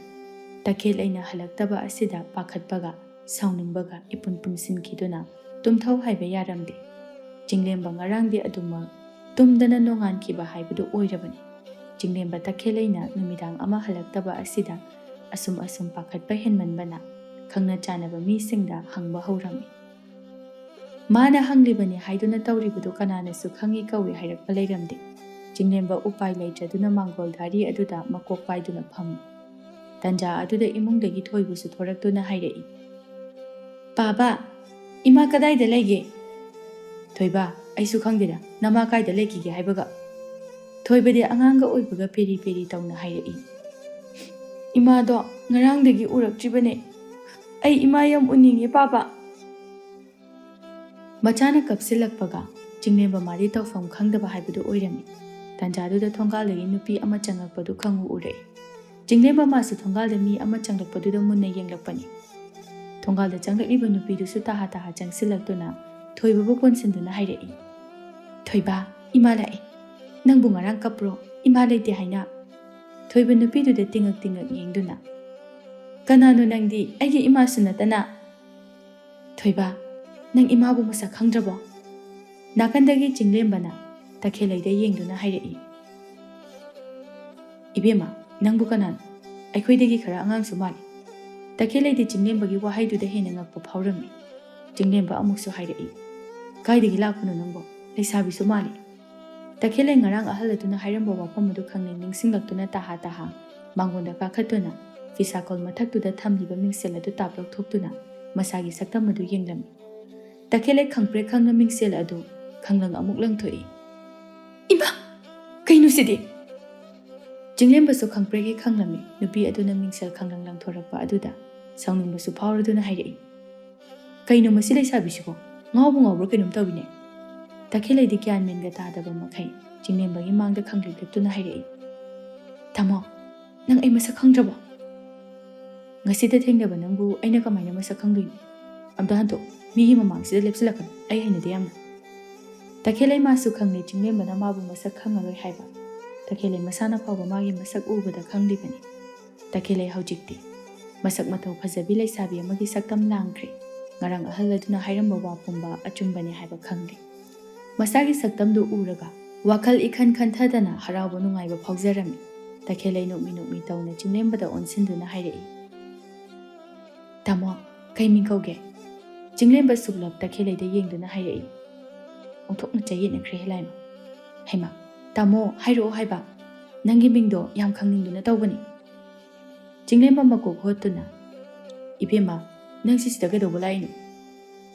ꯇꯈꯦꯜꯂꯩꯅ ꯍꯜꯂꯛꯇꯕ ꯑꯁꯤꯗ ꯄꯥꯈꯠꯄꯒ ꯁꯥꯎꯅꯤꯡꯕꯒ ꯏꯄꯨꯟ ꯄꯨꯟꯁꯤꯟꯈꯤꯗꯨꯅ ꯇꯨꯝꯊꯧ ꯍꯥꯏꯕ ꯌꯥꯔꯝꯗꯦ꯫ ꯆꯤꯡꯂꯦꯝꯕ ꯉꯔꯥꯡꯗꯤ ꯑꯗꯨꯃꯛ ꯇꯨꯝꯗꯅ ꯅꯣꯡꯉꯥꯟꯈꯤꯕ ꯍꯥꯏꯕꯗꯨ ꯑꯣꯏꯔꯕꯅꯤ꯫ ꯆꯤꯡꯂꯦꯝꯕ ꯇꯈꯦꯜꯂꯩꯅ ꯅꯨꯃꯤꯗꯥꯡ ꯑꯃ ꯍꯜꯂꯛꯇꯕ ꯑꯁꯤꯗ ꯑꯁꯨꯝ ꯑꯁꯨꯝ ꯄꯥꯈꯠꯄ ꯍꯦꯟꯃꯟꯕꯅ ꯈꯪꯅ ꯆꯥꯟꯅꯕ ꯃꯤꯁꯤꯡꯗ ꯍꯪꯕ ꯍꯧꯔꯝꯃꯤ꯫ ꯃꯥꯅ ꯍꯪꯂꯤꯕꯅꯤ ꯍꯥꯏꯗꯨꯅ ꯇꯧꯔꯤꯕꯗꯨ ꯀꯅꯥꯅꯁꯨ ꯈꯪꯏ ꯀꯧꯏ ꯍꯥꯏꯔꯛꯄ ꯂꯩꯔꯝꯗꯦ꯫ ꯆꯤꯡꯂꯦꯝꯕ ꯎꯄꯥꯏ ꯂꯩꯇ꯭ꯔꯗꯨꯅ ꯃꯥꯡꯒꯣꯜ ꯘꯔꯤ ꯑꯗꯨꯗ ꯃꯀꯣꯛ ꯄꯥꯏꯗꯨꯅ ꯐꯝꯃꯤ꯫ ꯇꯟꯖꯥ ꯑꯗꯨꯗ ꯏꯃꯨꯡꯗꯒꯤ ꯊꯣꯏꯕꯁꯨ ꯊꯣꯔꯛꯇꯨꯅ ꯍꯥꯏꯔꯛꯏ, "ꯄꯥꯕ, ꯏꯃꯥ ꯀꯗꯥꯏꯗ ꯂꯩꯒꯦ?" "ꯊꯣꯏꯕ, ꯑꯩꯁꯨ ꯈꯪꯗꯦꯗ, ꯅꯃꯥ ꯀꯥꯏꯗ ꯂꯩꯈꯤꯒꯦ ꯍꯥꯏꯕꯒ?" ꯊꯣꯏꯕꯗꯤ ꯑꯉꯥꯡꯒ ꯑꯣꯏꯕꯒ ꯄꯦꯔꯤ ꯄꯦꯔꯤ ꯇꯧꯅ ꯍꯥꯏꯔꯛꯏ, "ꯏꯃꯥꯗꯣ ꯉꯔꯥꯡꯗꯒꯤ ꯎꯔꯛꯇ꯭ꯔꯤꯕꯅꯦ꯫ ꯑꯩ ꯏꯃꯥ ꯌꯥꯝ ꯎꯅꯤꯡꯉꯦ ꯄꯥꯕ꯫" ꯃꯆꯥꯅ ꯀꯞꯁꯤꯜꯂꯛꯄꯒ ꯆꯤꯡꯂꯦꯝꯕ ꯃꯥꯗꯤ ꯇꯧꯐꯝ ꯈꯪꯗꯕ ꯍꯥꯏꯕꯗꯨ ꯑꯣꯏꯔꯝꯃꯤ꯫ ꯇꯟꯖꯥꯗꯨꯗ ꯊꯣꯡꯒꯥꯜꯗꯒꯤ ꯅꯨꯄꯤ ꯑꯃ ꯆꯪꯂꯛꯄꯗꯨ ꯈꯪꯎ ꯎꯔꯛꯏ꯫ ꯆꯤꯡꯂꯦꯝꯕ ꯃꯥꯁꯨ ꯊꯣꯡꯒꯥꯜꯗ ꯃꯤ ꯑꯃ ꯆꯪꯂꯛꯄꯗꯨꯗ ꯃꯨꯟꯅ ꯌꯦꯡꯂꯛꯄꯅꯤ꯫ ꯊꯣꯡꯒꯥꯜꯗ ꯆꯪꯂꯛꯂꯤꯕ ꯅꯨꯄꯤꯗꯨꯁꯨ ꯇꯍꯥ ꯇꯍꯥ ꯆꯪꯁꯤꯜꯂꯛꯇꯨꯅ ꯊꯣꯏꯕꯕꯨ ꯀꯣꯟꯁꯤꯟꯗꯨꯅ ꯍꯥꯏꯔꯛꯏ, "ꯊꯣꯏꯕ, ꯏꯃꯥ ꯂꯥꯛꯑꯦ꯫ ꯅꯪꯕꯨ ꯉꯔꯥꯡ ꯀꯞꯄ꯭ꯔꯣ? ꯏꯃꯥ ꯂꯩꯇꯦ ꯍꯥꯏꯅ?" ꯊꯣꯏꯕ ꯅꯨꯄꯤꯗꯨꯗ ꯇꯤꯡꯉꯛ ꯇꯤꯡꯉꯛ ꯌꯦꯡꯗꯨꯅ, "ꯀꯅꯥꯅꯣ ꯅꯪꯗꯤ? ꯑꯩꯒꯤ ꯏꯃꯥꯁꯨ ꯅꯠꯇꯅ?" "ꯊꯣꯏꯕ, ꯅꯪ ꯏꯃꯥꯕꯨ ꯃꯁꯛ ꯈꯪꯗ꯭ꯔꯕꯣ?" ꯅꯥꯀꯟꯗꯒꯤ ꯆꯤꯡꯂꯦꯝꯕꯅ ꯇꯈꯦꯜꯂꯩꯗ ꯌꯦꯡꯗꯨꯅ ꯍꯥꯏꯔꯛꯏ, "ꯏꯕꯦꯝꯃ, ꯅꯪꯕꯨ ꯀꯅꯥꯅꯣ? ꯑꯩꯈꯣꯏꯗꯒꯤ ꯈꯔ ꯑꯉꯥꯡꯁꯨ ꯃꯥꯜꯂꯤ꯫" ꯇꯈꯦꯜꯂꯩꯗꯤ ꯆꯤꯡꯂꯦꯝꯕꯒꯤ ꯋꯥꯍꯩꯗꯨꯗ ꯍꯦꯟꯅ ꯉꯛꯄ ꯐꯥꯎꯔꯝꯃꯤ꯫ ꯆꯤꯡꯂꯦꯝꯕ ꯑꯃꯨꯛꯁꯨ ꯍꯥꯏꯔꯛꯏ, "ꯀꯥꯏꯗꯒꯤ ꯂꯥꯛꯄꯅꯣ ꯅꯪꯕꯣ? ꯂꯩꯁꯥꯕꯤꯁꯨ ꯃꯥꯜꯂꯤ꯫" ꯇꯈꯦꯜꯂꯩ ꯉꯔꯥꯡ ꯑꯍꯜ ꯑꯗꯨꯅ ꯍꯥꯏꯔꯝꯕ ꯋꯥꯐꯝ ꯑꯗꯨ ꯈꯪꯅꯤꯡ ꯅꯤꯡꯁꯤꯡꯂꯛꯇꯨꯅ ꯇꯍꯥ ꯇꯍꯥ ꯃꯥꯡꯒꯣꯟꯗ ꯀꯥꯈꯠꯇꯨꯅ ꯐꯤꯁꯥꯀꯣꯜ ꯃꯊꯛꯇꯨꯗ ꯊꯝꯂꯤꯕ ꯃꯤꯡꯁꯦꯜ ꯑꯗꯨ ꯇꯥꯞ ꯂꯧꯊꯣꯛꯇꯨꯅ ꯃꯁꯥꯒꯤ ꯁꯛꯇꯝ ꯑꯗꯨ ꯌꯦꯡꯂꯝꯃꯤ꯫ ꯇꯈꯦꯜꯂꯩ ꯈꯪꯄ꯭ꯔꯦꯛ ꯈꯪꯅ ꯃꯤꯡꯁꯦꯜ ꯑꯗꯨ ꯈꯪꯂꯪ ꯑꯃꯨꯛ ꯂꯪꯊꯣꯛꯏ꯫ "ꯏꯃꯥ! ꯀꯩꯅꯣ ꯁꯤꯗꯤ?" ꯆꯤꯡꯂꯦꯝꯕꯁꯨ ꯈꯪꯄ꯭ꯔꯦꯛ ꯍꯦꯛ ꯈꯪꯂꯝꯃꯤ꯫ ꯅꯨꯄꯤ ꯑꯗꯨꯅ ꯃꯤꯡꯁꯦꯜ ꯈꯪꯂꯪ ꯂꯪꯊꯣꯔꯛꯄ ꯑꯗꯨꯗ ꯁꯥꯎꯅꯤꯡꯕꯁꯨ ꯐꯥꯎꯔꯗꯨꯅ ꯍꯥꯏꯔꯛꯏ, "ꯀꯩꯅꯣ ꯃꯁꯤ ꯂꯩꯁꯥꯕꯤꯁꯤꯕꯣ? ꯉꯥꯎꯕꯨ ꯉꯥꯎꯕ꯭ꯔꯥ ꯀꯩꯅꯣꯝ ꯇꯧꯏꯅꯦ꯫" ꯇꯈꯦꯜꯂꯩꯗꯤ ꯒ꯭ꯌꯥꯟ ꯃꯦꯟꯒ ꯇꯥꯗꯕ ꯃꯈꯩ ꯆꯤꯡꯂꯦꯝꯕꯒꯤ ꯃꯥꯡꯗ ꯈꯪꯂꯤꯛ ꯂꯤꯛꯇꯨꯅ ꯍꯥꯏꯔꯛꯏ, "ꯇꯥꯃꯣ, ꯅꯪ ꯑꯩ ꯃꯁꯛ ꯈꯪꯗ꯭ꯔꯕꯣ?" "ꯉꯁꯤꯗ ꯊꯦꯡꯅꯕ ꯅꯪꯕꯨ ꯑꯩꯅ ꯀꯃꯥꯏꯅ ꯃꯁꯛ ꯈꯪꯗꯣꯏꯅꯣ? ꯑꯝꯇ ꯍꯟꯗꯣꯛ, ꯃꯤꯒꯤ ꯃꯃꯥꯡꯁꯤꯗ ꯂꯦꯞꯁꯤꯜꯂꯛꯀꯅꯨ, ꯑꯩ ꯍꯩꯅꯗꯦ ꯌꯥꯝꯅ꯫" ꯇꯈꯦꯜꯂꯩ ꯃꯥꯁꯨ ꯈꯪꯂꯦ ꯆꯤꯡꯂꯦꯝꯕꯅ ꯃꯥꯕꯨ ꯃꯁꯛ ꯈꯪꯉꯔꯣꯏ ꯍꯥꯏꯕ꯫ ꯇꯈꯦꯜꯂꯩ ꯃꯁꯥꯅ ꯐꯥꯎꯕ ꯃꯥꯒꯤ ꯃꯁꯛ ꯎꯕꯗ ꯈꯪꯂꯤꯕꯅꯤ꯫ ꯇꯈꯦꯜꯂꯩ ꯍꯧꯖꯤꯛꯇꯤ ꯃꯁꯛ ꯃꯇꯧ ꯐꯖꯕꯤ ꯂꯩꯁꯥꯕꯤ ꯑꯃꯒꯤ ꯁꯛꯇꯝ ꯂꯥꯡꯈ꯭ꯔꯦ꯫ ꯉꯔꯥꯡ ꯑꯍꯜ ꯑꯗꯨꯅ ꯍꯥꯏꯔꯝꯕ ꯋꯥ ꯄꯨꯝꯕ ꯑꯆꯨꯝꯕꯅꯤ ꯍꯥꯏꯕ ꯈꯪꯂꯦ꯫ ꯃꯁꯥꯒꯤ ꯁꯛꯇꯝꯗꯨ ꯎꯔꯒ ꯋꯥꯈꯜ ꯏꯈꯟ ꯈꯟꯊꯗꯅ ꯍꯔꯥꯎꯕ ꯅꯨꯡꯉꯥꯏꯕ ꯐꯥꯎꯖꯔꯝꯃꯤ꯫ ꯇꯈꯦꯜꯂꯩ ꯅꯣꯛꯃꯤ ꯅꯣꯛꯃꯤ ꯇꯧꯅ ꯆꯤꯡꯂꯦꯝꯕꯗ ꯑꯣꯟꯁꯤꯟꯗꯨꯅ ꯍꯥꯏꯔꯛꯏ, "ꯇꯥꯃꯣ, ꯀꯩ ꯃꯤꯡ ꯀꯧꯒꯦ?" ꯆꯤꯡꯂꯦꯝꯕ ꯁꯨꯛꯂꯞ ꯇꯈꯦꯜꯂꯩꯗ ꯌꯦꯡꯗꯨꯅ ꯍꯥꯏꯔꯛꯏ꯫ ꯑꯣꯟꯊꯣꯛꯅ ꯆꯌꯦꯠꯅꯈ꯭ꯔꯦ ꯍꯦꯂꯥꯏꯃ꯫ ꯍꯩꯃꯥ, "ꯇꯥꯃꯣ, ꯍꯥꯏꯔꯛꯑꯣ ꯍꯥꯏꯕ꯫ ꯅꯪꯒꯤ ꯃꯤꯡꯗꯣ ꯌꯥꯝ ꯈꯪꯅꯤꯡꯗꯨꯅ ꯇꯧꯕꯅꯤ꯫" ꯆꯤꯡꯂꯦꯝꯕ ꯃꯀꯣꯛ ꯍꯣꯠꯇꯨꯅ, "ꯏꯕꯦꯝꯃ, ꯅꯪ ꯁꯤꯁꯤꯗ ꯀꯩꯗꯧꯕ ꯂꯥꯛꯏꯅꯣ?"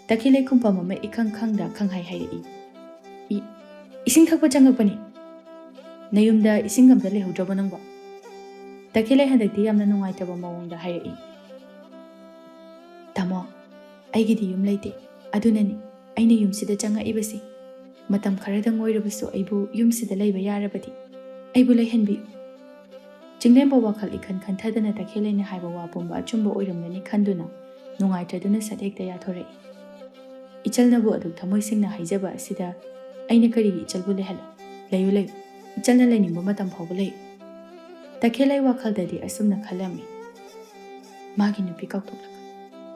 ꯇꯈꯦꯜꯂꯩ ꯈꯨꯝꯐꯝ ꯑꯃ ꯏꯈꯪ ꯈꯪꯗ ꯈꯪꯍꯥꯏ ꯍꯥꯏꯔꯛꯏ꯫ "ꯏ-, ꯏꯁꯤꯡ ꯊꯛꯄ ꯆꯪꯉꯛꯄꯅꯤ꯫" "ꯅꯌꯨꯝꯗ ꯏꯁꯤꯡ ꯑꯝꯇ ꯂꯩꯍꯧꯗ꯭ꯔꯕꯣ ꯅꯪꯕꯣ?" ꯇꯈꯦꯜꯂꯩ ꯍꯟꯗꯛꯇꯤ ꯌꯥꯝꯅ ꯅꯨꯡꯉꯥꯏꯇꯕ ꯃꯑꯣꯡꯗ ꯍꯥꯏꯔꯛꯏ꯫ "ꯇꯥꯃꯣ, ꯑꯩꯒꯤꯗꯤ ꯌꯨꯝ ꯂꯩꯇꯦ꯫ ꯑꯗꯨꯅꯅꯤ ꯑꯩꯅ ꯌꯨꯝꯁꯤꯗ ꯆꯪꯉꯛꯏꯕꯁꯤ꯫ ꯃꯇꯝ ꯈꯔꯗꯪ ꯑꯣꯏꯔꯕꯁꯨ ꯑꯩꯕꯨ ꯌꯨꯝꯁꯤꯗ ꯂꯩꯕ ꯌꯥꯔꯕꯗꯤ ꯑꯩꯕꯨ ꯂꯩꯍꯟꯕꯤꯌꯨ꯫" ꯆꯤꯡꯂꯦꯝꯕ ꯋꯥꯈꯜ ꯏꯈꯟ ꯈꯟꯊꯗꯅ ꯇꯈꯦꯜꯂꯩꯅ ꯍꯥꯏꯕ ꯋꯥ ꯄꯨꯝꯕ ꯑꯆꯨꯝꯕ ꯑꯣꯏꯔꯝꯒꯅꯤ ꯈꯟꯗꯨꯅ ꯅꯨꯡꯉꯥꯏꯇ꯭ꯔꯗꯨꯅ ꯁꯠ ꯍꯦꯛꯇ ꯌꯥꯊꯣꯔꯛꯏ꯫ "ꯏꯆꯜꯅꯕꯨ ꯑꯗꯨꯛ ꯊꯃꯣꯏ ꯁꯦꯡꯅ ꯍꯥꯏꯖꯕ ꯑꯁꯤꯗ ꯑꯩꯅ ꯀꯔꯤꯒꯤ ꯏꯆꯜꯕꯨ ꯂꯩꯍꯜꯂꯣ? ꯂꯩꯌꯨ, ꯂꯩꯌꯨ꯫ ꯏꯆꯜꯅ ꯂꯩꯅꯤꯡꯕ ꯃꯇꯝ ꯐꯥꯎꯕ ꯂꯩꯌꯨ꯫" ꯇꯈꯦꯜꯂꯩ ꯋꯥꯈꯜꯗꯗꯤ ꯑꯁꯨꯝꯅ ꯈꯜꯂꯝꯃꯤ, "ꯃꯥꯒꯤ ꯅꯨꯄꯤ ꯀꯥꯎꯊꯣꯛꯂꯒ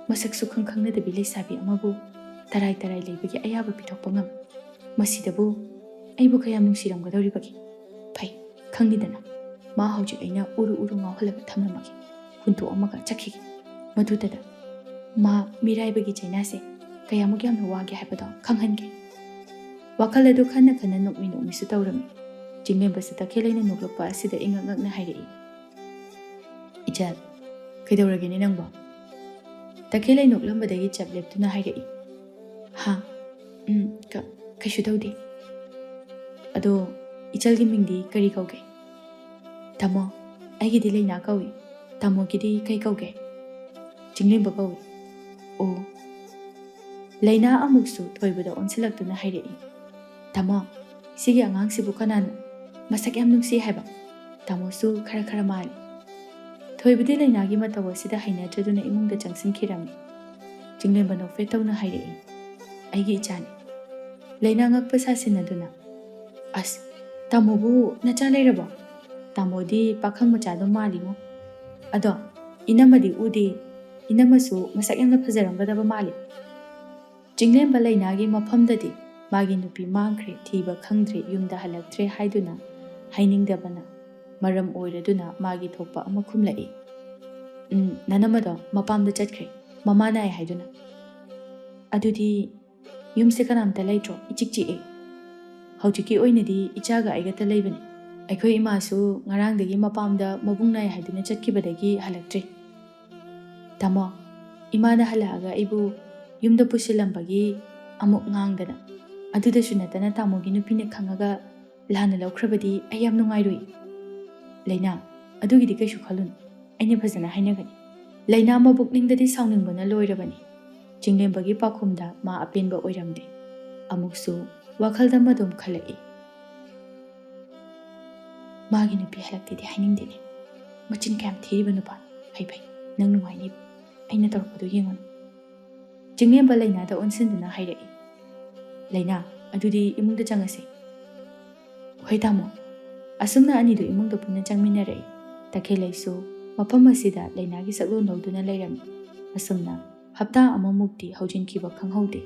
ꯃꯁꯛ ꯁꯨꯈꯪ ꯈꯪꯅꯗꯕꯤ ꯂꯩꯁꯥꯕꯤ ꯑꯃꯕꯨ ꯇꯔꯥꯏ ꯇꯔꯥꯏ ꯂꯩꯕꯒꯤ ꯑꯌꯥꯕ ꯄꯤꯊꯣꯛꯄ ꯉꯝꯃꯤ꯫ ꯃꯁꯤꯗꯕꯨ ꯑꯩꯕꯨ ꯀꯌꯥꯝ ꯅꯨꯡꯁꯤꯔꯝꯒꯗꯧꯔꯤꯕꯒꯦ? ꯐꯩ, ꯈꯪꯉꯤꯗꯅ, ꯃꯥ ꯍꯧꯖꯤꯛ ꯑꯩꯅ ꯎꯔꯨ ꯎꯔꯨ ꯉꯥꯎꯍꯜꯂꯒ ꯊꯝꯂꯝꯃꯒꯦ꯫ ꯍꯨꯟꯗꯣꯛꯑꯝꯃꯒ ꯆꯠꯈꯤꯒꯦ꯫ ꯃꯗꯨꯗꯗ ꯃꯥ ꯃꯤꯔꯥꯏꯕꯒꯤ ꯆꯩꯅꯥꯁꯦ ꯀꯌꯥꯃꯨꯛ ꯌꯥꯝꯅ ꯋꯥꯒꯦ ꯍꯥꯏꯕꯗꯣ ꯈꯪꯍꯟꯒꯦ꯫" ꯋꯥꯈꯜ ꯑꯗꯨ ꯈꯟꯅ ꯈꯟꯅ ꯅꯣꯛꯃꯤ ꯅꯣꯛꯃꯤꯁꯨ ꯇꯧꯔꯝꯃꯤ꯫ ꯆꯤꯡꯂꯦꯝꯕꯁꯨ ꯇꯈꯦꯜꯂꯩꯅ ꯅꯣꯛꯂꯛꯄ ꯑꯁꯤꯗ ꯏꯉꯛ ꯉꯛꯅ ꯍꯥꯏꯔꯛꯏ, "ꯏꯆꯜ, ꯀꯩꯗꯧꯔꯒꯦꯅꯦ ꯅꯪꯕꯣ?" ꯇꯈꯦꯜꯂꯩ ꯅꯣꯛꯂꯝꯕꯗꯒꯤ ꯆꯞ ꯂꯦꯞꯇꯨꯅ ꯍꯥꯏꯔꯛꯏ, "ꯍꯥ? ꯎꯝ, ꯀ-, ꯀꯩꯁꯨ ꯇꯧꯗꯦ꯫ ꯑꯗꯣ ꯏꯆꯜꯒꯤ ꯃꯤꯡꯗꯤ ꯀꯔꯤ ꯀꯧꯒꯦ?" "ꯇꯥꯃꯣ, ꯑꯩꯒꯤꯗꯤ ꯂꯩꯅꯥ ꯀꯧꯏ꯫ ꯇꯥꯃꯣꯒꯤꯗꯤ ꯀꯩ ꯀꯧꯒꯦ?" "ꯆꯤꯡꯂꯦꯝꯕ ꯀꯧꯏ꯫" "ꯑꯣ꯫" ꯂꯩꯅꯥ ꯑꯃꯨꯛꯁꯨ ꯊꯣꯏꯕꯗ ꯑꯣꯟꯁꯤꯜꯂꯛꯇꯨꯅ ꯍꯥꯏꯔꯛꯏ, "ꯇꯥꯃꯣ, ꯁꯤꯒꯤ ꯑꯉꯥꯡꯁꯤꯕꯨ ꯀꯅꯥꯅꯣ? ꯃꯁꯛ ꯌꯥꯝ ꯅꯨꯡꯁꯤ ꯍꯥꯏꯕ꯫ ꯇꯥꯃꯣꯁꯨ ꯈꯔ ꯈꯔ ꯃꯥꯜꯂꯤ꯫" ꯊꯣꯏꯕꯗꯤ ꯂꯩꯅꯥꯒꯤ ꯃꯇꯧ ꯑꯁꯤꯗ ꯍꯩꯅꯗ꯭ꯔꯗꯨꯅ ꯏꯃꯨꯡꯗ ꯆꯪꯁꯤꯟꯈꯤꯔꯝꯃꯤ꯫ ꯆꯤꯡꯂꯦꯝꯕ ꯅꯣꯛꯐꯦꯠ ꯇꯧꯅ ꯍꯥꯏꯔꯛꯏ, "ꯑꯩꯒꯤ ꯏꯆꯥꯅꯤ꯫" ꯂꯩꯅꯥ ꯉꯛꯄ ꯁꯥꯁꯤꯟꯅꯗꯨꯅ, "ꯑꯁ, ꯇꯥꯃꯣꯕꯨ ꯅꯆꯥ ꯂꯩꯔꯕꯣ? ꯇꯥꯃꯣꯗꯤ ꯄꯥꯈꯪ ꯃꯆꯥꯗꯣ ꯃꯥꯜꯂꯤꯉꯣ꯫ ꯑꯗꯣ ꯏꯅꯝꯃꯗꯤ ꯎꯗꯦ, ꯏꯅꯝꯃꯁꯨ ꯃꯁꯛ ꯌꯥꯝꯅ ꯐꯖꯔꯝꯒꯗꯕ ꯃꯥꯜꯂꯤ꯫" ꯆꯤꯡꯂꯦꯝꯕ ꯂꯩꯅꯥꯒꯤ ꯃꯐꯝꯗꯗꯤ ꯃꯥꯒꯤ ꯅꯨꯄꯤ ꯃꯥꯡꯈ꯭ꯔꯦ, ꯊꯤꯕ ꯈꯪꯗ꯭ꯔꯦ, ꯌꯨꯝꯗ ꯍꯜꯂꯛꯇ꯭ꯔꯦ ꯍꯥꯏꯗꯨꯅ ꯍꯥꯏꯅꯤꯡꯗꯕꯅ ꯃꯔꯝ ꯑꯣꯏꯔꯗꯨꯅ ꯃꯥꯒꯤ ꯊꯣꯛꯄ ꯑꯃ ꯈꯨꯝꯂꯛꯏ, "ꯎꯝ, ꯅꯅꯝꯃꯗꯣ ꯃꯄꯥꯝꯗ ꯆꯠꯈ꯭ꯔꯦ, ꯃꯃꯥ ꯅꯥꯏ ꯍꯥꯏꯗꯨꯅ꯫" "ꯑꯗꯨꯗꯤ ꯌꯨꯝꯁꯦ ꯀꯅꯥꯝꯇ ꯂꯩꯇ꯭ꯔꯣ? ꯏꯆꯤꯛ ꯆꯤꯛꯑꯦ꯫" ꯍꯧꯖꯤꯛꯀꯤ ꯑꯣꯏꯅꯗꯤ ꯏꯆꯥꯒ ꯑꯩꯒꯇ ꯂꯩꯕꯅꯤ꯫ ꯑꯩꯈꯣꯏ ꯏꯃꯥꯁꯨ ꯉꯔꯥꯡꯗꯒꯤ ꯃꯄꯥꯝꯗ ꯃꯕꯨꯡ ꯅꯥꯏ ꯍꯥꯏꯗꯨꯅ ꯆꯠꯈꯤꯕꯗꯒꯤ ꯍꯜꯂꯛꯇ꯭ꯔꯤ꯫ ꯇꯥꯃꯣ, ꯏꯃꯥꯅ ꯍꯜꯂꯛꯑꯒ ꯑꯩꯕꯨ ꯌꯨꯝꯗ ꯄꯨꯁꯤꯜꯂꯝꯕꯒꯤ ꯑꯃꯨꯛ ꯉꯥꯡꯗꯅ, ꯑꯗꯨꯗꯁꯨ ꯅꯠꯇꯅ ꯇꯥꯃꯣꯒꯤ ꯅꯨꯄꯤꯅ ꯈꯪꯉꯒ ꯂꯥꯟꯅ ꯂꯧꯈ꯭ꯔꯕꯗꯤ ꯑꯩ ꯌꯥꯝ ꯅꯨꯡꯉꯥꯏꯔꯣꯏ꯫ ꯂꯩꯅꯥ, ꯑꯗꯨꯒꯤꯗꯤ ꯀꯩꯁꯨ ꯈꯜꯂꯨꯅꯨ, ꯑꯩꯅ ꯐꯖꯅ ꯍꯥꯏꯅꯒꯅꯤ꯫ ꯂꯩꯅꯥ ꯃꯕꯨꯛꯅꯤꯡꯗꯗꯤ ꯁꯥꯎꯅꯤꯡꯕꯅ ꯂꯣꯏꯔꯕꯅꯤ꯫ ꯆꯤꯡꯂꯦꯝꯕꯒꯤ ꯄꯥꯎꯈꯨꯝꯗ ꯃꯥ ꯑꯄꯦꯟꯕ ꯑꯣꯏꯔꯝꯗꯦ꯫ ꯑꯃꯨꯛꯁꯨ ꯋꯥꯈꯜꯗ ꯃꯗꯨꯝ ꯈꯜꯂꯛꯏ꯫ ꯃꯥꯒꯤ ꯅꯨꯄꯤ ꯍꯜꯂꯛꯇꯦꯗꯤ ꯍꯥꯏꯅꯤꯡꯗꯦꯅꯦ꯫ ꯃꯆꯤꯟ ꯀꯌꯥꯝ ꯊꯤꯔꯤꯕ ꯅꯨꯄꯥꯅꯣ꯫ ꯐꯩ ꯐꯩ, ꯅꯪ ꯅꯨꯡꯉꯥꯏꯅꯤ꯫ ꯑꯩꯅ ꯇꯧꯔꯛꯄꯗꯣ ꯌꯦꯡꯉꯨꯅꯨ꯫ ꯆꯤꯡꯂꯦꯝꯕ ꯂꯩꯅꯥꯗ ꯑꯣꯟꯁꯤꯟꯗꯨꯅ ꯍꯥꯏꯔꯛꯏ꯫ ꯂꯩꯅꯥ, ꯑꯗꯨꯗꯤ ꯏꯃꯨꯡꯗ ꯆꯪꯉꯁꯤ꯫ ꯍꯣꯏ ꯇꯥꯃꯣ꯫ ꯑꯁꯨꯝꯅ ꯑꯅꯤꯗꯨ ꯏꯃꯨꯡꯗ ꯄꯨꯟꯅ ꯆꯪꯃꯤꯟꯅꯔꯛꯏ꯫ ꯇꯈꯦꯜꯂꯩꯁꯨ ꯃꯐꯝ ꯑꯁꯤꯗ ꯂꯩꯅꯥꯒꯤ ꯁꯛꯂꯣꯟ ꯂꯧꯗꯨꯅ ꯂꯩꯔꯝꯃꯤ꯫ ꯑꯁꯨꯝꯅ ꯍꯞꯇꯥ ꯑꯃꯃꯨꯛꯇꯤ ꯍꯧꯖꯤꯟꯈꯤꯕ ꯈꯪꯍꯧꯗꯦ꯫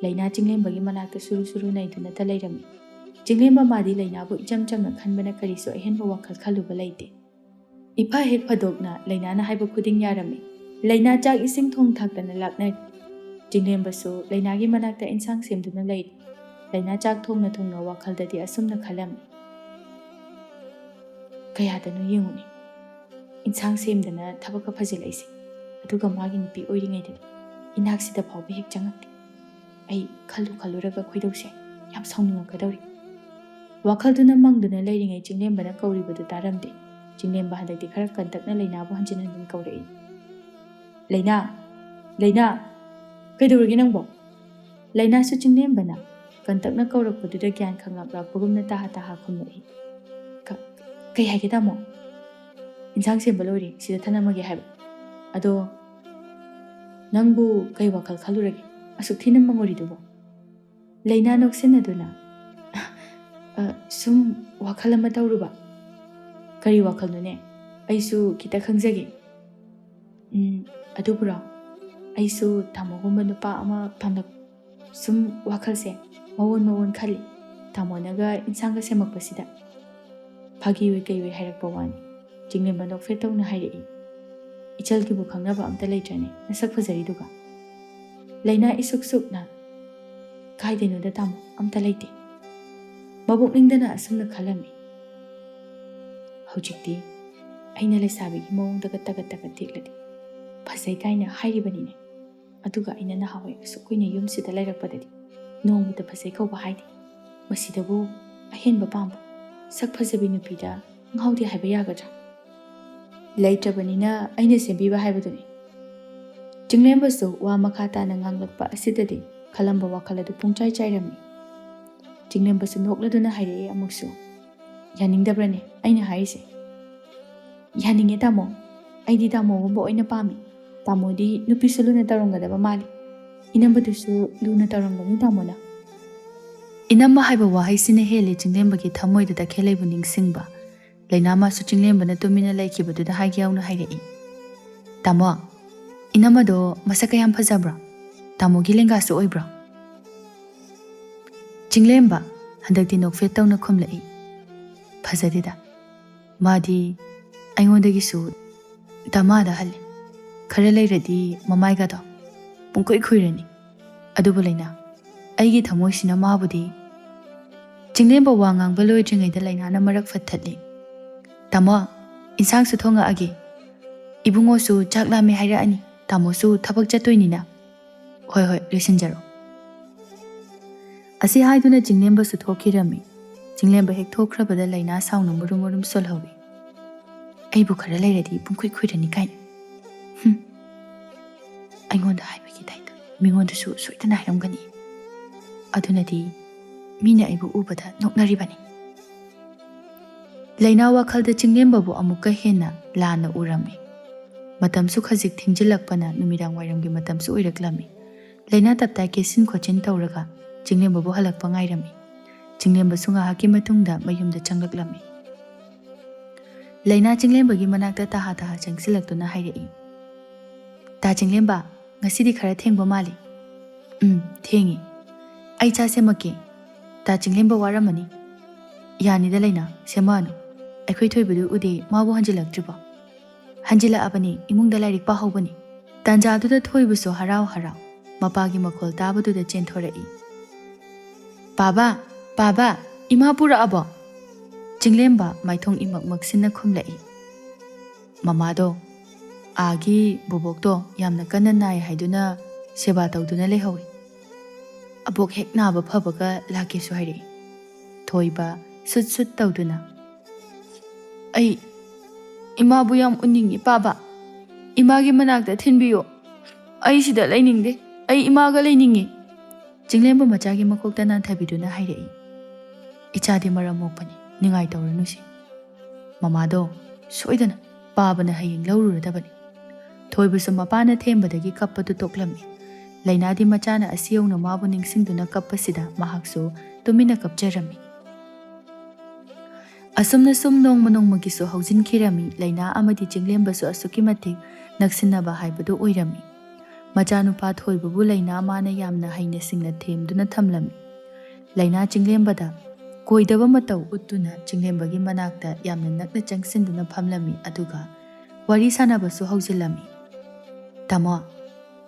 ꯂꯩꯅꯥ ꯆꯤꯡꯂꯦꯝꯕꯒꯤ ꯃꯅꯥꯛꯇ ꯁꯨꯔꯨ ꯁꯨꯔꯨ ꯅꯩꯗꯨꯅꯇ ꯂꯩꯔꯝꯃꯤ꯫ ꯆꯤꯡꯂꯦꯝꯕ ꯃꯥꯗꯤ ꯂꯩꯅꯥꯕꯨ ꯏꯆꯝ ꯆꯝꯅ ꯈꯟꯕꯅ ꯀꯔꯤꯁꯨ ꯑꯍꯦꯟꯕ ꯋꯥꯈꯜ ꯈꯜꯂꯨꯕ ꯂꯩꯇꯦ꯫ ꯏꯐ ꯍꯦꯛ ꯐꯗꯣꯛꯅ ꯂꯩꯅꯥꯅ ꯍꯥꯏꯕ ꯈꯨꯗꯤꯡ ꯌꯥꯔꯝꯃꯤ꯫ ꯂꯩꯅꯥ ꯆꯥꯛ ꯏꯁꯤꯡ ꯊꯣꯡ ꯊꯥꯛꯇꯅ ꯂꯥꯛꯅꯔꯤ꯫ ꯆꯤꯡꯂꯦꯝꯕꯁꯨ ꯂꯩꯅꯥꯒꯤ ꯃꯅꯥꯛꯇ ꯏꯟꯁꯥꯡ ꯁꯦꯝꯗꯨꯅ ꯂꯩꯔꯤ꯫ ꯂꯩꯅꯥ ꯆꯥꯛ ꯊꯣꯡꯅ ꯊꯣꯡꯅ ꯋꯥꯈꯜꯗꯗꯤ ꯑꯁꯨꯝꯅ ꯈꯜꯂꯝꯃꯤ꯫ ꯀꯌꯥꯗꯅꯣ ꯌꯦꯡꯉꯨꯅꯦ, ꯏꯟꯁꯥꯡ ꯁꯦꯝꯗꯅ ꯊꯕꯛꯀ ꯐꯖꯤꯜꯂꯛꯏꯁꯦ꯫ ꯑꯗꯨꯒ ꯃꯥꯒꯤ ꯅꯨꯄꯤ ꯑꯣꯏꯔꯤꯉꯩꯗꯗꯤ ꯏꯅꯥꯛꯁꯤꯗ ꯐꯥꯎꯕ ꯍꯦꯛ ꯆꯪꯉꯛꯇꯦ꯫ ꯑꯩ ꯈꯜꯂꯨ ꯈꯜꯂꯨꯔꯒ ꯈꯣꯏꯗꯧꯁꯦ ꯌꯥꯝ ꯁꯥꯎꯅꯤꯡꯉꯛꯀꯗꯧꯔꯤ꯫ ꯋꯥꯈꯜꯗꯨꯅ ꯃꯪꯗꯨꯅ ꯂꯩꯔꯤꯉꯩ ꯆꯤꯡꯂꯦꯝꯕꯅ ꯀꯧꯔꯤꯕꯗꯨ ꯇꯥꯔꯝꯗꯦ꯫ ꯆꯤꯡꯂꯦꯝꯕ ꯍꯟꯗꯛꯇꯤ ꯈꯔ ꯀꯟꯇꯛꯅ ꯂꯩꯅꯥꯕꯨ ꯍꯟꯖꯤꯟ ꯍꯟꯖꯤꯟ ꯀꯧꯔꯛꯏ꯫ "ꯂꯩꯅꯥ! ꯂꯩꯅꯥ! ꯀꯩꯗꯧꯔꯒꯦ ꯅꯪꯕꯣ?" ꯂꯩꯅꯥꯁꯨ ꯆꯤꯡꯂꯦꯝꯕꯅ ꯀꯟꯇꯛꯅ ꯀꯧꯔꯛꯄꯗꯨꯗ ꯒ꯭ꯌꯥꯟ ꯈꯪꯂꯛꯂꯛꯄꯒꯨꯝꯅ ꯇꯥꯍꯥ ꯇꯥꯍꯥ ꯈꯨꯝꯂꯛꯏ꯫ "ꯀ-, ꯀꯩ ꯍꯥꯏꯒꯦ ꯇꯥꯃꯣ? ꯏꯟꯁꯥꯡ ꯁꯦꯝꯕ ꯂꯣꯏꯔꯦ, ꯁꯤꯗ ꯊꯅꯝꯃꯒꯦ ꯍꯥꯏꯕ꯫ ꯑꯗꯣ ꯅꯪꯕꯨ ꯀꯩ ꯋꯥꯈꯜ ꯈꯜꯂꯨꯔꯒꯦ? ꯑꯁꯨꯛ ꯊꯤꯅ ꯃꯪꯉꯨꯔꯤꯗꯨꯕꯣ?" ꯂꯩꯅꯥ ꯅꯣꯛꯁꯤꯟꯅꯗꯨꯅ, "ꯑ, ꯁꯨꯝ ꯋꯥꯈꯜ ꯑꯃ ꯇꯧꯔꯨꯕ꯫" "ꯀꯔꯤ ꯋꯥꯈꯜꯅꯣꯅꯦ? ꯑꯩꯁꯨ ꯈꯤꯇ ꯈꯪꯖꯒꯦ꯫" "ꯎꯝ, ꯑꯗꯨꯕꯨꯔꯣ, ꯑꯩꯁꯨ ꯇꯥꯃꯣꯒꯨꯝꯕ ꯅꯨꯄꯥ ꯑꯃ ꯄꯥꯝꯂꯛ-, ꯁꯨꯝ ꯋꯥꯈꯜꯁꯦ ꯃꯑꯣꯟ ꯃꯑꯣꯟ ꯈꯜꯂꯤ, ꯇꯥꯃꯣꯅꯒ ꯏꯟꯁꯥꯡꯒ ꯁꯦꯝꯃꯛꯄꯁꯤꯗ꯫" ꯐꯥꯒꯤ ꯑꯣꯏ ꯀꯩ ꯑꯣꯏ ꯍꯥꯏꯔꯛꯄ ꯋꯥꯅꯤ꯫ ꯆꯤꯡꯂꯦꯝꯕ ꯅꯣꯛꯐꯦꯠ ꯇꯧꯅ ꯍꯥꯏꯔꯛꯏ꯫ "ꯏꯆꯜꯒꯤꯕꯨ ꯈꯪꯅꯕ ꯑꯝꯇ ꯂꯩꯇ꯭ꯔꯅꯦ, ꯅꯁꯛ ꯐꯖꯔꯤꯗꯨꯒ?" ꯂꯩꯅꯥ ꯏꯁꯨꯛ ꯁꯨꯛꯅ, "ꯀꯥꯏꯗꯩꯅꯣꯗ ꯇꯥꯃꯣ, ꯑꯝꯇ ꯂꯩꯇꯦ꯫ ꯃꯕꯨꯛꯅꯤꯡꯗꯅ ꯑꯁꯨꯝꯅ ꯈꯜꯂꯝꯃꯤ꯫ ꯍꯧꯖꯤꯛꯇꯤ ꯑꯩꯅ ꯂꯩꯁꯥꯕꯤꯒꯤ ꯃꯑꯣꯡꯗꯒ ꯇꯒꯠ ꯇꯒꯠ ꯇꯦꯛꯂꯗꯤ ꯐꯖꯩ ꯀꯥꯏꯅ ꯍꯥꯏꯔꯤꯕꯅꯤꯅꯦ꯫ ꯑꯗꯨꯒ ꯑꯩꯅ ꯅꯍꯥꯟꯋꯥꯏ ꯑꯁꯨꯛ ꯀꯨꯏꯅ ꯌꯨꯝꯁꯤꯗ ꯂꯩꯔꯛꯄꯗꯗꯤ ꯅꯣꯡꯃꯇ ꯐꯖꯩ ꯀꯧꯕ ꯍꯥꯏꯗꯦ꯫ ꯃꯁꯤꯗꯕꯨ ꯑꯍꯦꯟꯕ ꯄꯥꯝꯕ, ꯁꯛ ꯐꯖꯕꯤ ꯅꯨꯄꯤꯗ ꯉꯥꯎꯗꯦ ꯍꯥꯏꯕ ꯌꯥꯒꯗ꯭ꯔꯥ? ꯂꯩꯇ꯭ꯔꯕꯅꯤꯅ ꯑꯩꯅ ꯁꯦꯝꯕꯤꯕ ꯍꯥꯏꯕꯗꯨꯅꯤ꯫ ꯆꯤꯡꯂꯦꯝꯕꯁꯨ ꯋꯥ ꯃꯈꯥ ꯇꯥꯅ ꯉꯥꯡꯂꯛꯄ ꯑꯁꯤꯗꯗꯤ ꯈꯜꯂꯝꯕ ꯋꯥꯈꯜ ꯑꯗꯨ ꯄꯨꯡꯆꯥꯏ ꯆꯥꯏꯔꯝꯃꯤ꯫ ꯆꯤꯡꯂꯦꯝꯕꯁꯨ ꯅꯣꯛꯂꯗꯨꯅ ꯍꯥꯏꯔꯛꯑꯦ ꯑꯃꯨꯛꯁꯨ, "ꯌꯥꯅꯤꯡꯗꯕ꯭ꯔꯅꯦ ꯑꯩꯅ ꯍꯥꯏꯔꯤꯁꯦ?" "ꯌꯥꯅꯤꯡꯉꯦ ꯇꯥꯃꯣ, ꯑꯩꯗꯤ ꯇꯥꯃꯣꯒꯨꯝꯕ ꯑꯣꯏꯅ ꯄꯥꯝꯃꯤ꯫ ꯇꯥꯃꯣꯗꯤ ꯅꯨꯄꯤꯁꯨ ꯂꯨꯅ ꯇꯧꯔꯝꯒꯗꯕ ꯃꯥꯜꯂꯤ꯫ ꯏꯅꯝꯕꯗꯨꯁꯨ ꯂꯨꯅ ꯇꯧꯔꯝꯒꯅꯤ ꯇꯥꯃꯣꯅ꯫" ꯏꯅꯝꯕ ꯍꯥꯏꯕ ꯋꯥꯍꯩꯁꯤꯅ ꯍꯦꯜꯂꯦ ꯆꯤꯡꯂꯦꯝꯕꯒꯤ ꯊꯃꯣꯏꯗ ꯇꯈꯦꯜ ꯂꯩꯕ ꯅꯤꯡꯁꯤꯡꯕ꯫ ꯂꯩꯅꯥ ꯃꯥꯁꯨ ꯆꯤꯡꯂꯦꯝꯕꯅ ꯇꯨꯃꯤꯟꯅ ꯂꯩꯈꯤꯕꯗꯨꯗ ꯍꯥꯏꯒꯦ ꯌꯥꯎꯅ ꯍꯥꯏꯔꯛꯏ꯫ "ꯇꯥꯃꯣ, ꯏꯅꯝꯃꯗꯣ ꯃꯁꯛ ꯀꯌꯥꯝ ꯐꯖꯕ꯭ꯔꯣ? ꯇꯥꯃꯣꯒꯤ ꯂꯦꯡꯒꯥꯁꯨ ꯑꯣꯏꯕ꯭ꯔꯣ?" ꯆꯤꯡꯂꯦꯝꯕ ꯍꯟꯗꯛꯇꯤ ꯅꯣꯛꯐꯦꯠ ꯇꯧꯅ ꯈꯨꯝꯂꯛꯏ꯫ "ꯐꯖꯗꯦꯗ꯫ ꯃꯥꯗꯤ ꯑꯩꯉꯣꯟꯗꯒꯤꯁꯨ ꯗꯃꯥꯗ ꯍꯜꯂꯤ꯫ ꯈꯔ ꯂꯩꯔꯗꯤ ꯃꯃꯥꯏꯒꯗꯣ ꯄꯨꯡꯈꯨꯏ ꯈꯨꯏꯔꯅꯤ꯫ ꯑꯗꯨꯕꯨ ꯂꯩꯅꯥ, ꯑꯩꯒꯤ ꯊꯃꯣꯏꯁꯤꯅ ꯃꯥꯕꯨꯗꯤ꯫" ꯆꯤꯡꯂꯦꯝꯕ ꯋꯥ ꯉꯥꯡꯕ ꯂꯣꯏꯗ꯭ꯔꯤꯉꯩꯗ ꯂꯩꯅꯥꯅ ꯃꯔꯛ ꯐꯠꯊꯠꯂꯤ꯫ "ꯇꯥꯃꯣ, ꯏꯟꯁꯥꯡꯁꯨ ꯊꯣꯡꯉꯛꯑꯒꯦ꯫ ꯏꯕꯨꯡꯉꯣꯁꯨ ꯆꯥꯛ ꯂꯥꯝꯃꯦ ꯍꯥꯏꯔꯛꯑꯅꯤ꯫ ꯇꯥꯃꯣꯁꯨ ꯊꯕꯛ ꯆꯠꯇꯣꯏꯅꯤꯅ꯫" "ꯍꯣꯏ, ꯍꯣꯏ, ꯂꯣꯏꯁꯤꯟꯖꯔꯣ꯫" ꯑꯁꯤ ꯍꯥꯏꯗꯨꯅ ꯆꯤꯡꯂꯦꯝꯕꯁꯨ ꯊꯣꯛꯈꯤꯔꯝꯃꯤ꯫ ꯆꯤꯡꯂꯦꯝꯕ ꯍꯦꯛ ꯊꯣꯛꯈ꯭ꯔꯕꯗ ꯂꯩꯅꯥ ꯁꯥꯎꯅ ꯃꯨꯔꯨꯝ ꯃꯨꯔꯨꯝ ꯁꯣꯜꯍꯧꯏ꯫ "ꯑꯩꯕꯨ ꯈꯔ ꯂꯩꯔꯗꯤ ꯄꯨꯡꯈꯨꯏ ꯈꯨꯏꯔꯅꯤ ꯀꯥꯏꯅ꯫ ꯍꯨꯝ꯫ ꯑꯩꯉꯣꯟꯗ ꯍꯥꯏꯕꯒꯤ ꯗꯥꯏꯇ ꯃꯤꯉꯣꯟꯗꯁꯨ ꯁꯣꯏꯗꯅ ꯍꯥꯏꯔꯝꯒꯅꯤ꯫ ꯑꯗꯨꯅꯗꯤ ꯃꯤꯅ ꯑꯩꯕꯨ ꯎꯕꯗ ꯅꯣꯛꯅꯔꯤꯕꯅꯤ꯫" ꯂꯩꯅꯥ ꯋꯥꯈꯜꯗ ꯆꯤꯡꯂꯦꯝꯕꯕꯨ ꯑꯃꯨꯛꯀ ꯍꯦꯟꯅ ꯂꯥꯟꯅ ꯎꯔꯝꯃꯤ꯫ ꯃꯇꯝꯁꯨ ꯈꯖꯤꯛ ꯊꯦꯡꯖꯤꯜꯂꯛꯄꯅ ꯅꯨꯃꯤꯗꯥꯡ ꯋꯥꯏꯔꯝꯒꯤ ꯃꯇꯝꯁꯨ ꯑꯣꯏꯔꯛꯂꯝꯃꯤ꯫ ꯂꯩꯅꯥ ꯇꯞꯇꯥꯏ ꯀꯦꯠꯁꯤꯟ ꯈꯣꯠꯆꯤꯟ ꯇꯧꯔꯒ ꯆꯤꯡꯂꯦꯝꯕꯕꯨ ꯍꯜꯂꯛꯄ ꯉꯥꯏꯔꯝꯃꯤ꯫ ꯆꯤꯡꯂꯦꯝꯕꯁꯨ ꯉꯥꯏꯍꯥꯛꯀꯤ ꯃꯇꯨꯡꯗ ꯃꯌꯨꯝꯗ ꯆꯪꯂꯛꯂꯝꯃꯤ꯫ ꯂꯩꯅꯥ ꯆꯤꯡꯂꯦꯝꯕꯒꯤ ꯃꯅꯥꯛꯇ ꯇꯍꯥ ꯇꯍꯥ ꯆꯪꯁꯤꯜꯂꯛꯇꯨꯅ ꯍꯥꯏꯔꯛꯏ, "ꯇꯥ ꯆꯤꯡꯂꯦꯝꯕ, ꯉꯁꯤꯗꯤ ꯈꯔ ꯊꯦꯡꯕ ꯃꯥꯜꯂꯤ꯫" "ꯎꯝ, ꯊꯦꯡꯉꯤ꯫ ꯑꯩ ꯆꯥ ꯁꯦꯝꯃꯛꯀꯦ꯫ ꯇꯥ ꯆꯤꯡꯂꯦꯝꯕ ꯋꯥꯔꯝꯃꯅꯤ꯫" "ꯌꯥꯅꯤꯗ ꯂꯩꯅꯥ, ꯁꯦꯝꯃꯛꯑꯅꯨ꯫ ꯑꯩꯈꯣꯏ ꯊꯣꯏꯕꯗꯨ ꯎꯗꯦ, ꯃꯥꯕꯨ ꯍꯟꯖꯤꯜꯂꯛꯇ꯭ꯔꯤꯕꯣ?" "ꯍꯟꯖꯤꯜꯂꯛꯑꯕꯅꯤ, ꯏꯃꯨꯡꯗ ꯂꯥꯏꯔꯤꯛ ꯄꯥꯍꯧꯕꯅꯤ꯫" ꯇꯥꯟꯖꯥꯗꯨꯗ ꯊꯣꯏꯕꯁꯨ ꯍꯔꯥꯎ ꯍꯔꯥꯎ ꯃꯄꯥꯒꯤ ꯃꯈꯣꯜ ꯇꯥꯕꯗꯨꯗ ꯆꯦꯟꯊꯣꯔꯛꯏ꯫ "ꯄꯥꯕ, ꯄꯥꯕ!" "ꯏꯃꯥ ꯄꯨꯔꯛꯑꯕꯣ?" ꯆꯤꯡꯂꯦꯝꯕ ꯃꯥꯏꯊꯣꯡ ꯏꯃꯛ ꯃꯛꯁꯤꯟꯅ ꯈꯨꯝꯂꯛꯏ꯫ "ꯃꯃꯥꯗꯣ ꯑꯥꯒꯤ ꯕꯣꯕꯣꯛꯇꯣ ꯌꯥꯝꯅ ꯀꯟꯅ ꯅꯥꯏ ꯍꯥꯏꯗꯨꯅ ꯁꯦꯕꯥ ꯇꯧꯗꯨꯅ ꯂꯩꯍꯧꯏ꯫ ꯑꯕꯣꯛ ꯍꯦꯛ ꯅꯥꯕ ꯐꯕꯒ ꯂꯥꯛꯀꯦꯁꯨ ꯍꯥꯏꯔꯛꯏ꯫" ꯊꯣꯏꯕ ꯁꯨꯠ ꯁꯨꯠ ꯇꯧꯗꯨꯅ, "ꯑꯩ ꯏꯃꯥꯕꯨ ꯌꯥꯝ ꯎꯅꯤꯡꯉꯤ, ꯄꯥꯕ꯫ ꯏꯃꯥꯒꯤ ꯃꯅꯥꯛꯇ ꯊꯤꯟꯕꯤꯌꯨ꯫ ꯑꯩ ꯁꯤꯗ ꯂꯩꯅꯤꯡꯗꯦ꯫ ꯑꯩ ꯏꯃꯥꯒ ꯂꯩꯅꯤꯡꯉꯤ꯫" ꯆꯤꯡꯂꯦꯝꯕ ꯃꯆꯥꯒꯤ ꯃꯀꯣꯛꯇ ꯅꯥꯟꯊꯕꯤꯗꯨꯅ ꯍꯥꯏꯔꯛꯏ꯫ "ꯏꯆꯥꯗꯤ ꯃꯔꯝ ꯃꯣꯛꯄꯅꯤ, ꯅꯤꯡꯉꯥꯏ ꯇꯧꯔꯅꯨꯁꯦ꯫ ꯃꯃꯥꯗꯣ ꯁꯣꯏꯗꯅ ꯄꯥꯕꯅ ꯍꯌꯦꯡ ꯂꯧꯔꯨꯔꯗꯕꯅꯤ꯫" ꯊꯣꯏꯕꯁꯨ ꯃꯄꯥꯅ ꯊꯦꯝꯕꯗꯒꯤ ꯀꯞꯄꯗꯨ ꯇꯣꯛꯂꯝꯃꯤ꯫ ꯂꯩꯅꯥꯗꯤ ꯃꯆꯥꯅ ꯑꯁꯤ ꯌꯧꯅ ꯃꯥꯕꯨ ꯅꯤꯡꯁꯤꯡꯗꯨꯅ ꯀꯞꯄꯁꯤꯗ ꯃꯍꯥꯛꯁꯨ ꯇꯨꯃꯤꯟꯅ ꯀꯞꯆꯔꯝꯃꯤ꯫ ꯑꯁꯨꯝꯅ ꯁꯨꯝ ꯅꯣꯡꯃ ꯅꯣꯡꯃꯒꯤꯁꯨ ꯍꯧꯖꯤꯟꯈꯤꯔꯝꯃꯤ꯫ ꯂꯩꯅꯥ ꯑꯃꯗꯤ ꯆꯤꯡꯂꯦꯝꯕꯁꯨ ꯑꯁꯨꯛꯀꯤ ꯃꯇꯤꯛ ꯅꯛꯁꯤꯟꯅꯕ ꯍꯥꯏꯕꯗꯨ ꯑꯣꯏꯔꯝꯃꯤ꯫ ꯃꯆꯥꯅꯨꯄꯥ ꯊꯣꯏꯕꯕꯨ ꯂꯩꯅꯥ ꯃꯥꯅ ꯌꯥꯝꯅ ꯍꯩꯅ ꯁꯤꯡꯅ ꯊꯦꯝꯗꯨꯅ ꯊꯝꯂꯝꯃꯤ꯫ ꯂꯩꯅꯥ ꯆꯤꯡꯂꯦꯝꯕꯗ ꯀꯣꯏꯗꯕ ꯃꯇꯧ ꯎꯠꯇꯨꯅ ꯆꯤꯡꯂꯦꯝꯕꯒꯤ ꯃꯅꯥꯛꯇ ꯌꯥꯝꯅ ꯅꯛꯅ ꯆꯪꯁꯤꯟꯗꯨꯅ ꯐꯝꯂꯝꯃꯤ, ꯑꯗꯨꯒ ꯋꯥꯔꯤ ꯁꯥꯟꯅꯕꯁꯨ ꯍꯧꯖꯤꯜꯂꯝꯃꯤ꯫ "ꯇꯥꯃꯣ,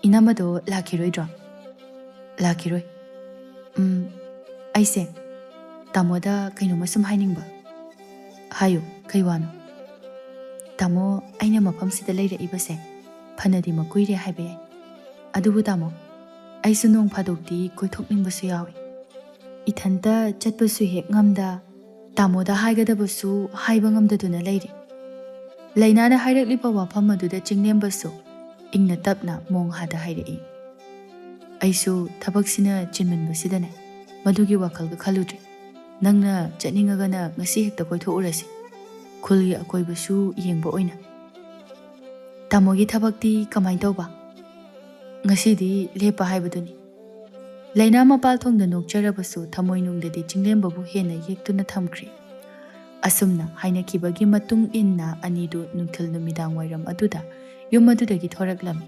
ꯏꯅꯝꯃꯗꯣ ꯂꯥꯛꯈꯤꯔꯣꯏꯗ꯭ꯔꯣ?" "ꯂꯥꯛꯈꯤꯔꯣꯏ꯫ ꯎꯝ, ꯑꯩꯁꯦ ꯇꯥꯃꯣꯗ ꯀꯩꯅꯣꯝꯃ ꯁꯨꯝ ꯍꯥꯏꯅꯤꯡꯕ꯫" "ꯍꯥꯏꯌꯨ, ꯀꯩ ꯋꯥꯅꯣ?" "ꯇꯥꯃꯣ, ꯑꯩꯅ ꯃꯐꯝꯁꯤꯗ ꯂꯩꯔꯛꯏꯕꯁꯦ ꯐꯅꯗꯤ ꯃꯀꯨꯏꯔꯦ ꯍꯥꯏꯕ ꯌꯥꯏ꯫ ꯑꯗꯨꯕꯨ ꯇꯥꯃꯣ, ꯑꯩꯁꯨ ꯅꯣꯡ ꯐꯥꯗꯣꯛꯇꯤ ꯀꯣꯏꯊꯣꯛꯅꯤꯡꯕꯁꯨ ꯌꯥꯎꯏ꯫ ꯏꯊꯟꯇ ꯆꯠꯄꯁꯨ ꯍꯦꯛ ꯉꯝꯗ, ꯇꯥꯃꯣꯗ ꯍꯥꯏꯒꯗꯕꯁꯨ ꯍꯥꯏꯕ ꯉꯝꯗꯗꯨꯅ ꯂꯩꯔꯤ꯫" ꯂꯩꯅꯥꯅ ꯍꯥꯏꯔꯛꯂꯤꯕ ꯋꯥꯐꯝ ꯑꯗꯨꯗ ꯆꯤꯡꯂꯦꯝꯕꯁꯨ ꯏꯪꯅ ꯇꯞꯅ ꯃꯣꯡꯍꯥꯗ ꯍꯥꯏꯔꯛꯏ꯫ "ꯑꯩꯁꯨ ꯊꯕꯛꯁꯤꯅ ꯆꯤꯟꯃꯟꯕꯁꯤꯗꯅꯦ, ꯃꯗꯨꯒꯤ ꯋꯥꯈꯜꯒ ꯈꯜꯂꯨꯗ꯭ꯔꯦ꯫ ꯅꯪꯅ ꯆꯠꯅꯤꯡꯉꯒꯅ ꯉꯁꯤ ꯍꯦꯛꯇ ꯀꯣꯏꯊꯣꯛꯎꯔꯁꯤ, ꯈꯨꯜꯒꯤ ꯑꯀꯣꯏꯕꯁꯨ ꯌꯦꯡꯕ ꯑꯣꯏꯅ꯫" "ꯇꯥꯃꯣꯒꯤ ꯊꯕꯛꯇꯤ ꯀꯃꯥꯏ ꯇꯧꯕ?" "ꯉꯁꯤꯗꯤ ꯂꯦꯞꯄ ꯍꯥꯏꯕꯗꯨꯅꯤ꯫" ꯂꯩꯅꯥ ꯃꯄꯥꯜ ꯊꯣꯡꯗ ꯅꯣꯛꯆꯔꯕꯁꯨ ꯊꯃꯣꯏꯅꯨꯡꯗꯗꯤ ꯆꯤꯡꯂꯦꯝꯕꯕꯨ ꯍꯦꯟꯅ ꯌꯦꯛꯇꯨꯅ ꯊꯝꯈ꯭ꯔꯦ꯫ ꯑꯁꯨꯝꯅ ꯍꯥꯏꯅꯈꯤꯕꯒꯤ ꯃꯇꯨꯡ ꯏꯟꯅ ꯑꯅꯤꯗꯨ ꯅꯨꯡꯊꯤꯜ ꯅꯨꯃꯤꯗꯥꯡ ꯋꯥꯏꯔꯝ ꯑꯗꯨꯗ ꯌꯨꯝ ꯑꯗꯨꯗꯒꯤ ꯊꯣꯔꯛꯂꯝꯃꯤ꯫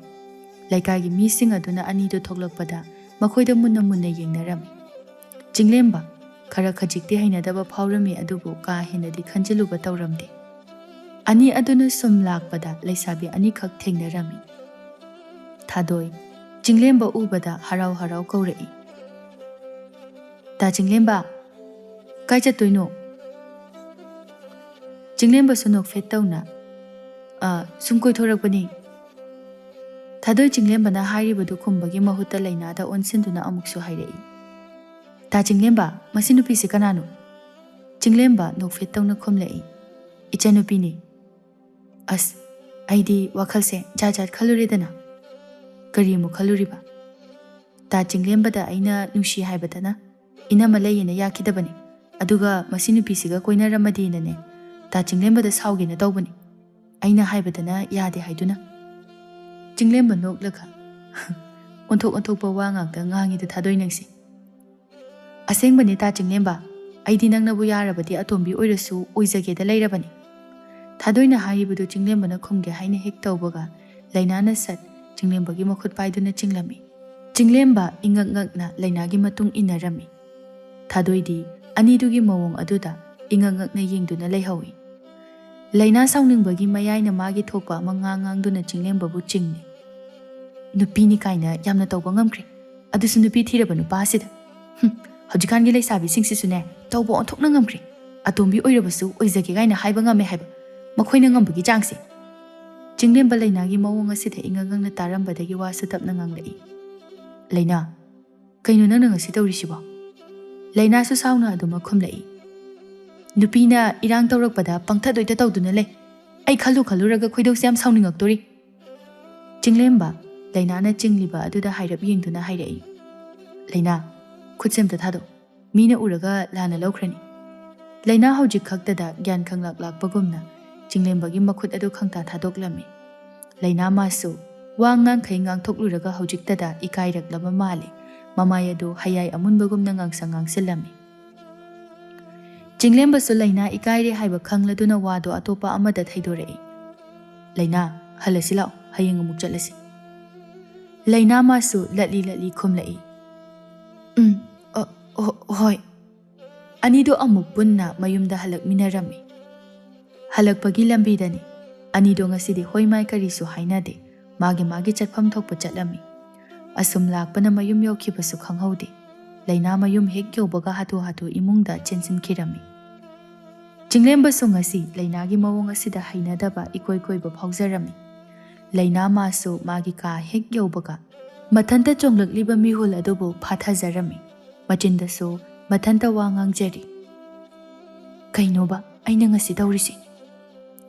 ꯂꯩꯀꯥꯏꯒꯤ ꯃꯤꯁꯤꯡ ꯑꯗꯨꯅ ꯑꯅꯤꯗꯨ ꯊꯣꯛꯂꯛꯄꯗ ꯃꯈꯣꯏꯗ ꯃꯨꯟꯅ ꯃꯨꯟꯅ ꯌꯦꯡꯅꯔꯝꯃꯤ꯫ ꯆꯤꯡꯂꯦꯝꯕ ꯈꯔ ꯈꯖꯤꯛꯇꯤ ꯍꯩꯅꯗꯕ ꯐꯥꯎꯔꯝꯃꯤ, ꯑꯗꯨꯕꯨ ꯀꯥ ꯍꯦꯟꯅꯗꯤ ꯈꯟꯖꯤꯜꯂꯨꯕ ꯇꯧꯔꯝꯗꯦ꯫ ꯑꯅꯤ ꯑꯗꯨꯅ ꯁꯨꯝ ꯂꯥꯛꯄꯗ ꯂꯩꯁꯥꯕꯤ ꯑꯅꯤꯈꯛ ꯊꯦꯡꯅꯔꯝꯃꯤ꯫ ꯊꯥꯗꯣꯏ ꯆꯤꯡꯂꯦꯝꯕ ꯎꯕꯗ ꯍꯔꯥꯎ ꯍꯔꯥꯎ ꯀꯧꯔꯛꯏ꯫ "ꯇꯥ ꯆꯤꯡꯂꯦꯝꯕ!" "ꯀꯥꯏ ꯆꯠꯇꯣꯏꯅꯣ?" ꯆꯤꯡꯂꯦꯝꯕꯁꯨ ꯅꯣꯛꯐꯦꯠ ꯇꯧꯅ, "ꯑ, ꯁꯨꯝ ꯀꯣꯏꯊꯣꯔꯛꯄꯅꯤ꯫" ꯊꯥꯗꯣꯏ ꯆꯤꯡꯂꯦꯝꯕꯅ ꯍꯥꯏꯔꯤꯕꯗꯨ ꯈꯨꯝꯕꯒꯤ ꯃꯍꯨꯠꯇ ꯂꯩꯅꯥꯗ ꯑꯣꯟꯁꯤꯟꯗꯨꯅ ꯑꯃꯨꯛꯁꯨ ꯍꯥꯏꯔꯛꯏ, "ꯇꯥ ꯆꯤꯡꯂꯦꯝꯕ, ꯃꯁꯤ ꯅꯨꯄꯤꯁꯤ ꯀꯅꯥꯅꯣ?" ꯆꯤꯡꯂꯦꯝꯕ ꯅꯣꯛꯐꯦꯠ ꯇꯧꯅ ꯈꯨꯝꯂꯛꯏ, "ꯏꯆꯟꯅꯨꯄꯤꯅꯤ꯫" ꯑꯁ, ꯑꯩꯗꯤ ꯋꯥꯈꯜꯁꯦ ꯖꯥꯠ ꯖꯥꯠ ꯈꯜꯂꯨꯔꯦꯗꯅ꯫ ꯀꯔꯤ ꯑꯃꯨꯛ ꯈꯜꯂꯨꯔꯤꯕ? ꯇꯥ ꯆꯤꯡꯂꯦꯝꯕꯗ ꯑꯩꯅ ꯅꯨꯡꯁꯤ ꯍꯥꯏꯕꯗꯅ ꯏꯅꯝꯃ ꯂꯩꯌꯦꯅ ꯌꯥꯈꯤꯗꯕꯅꯤ꯫ ꯑꯗꯨꯒ ꯃꯁꯤ ꯅꯨꯄꯤꯁꯤꯒ ꯀꯣꯏꯅꯔꯝꯃꯗꯤꯅꯅꯦ, ꯇꯥ ꯆꯤꯡꯂꯦꯝꯕꯗ ꯁꯥꯎꯒꯦꯅ ꯇꯧꯕꯅꯤ꯫ ꯑꯩꯅ ꯍꯥꯏꯕꯗꯅ ꯌꯥꯗꯦ ꯍꯥꯏꯗꯨꯅ꯫ ꯆꯤꯡꯂꯦꯝꯕ ꯅꯣꯛꯂꯒ ꯑꯣꯟꯊꯣꯛ ꯑꯣꯟꯊꯣꯛꯄ ꯋꯥ ꯉꯥꯛꯇ ꯉꯥꯡꯉꯤꯗ ꯊꯥꯗꯣꯏ ꯅꯪꯁꯦ꯫ "ꯑꯁꯦꯡꯕꯅꯦ ꯇꯥ ꯆꯤꯡꯂꯦꯝꯕ, ꯑꯩꯗꯤ ꯅꯪꯅꯕꯨ ꯌꯥꯔꯕꯗꯤ ꯑꯇꯣꯝꯕꯤ ꯑꯣꯏꯔꯁꯨ ꯑꯣꯏꯖꯒꯦꯗ ꯂꯩꯔꯕꯅꯤ꯫" ꯊꯥꯗꯣꯏꯅ ꯍꯥꯏꯔꯤꯕꯗꯨ ꯆꯤꯡꯂꯦꯝꯕꯅ ꯈꯨꯝꯒꯦ ꯍꯥꯏꯅ ꯍꯦꯛ ꯇꯧꯕꯒ, ꯂꯩꯅꯥꯅ ꯁꯠ ꯆꯤꯡꯂꯦꯝꯕꯒꯤ ꯃꯈꯨꯠ ꯄꯥꯏꯗꯨꯅ ꯆꯤꯡꯂꯝꯃꯤ꯫ ꯆꯤꯡꯂꯦꯝꯕ ꯏꯉꯛ ꯉꯛꯅ ꯂꯩꯅꯥꯒꯤ ꯃꯇꯨꯡ ꯏꯟꯅꯔꯝꯃꯤ꯫ ꯊꯥꯗꯣꯏꯗꯤ ꯑꯅꯤꯗꯨꯒꯤ ꯃꯑꯣꯡ ꯑꯗꯨꯗ ꯏꯉꯛ ꯉꯛꯅ ꯌꯦꯡꯗꯨꯅ ꯂꯩꯍꯧꯏ꯫ ꯂꯩꯅꯥ ꯁꯥꯎꯅꯤꯡꯕꯒꯤ ꯃꯌꯥꯏꯅ ꯃꯥꯒꯤ ꯊꯣꯛꯄ ꯑꯃ ꯉꯥꯡ ꯉꯥꯡꯗꯨꯅ ꯆꯤꯡꯂꯦꯝꯕꯕꯨ ꯆꯤꯡꯂꯤ꯫ "ꯅꯨꯄꯤꯅꯤ ꯀꯥꯏꯅ ꯌꯥꯝꯅ ꯇꯧꯕ ꯉꯝꯈ꯭ꯔꯦ, ꯑꯗꯨꯁꯨ ꯅꯨꯄꯤ ꯊꯤꯔꯕ ꯅꯨꯄꯥꯁꯤꯗ꯫ ꯍꯨꯝ, ꯍꯧꯖꯤꯛꯀꯥꯟꯒꯤ ꯂꯩꯁꯥꯕꯤꯁꯤꯡꯁꯤꯁꯨꯅꯦ, ꯇꯧꯕ ꯑꯣꯟꯊꯣꯛꯅ ꯉꯝꯈ꯭ꯔꯦ꯫ ꯑꯇꯣꯝꯕꯤ ꯑꯣꯏꯔꯕꯁꯨ ꯑꯣꯏꯖꯒꯦ ꯀꯥꯏꯅ ꯍꯥꯏꯕ ꯉꯝꯃꯦ ꯍꯥꯏꯕ, ꯃꯈꯣꯏꯅ ꯉꯝꯕꯒꯤ ꯆꯥꯡꯁꯦ꯫" ꯆꯤꯡꯂꯦꯝꯕ ꯂꯩꯅꯥꯒꯤ ꯃꯑꯣꯡ ꯑꯁꯤꯗ ꯏꯉꯛ ꯉꯛꯅ ꯇꯥꯔꯝꯕꯗꯒꯤ ꯋꯥꯁꯨ ꯇꯞꯅ ꯉꯥꯡꯂꯛꯏ꯫ "ꯂꯩꯅꯥ, ꯀꯩꯅꯣ ꯅꯪꯅ ꯉꯁꯤ ꯇꯧꯔꯤꯁꯤꯕꯣ?" ꯂꯩꯅꯥꯁꯨ ꯁꯥꯎꯅ ꯑꯗꯨꯃꯛ ꯈꯨꯝꯂꯛꯏ꯫ "ꯅꯨꯄꯤꯅ ꯏꯔꯥꯡ ꯇꯧꯔꯛꯄꯗ ꯄꯪꯊꯗꯣꯏꯗ ꯇꯧꯗꯨꯅ ꯂꯩ꯫ ꯑꯩ ꯈꯜꯂꯨ ꯈꯜꯂꯨꯔꯒ ꯈꯣꯏꯗꯧꯁꯦ ꯌꯥꯝ ꯁꯥꯎꯅꯤꯡꯉꯛꯇꯣꯔꯤ꯫" ꯆꯤꯡꯂꯦꯝꯕ ꯂꯩꯅꯥꯅ ꯆꯤꯡꯂꯤꯕ ꯑꯗꯨꯗ ꯍꯥꯏꯔꯞ ꯌꯦꯡꯗꯨꯅ ꯍꯥꯏꯔꯛꯏ, "ꯂꯩꯅꯥ, ꯈꯨꯠꯁꯦ ꯑꯝꯇ ꯊꯥꯗꯣꯛ꯫ ꯃꯤꯅ ꯎꯔꯒ ꯂꯥꯟꯅ ꯂꯧꯈ꯭ꯔꯅꯤ꯫" ꯂꯩꯅꯥ ꯍꯧꯖꯤꯛ ꯈꯛꯇꯗ ꯒ꯭ꯌꯥꯟ ꯈꯪꯂꯛ ꯂꯥꯛꯄꯒꯨꯝꯅ ꯆꯤꯡꯂꯦꯝꯕꯒꯤ ꯃꯈꯨꯠ ꯑꯗꯨ ꯈꯪꯇꯥ ꯊꯥꯗꯣꯛꯂꯝꯃꯤ꯫ ꯂꯩꯅꯥ ꯃꯥꯁꯨ ꯋꯥ ꯉꯥꯡꯈꯩ ꯉꯥꯡꯊꯣꯛꯂꯨꯔꯒ ꯍꯧꯖꯤꯛꯇꯗ ꯏꯀꯥꯏꯔꯛꯂꯕ ꯃꯥꯜꯂꯤ꯫ ꯃꯃꯥꯏ ꯑꯗꯨ ꯍꯌꯥꯏ ꯑꯃꯨꯟꯕꯒꯨꯝꯅ ꯉꯥꯡꯁꯪ ꯉꯥꯡꯁꯤꯜꯂꯝꯃꯤ꯫ ꯆꯤꯡꯂꯦꯝꯕꯁꯨ ꯂꯩꯅꯥ ꯏꯀꯥꯏꯔꯦ ꯍꯥꯏꯕ ꯈꯪꯂꯗꯨꯅ ꯋꯥꯗꯣ ꯑꯇꯣꯞꯄ ꯑꯃꯗ ꯊꯩꯗꯣꯔꯛꯏ꯫ "ꯂꯩꯅꯥ, ꯍꯜꯂꯁꯤ ꯂꯥꯛꯑꯣ, ꯍꯌꯦꯡ ꯑꯃꯨꯛ ꯆꯠꯂꯁꯤ꯫" ꯂꯩꯅꯥ ꯃꯥꯁꯨ ꯂꯠꯂꯤ ꯂꯠꯂꯤ ꯈꯨꯝꯂꯛꯏ, "ꯎꯝ, ꯑ, ꯍꯣ-, ꯍꯣꯏ꯫" ꯑꯅꯤꯗꯨ ꯑꯃꯨꯛ ꯄꯨꯟꯅ ꯃꯌꯨꯝꯗ ꯍꯜꯂꯛꯃꯤꯟꯅꯔꯝꯃꯤ꯫ ꯍꯜꯂꯛꯄꯒꯤ ꯂꯝꯕꯤꯗꯅꯤ ꯑꯅꯤꯗꯣ ꯉꯁꯤꯗꯤ ꯍꯣꯏ ꯃꯥꯏ ꯀꯔꯤꯁꯨ ꯍꯥꯏꯅꯗꯦ, ꯃꯥꯒꯤ ꯃꯥꯒꯤ ꯆꯠꯐꯝ ꯊꯣꯛꯄ ꯆꯠꯂꯝꯃꯤ꯫ ꯑꯁꯨꯝ ꯂꯥꯛꯄꯅ ꯃꯌꯨꯝ ꯌꯧꯈꯤꯕꯁꯨ ꯈꯪꯍꯧꯗꯦ꯫ ꯂꯩꯅꯥ ꯃꯌꯨꯝ ꯍꯦꯛ ꯌꯧꯕꯒ ꯍꯥꯊꯨ ꯍꯥꯊꯨ ꯏꯃꯨꯡꯗ ꯆꯦꯟꯁꯤꯟꯈꯤꯔꯝꯃꯤ꯫ ꯆꯤꯡꯂꯦꯝꯕꯁꯨ ꯉꯁꯤ ꯂꯩꯅꯥꯒꯤ ꯃꯑꯣꯡ ꯑꯁꯤꯗ ꯍꯩꯅꯗꯕ ꯏꯀꯣꯏ ꯀꯣꯏꯕ ꯐꯥꯎꯖꯔꯝꯃꯤ꯫ ꯂꯩꯅꯥ ꯃꯥꯁꯨ ꯃꯥꯒꯤ ꯀꯥ ꯍꯦꯛ ꯌꯧꯕꯒ ꯃꯊꯟꯇ ꯆꯣꯡꯂꯛꯂꯤꯕ ꯃꯤꯍꯨꯜ ꯑꯗꯨꯕꯨ ꯐꯥꯊꯖꯔꯝꯃꯤ꯫ ꯃꯆꯤꯟꯗꯁꯨ ꯃꯊꯟꯇ ꯋꯥ ꯉꯥꯡꯖꯔꯤ, "ꯀꯩꯅꯣꯕ ꯑꯩꯅ ꯉꯁꯤ ꯇꯧꯔꯤꯁꯤ?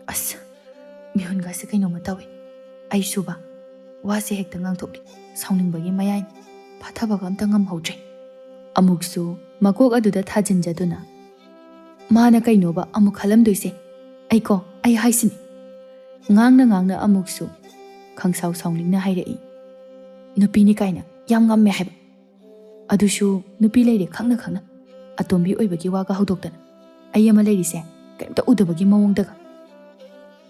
ꯑꯁ, ꯃꯤꯍꯨꯟꯒꯁꯦ ꯀꯩꯅꯣꯝꯃ ꯇꯧꯏ꯫ ꯑꯩꯁꯨꯕ ꯋꯥꯁꯦ ꯍꯦꯛꯇ ꯉꯥꯡꯊꯣꯛꯂꯤ꯫ ꯁꯥꯎꯅꯤꯡꯕꯒꯤ ꯃꯌꯥꯏꯅꯤ꯫ ꯐꯥꯊꯕꯒ ꯑꯝꯇ ꯉꯝꯍꯧꯗ꯭ꯔꯦ꯫" ꯑꯃꯨꯛꯁꯨ ꯃꯀꯣꯛ ꯑꯗꯨꯗ ꯊꯥꯖꯤꯟꯖꯗꯨꯅ, "ꯃꯥꯅ ꯀꯩꯅꯣꯕ ꯑꯃꯨꯛ ꯈꯜꯂꯝꯗꯣꯏꯁꯦ? ꯑꯩꯀꯣ, ꯑꯩ ꯍꯥꯏꯁꯤꯅꯤ꯫" ꯉꯥꯡꯅ ꯉꯥꯡꯅ ꯑꯃꯨꯛꯁꯨ ꯈꯪꯁꯥꯎ ꯁꯥꯎꯅꯤꯡꯅ ꯍꯥꯏꯔꯛꯏ, "ꯅꯨꯄꯤꯅꯤ ꯀꯥꯏꯅ ꯌꯥꯝ ꯉꯝꯃꯦ ꯍꯥꯏꯕ꯫ ꯑꯗꯨꯁꯨ ꯅꯨꯄꯤ ꯂꯩꯔꯦ ꯈꯪꯅ ꯈꯪꯅ꯫ ꯑꯇꯣꯝꯕꯤ ꯑꯣꯏꯕꯒꯤ ꯋꯥꯒ ꯍꯧꯗꯣꯛꯇꯅ꯫ ꯑꯩ ꯑꯃ ꯂꯩꯔꯤꯁꯦ ꯀꯩꯝꯇ ꯎꯗꯕꯒꯤ ꯃꯑꯣꯡꯗꯒ꯫"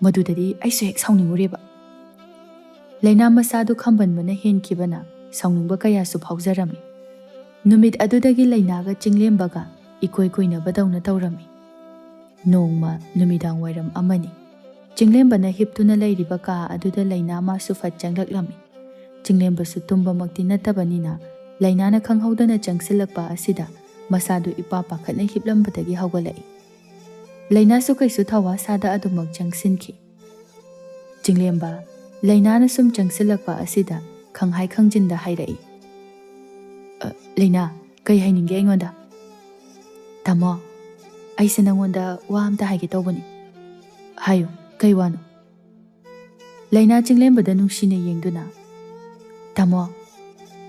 ꯃꯗꯨꯗꯗꯤ ꯑꯩꯁꯨ ꯍꯦꯛ ꯁꯥꯎꯅꯤꯡꯉꯨꯔꯦꯕ꯫ ꯂꯩꯅꯥ ꯃꯁꯥꯗꯨ ꯈꯝꯕꯟꯕꯅ ꯍꯦꯟꯈꯤꯕꯅ ꯁꯥꯎꯅꯤꯡꯕ ꯀꯌꯥꯁꯨ ꯐꯥꯎꯖꯔꯝꯃꯤ꯫ ꯅꯨꯃꯤꯠ ꯑꯗꯨꯗꯒꯤ ꯂꯩꯅꯥꯒ ꯆꯤꯡꯂꯦꯝꯕꯒ ꯏꯀꯣꯏ ꯀꯣꯏꯅꯕꯗꯧꯅ ꯇꯧꯔꯝꯃꯤ꯫ ꯅꯣꯡꯃ ꯅꯨꯃꯤꯗꯥꯡ ꯋꯥꯏꯔꯝ ꯑꯃꯅꯤ꯫ ꯆꯤꯡꯂꯦꯝꯕꯅ ꯍꯤꯞꯇꯨꯅ ꯂꯩꯔꯤꯕ ꯀꯥ ꯑꯗꯨꯗ ꯂꯩꯅꯥ ꯃꯥꯁꯨ ꯐꯠ ꯆꯪꯂꯛꯂꯝꯃꯤ꯫ ꯆꯤꯡꯂꯦꯝꯕꯁꯨ ꯇꯨꯝꯕꯃꯛꯇꯤ ꯅꯠꯇꯕꯅꯤꯅ, ꯂꯩꯅꯥꯅ ꯈꯪꯍꯧꯗꯅ ꯆꯪꯁꯤꯜꯂꯛꯄ ꯑꯁꯤꯗ ꯃꯁꯥꯗꯨ ꯏꯄꯥ ꯄꯥꯈꯠꯅ ꯍꯤꯞꯂꯝꯕꯗꯒꯤ ꯍꯧꯒꯠꯂꯛꯏ꯫ ꯂꯩꯅꯥꯁꯨ ꯀꯩꯁꯨ ꯊꯧꯋꯥ ꯁꯥꯗ ꯑꯗꯨꯃꯛ ꯆꯪꯁꯤꯟꯈꯤ꯫ ꯆꯤꯡꯂꯦꯝꯕ, ꯂꯩꯅꯥꯅ ꯁꯨꯝ ꯆꯪꯁꯤꯜꯂꯛꯄ ꯑꯁꯤꯗ ꯈꯪꯍꯥꯏ ꯈꯪꯖꯤꯟꯗ ꯍꯥꯏꯔꯛꯏ, "ꯑ, ꯂꯩꯅꯥ, ꯀꯩ ꯍꯥꯏꯅꯤꯡꯒꯦ ꯑꯩꯉꯣꯟꯗ?" "ꯇꯥꯃꯣ, ꯑꯩꯁꯦ ꯅꯪꯉꯣꯟꯗ ꯋꯥ ꯑꯝꯇ ꯍꯥꯏꯒꯦ ꯇꯧꯕꯅꯤ꯫" "ꯍꯥꯏꯌꯨ, ꯀꯩ ꯋꯥꯅꯣ?" ꯂꯩꯅꯥ ꯆꯤꯡꯂꯦꯝꯕꯗ ꯅꯨꯡꯁꯤꯅ ꯌꯦꯡꯗꯨꯅ, "ꯇꯥꯃꯣ,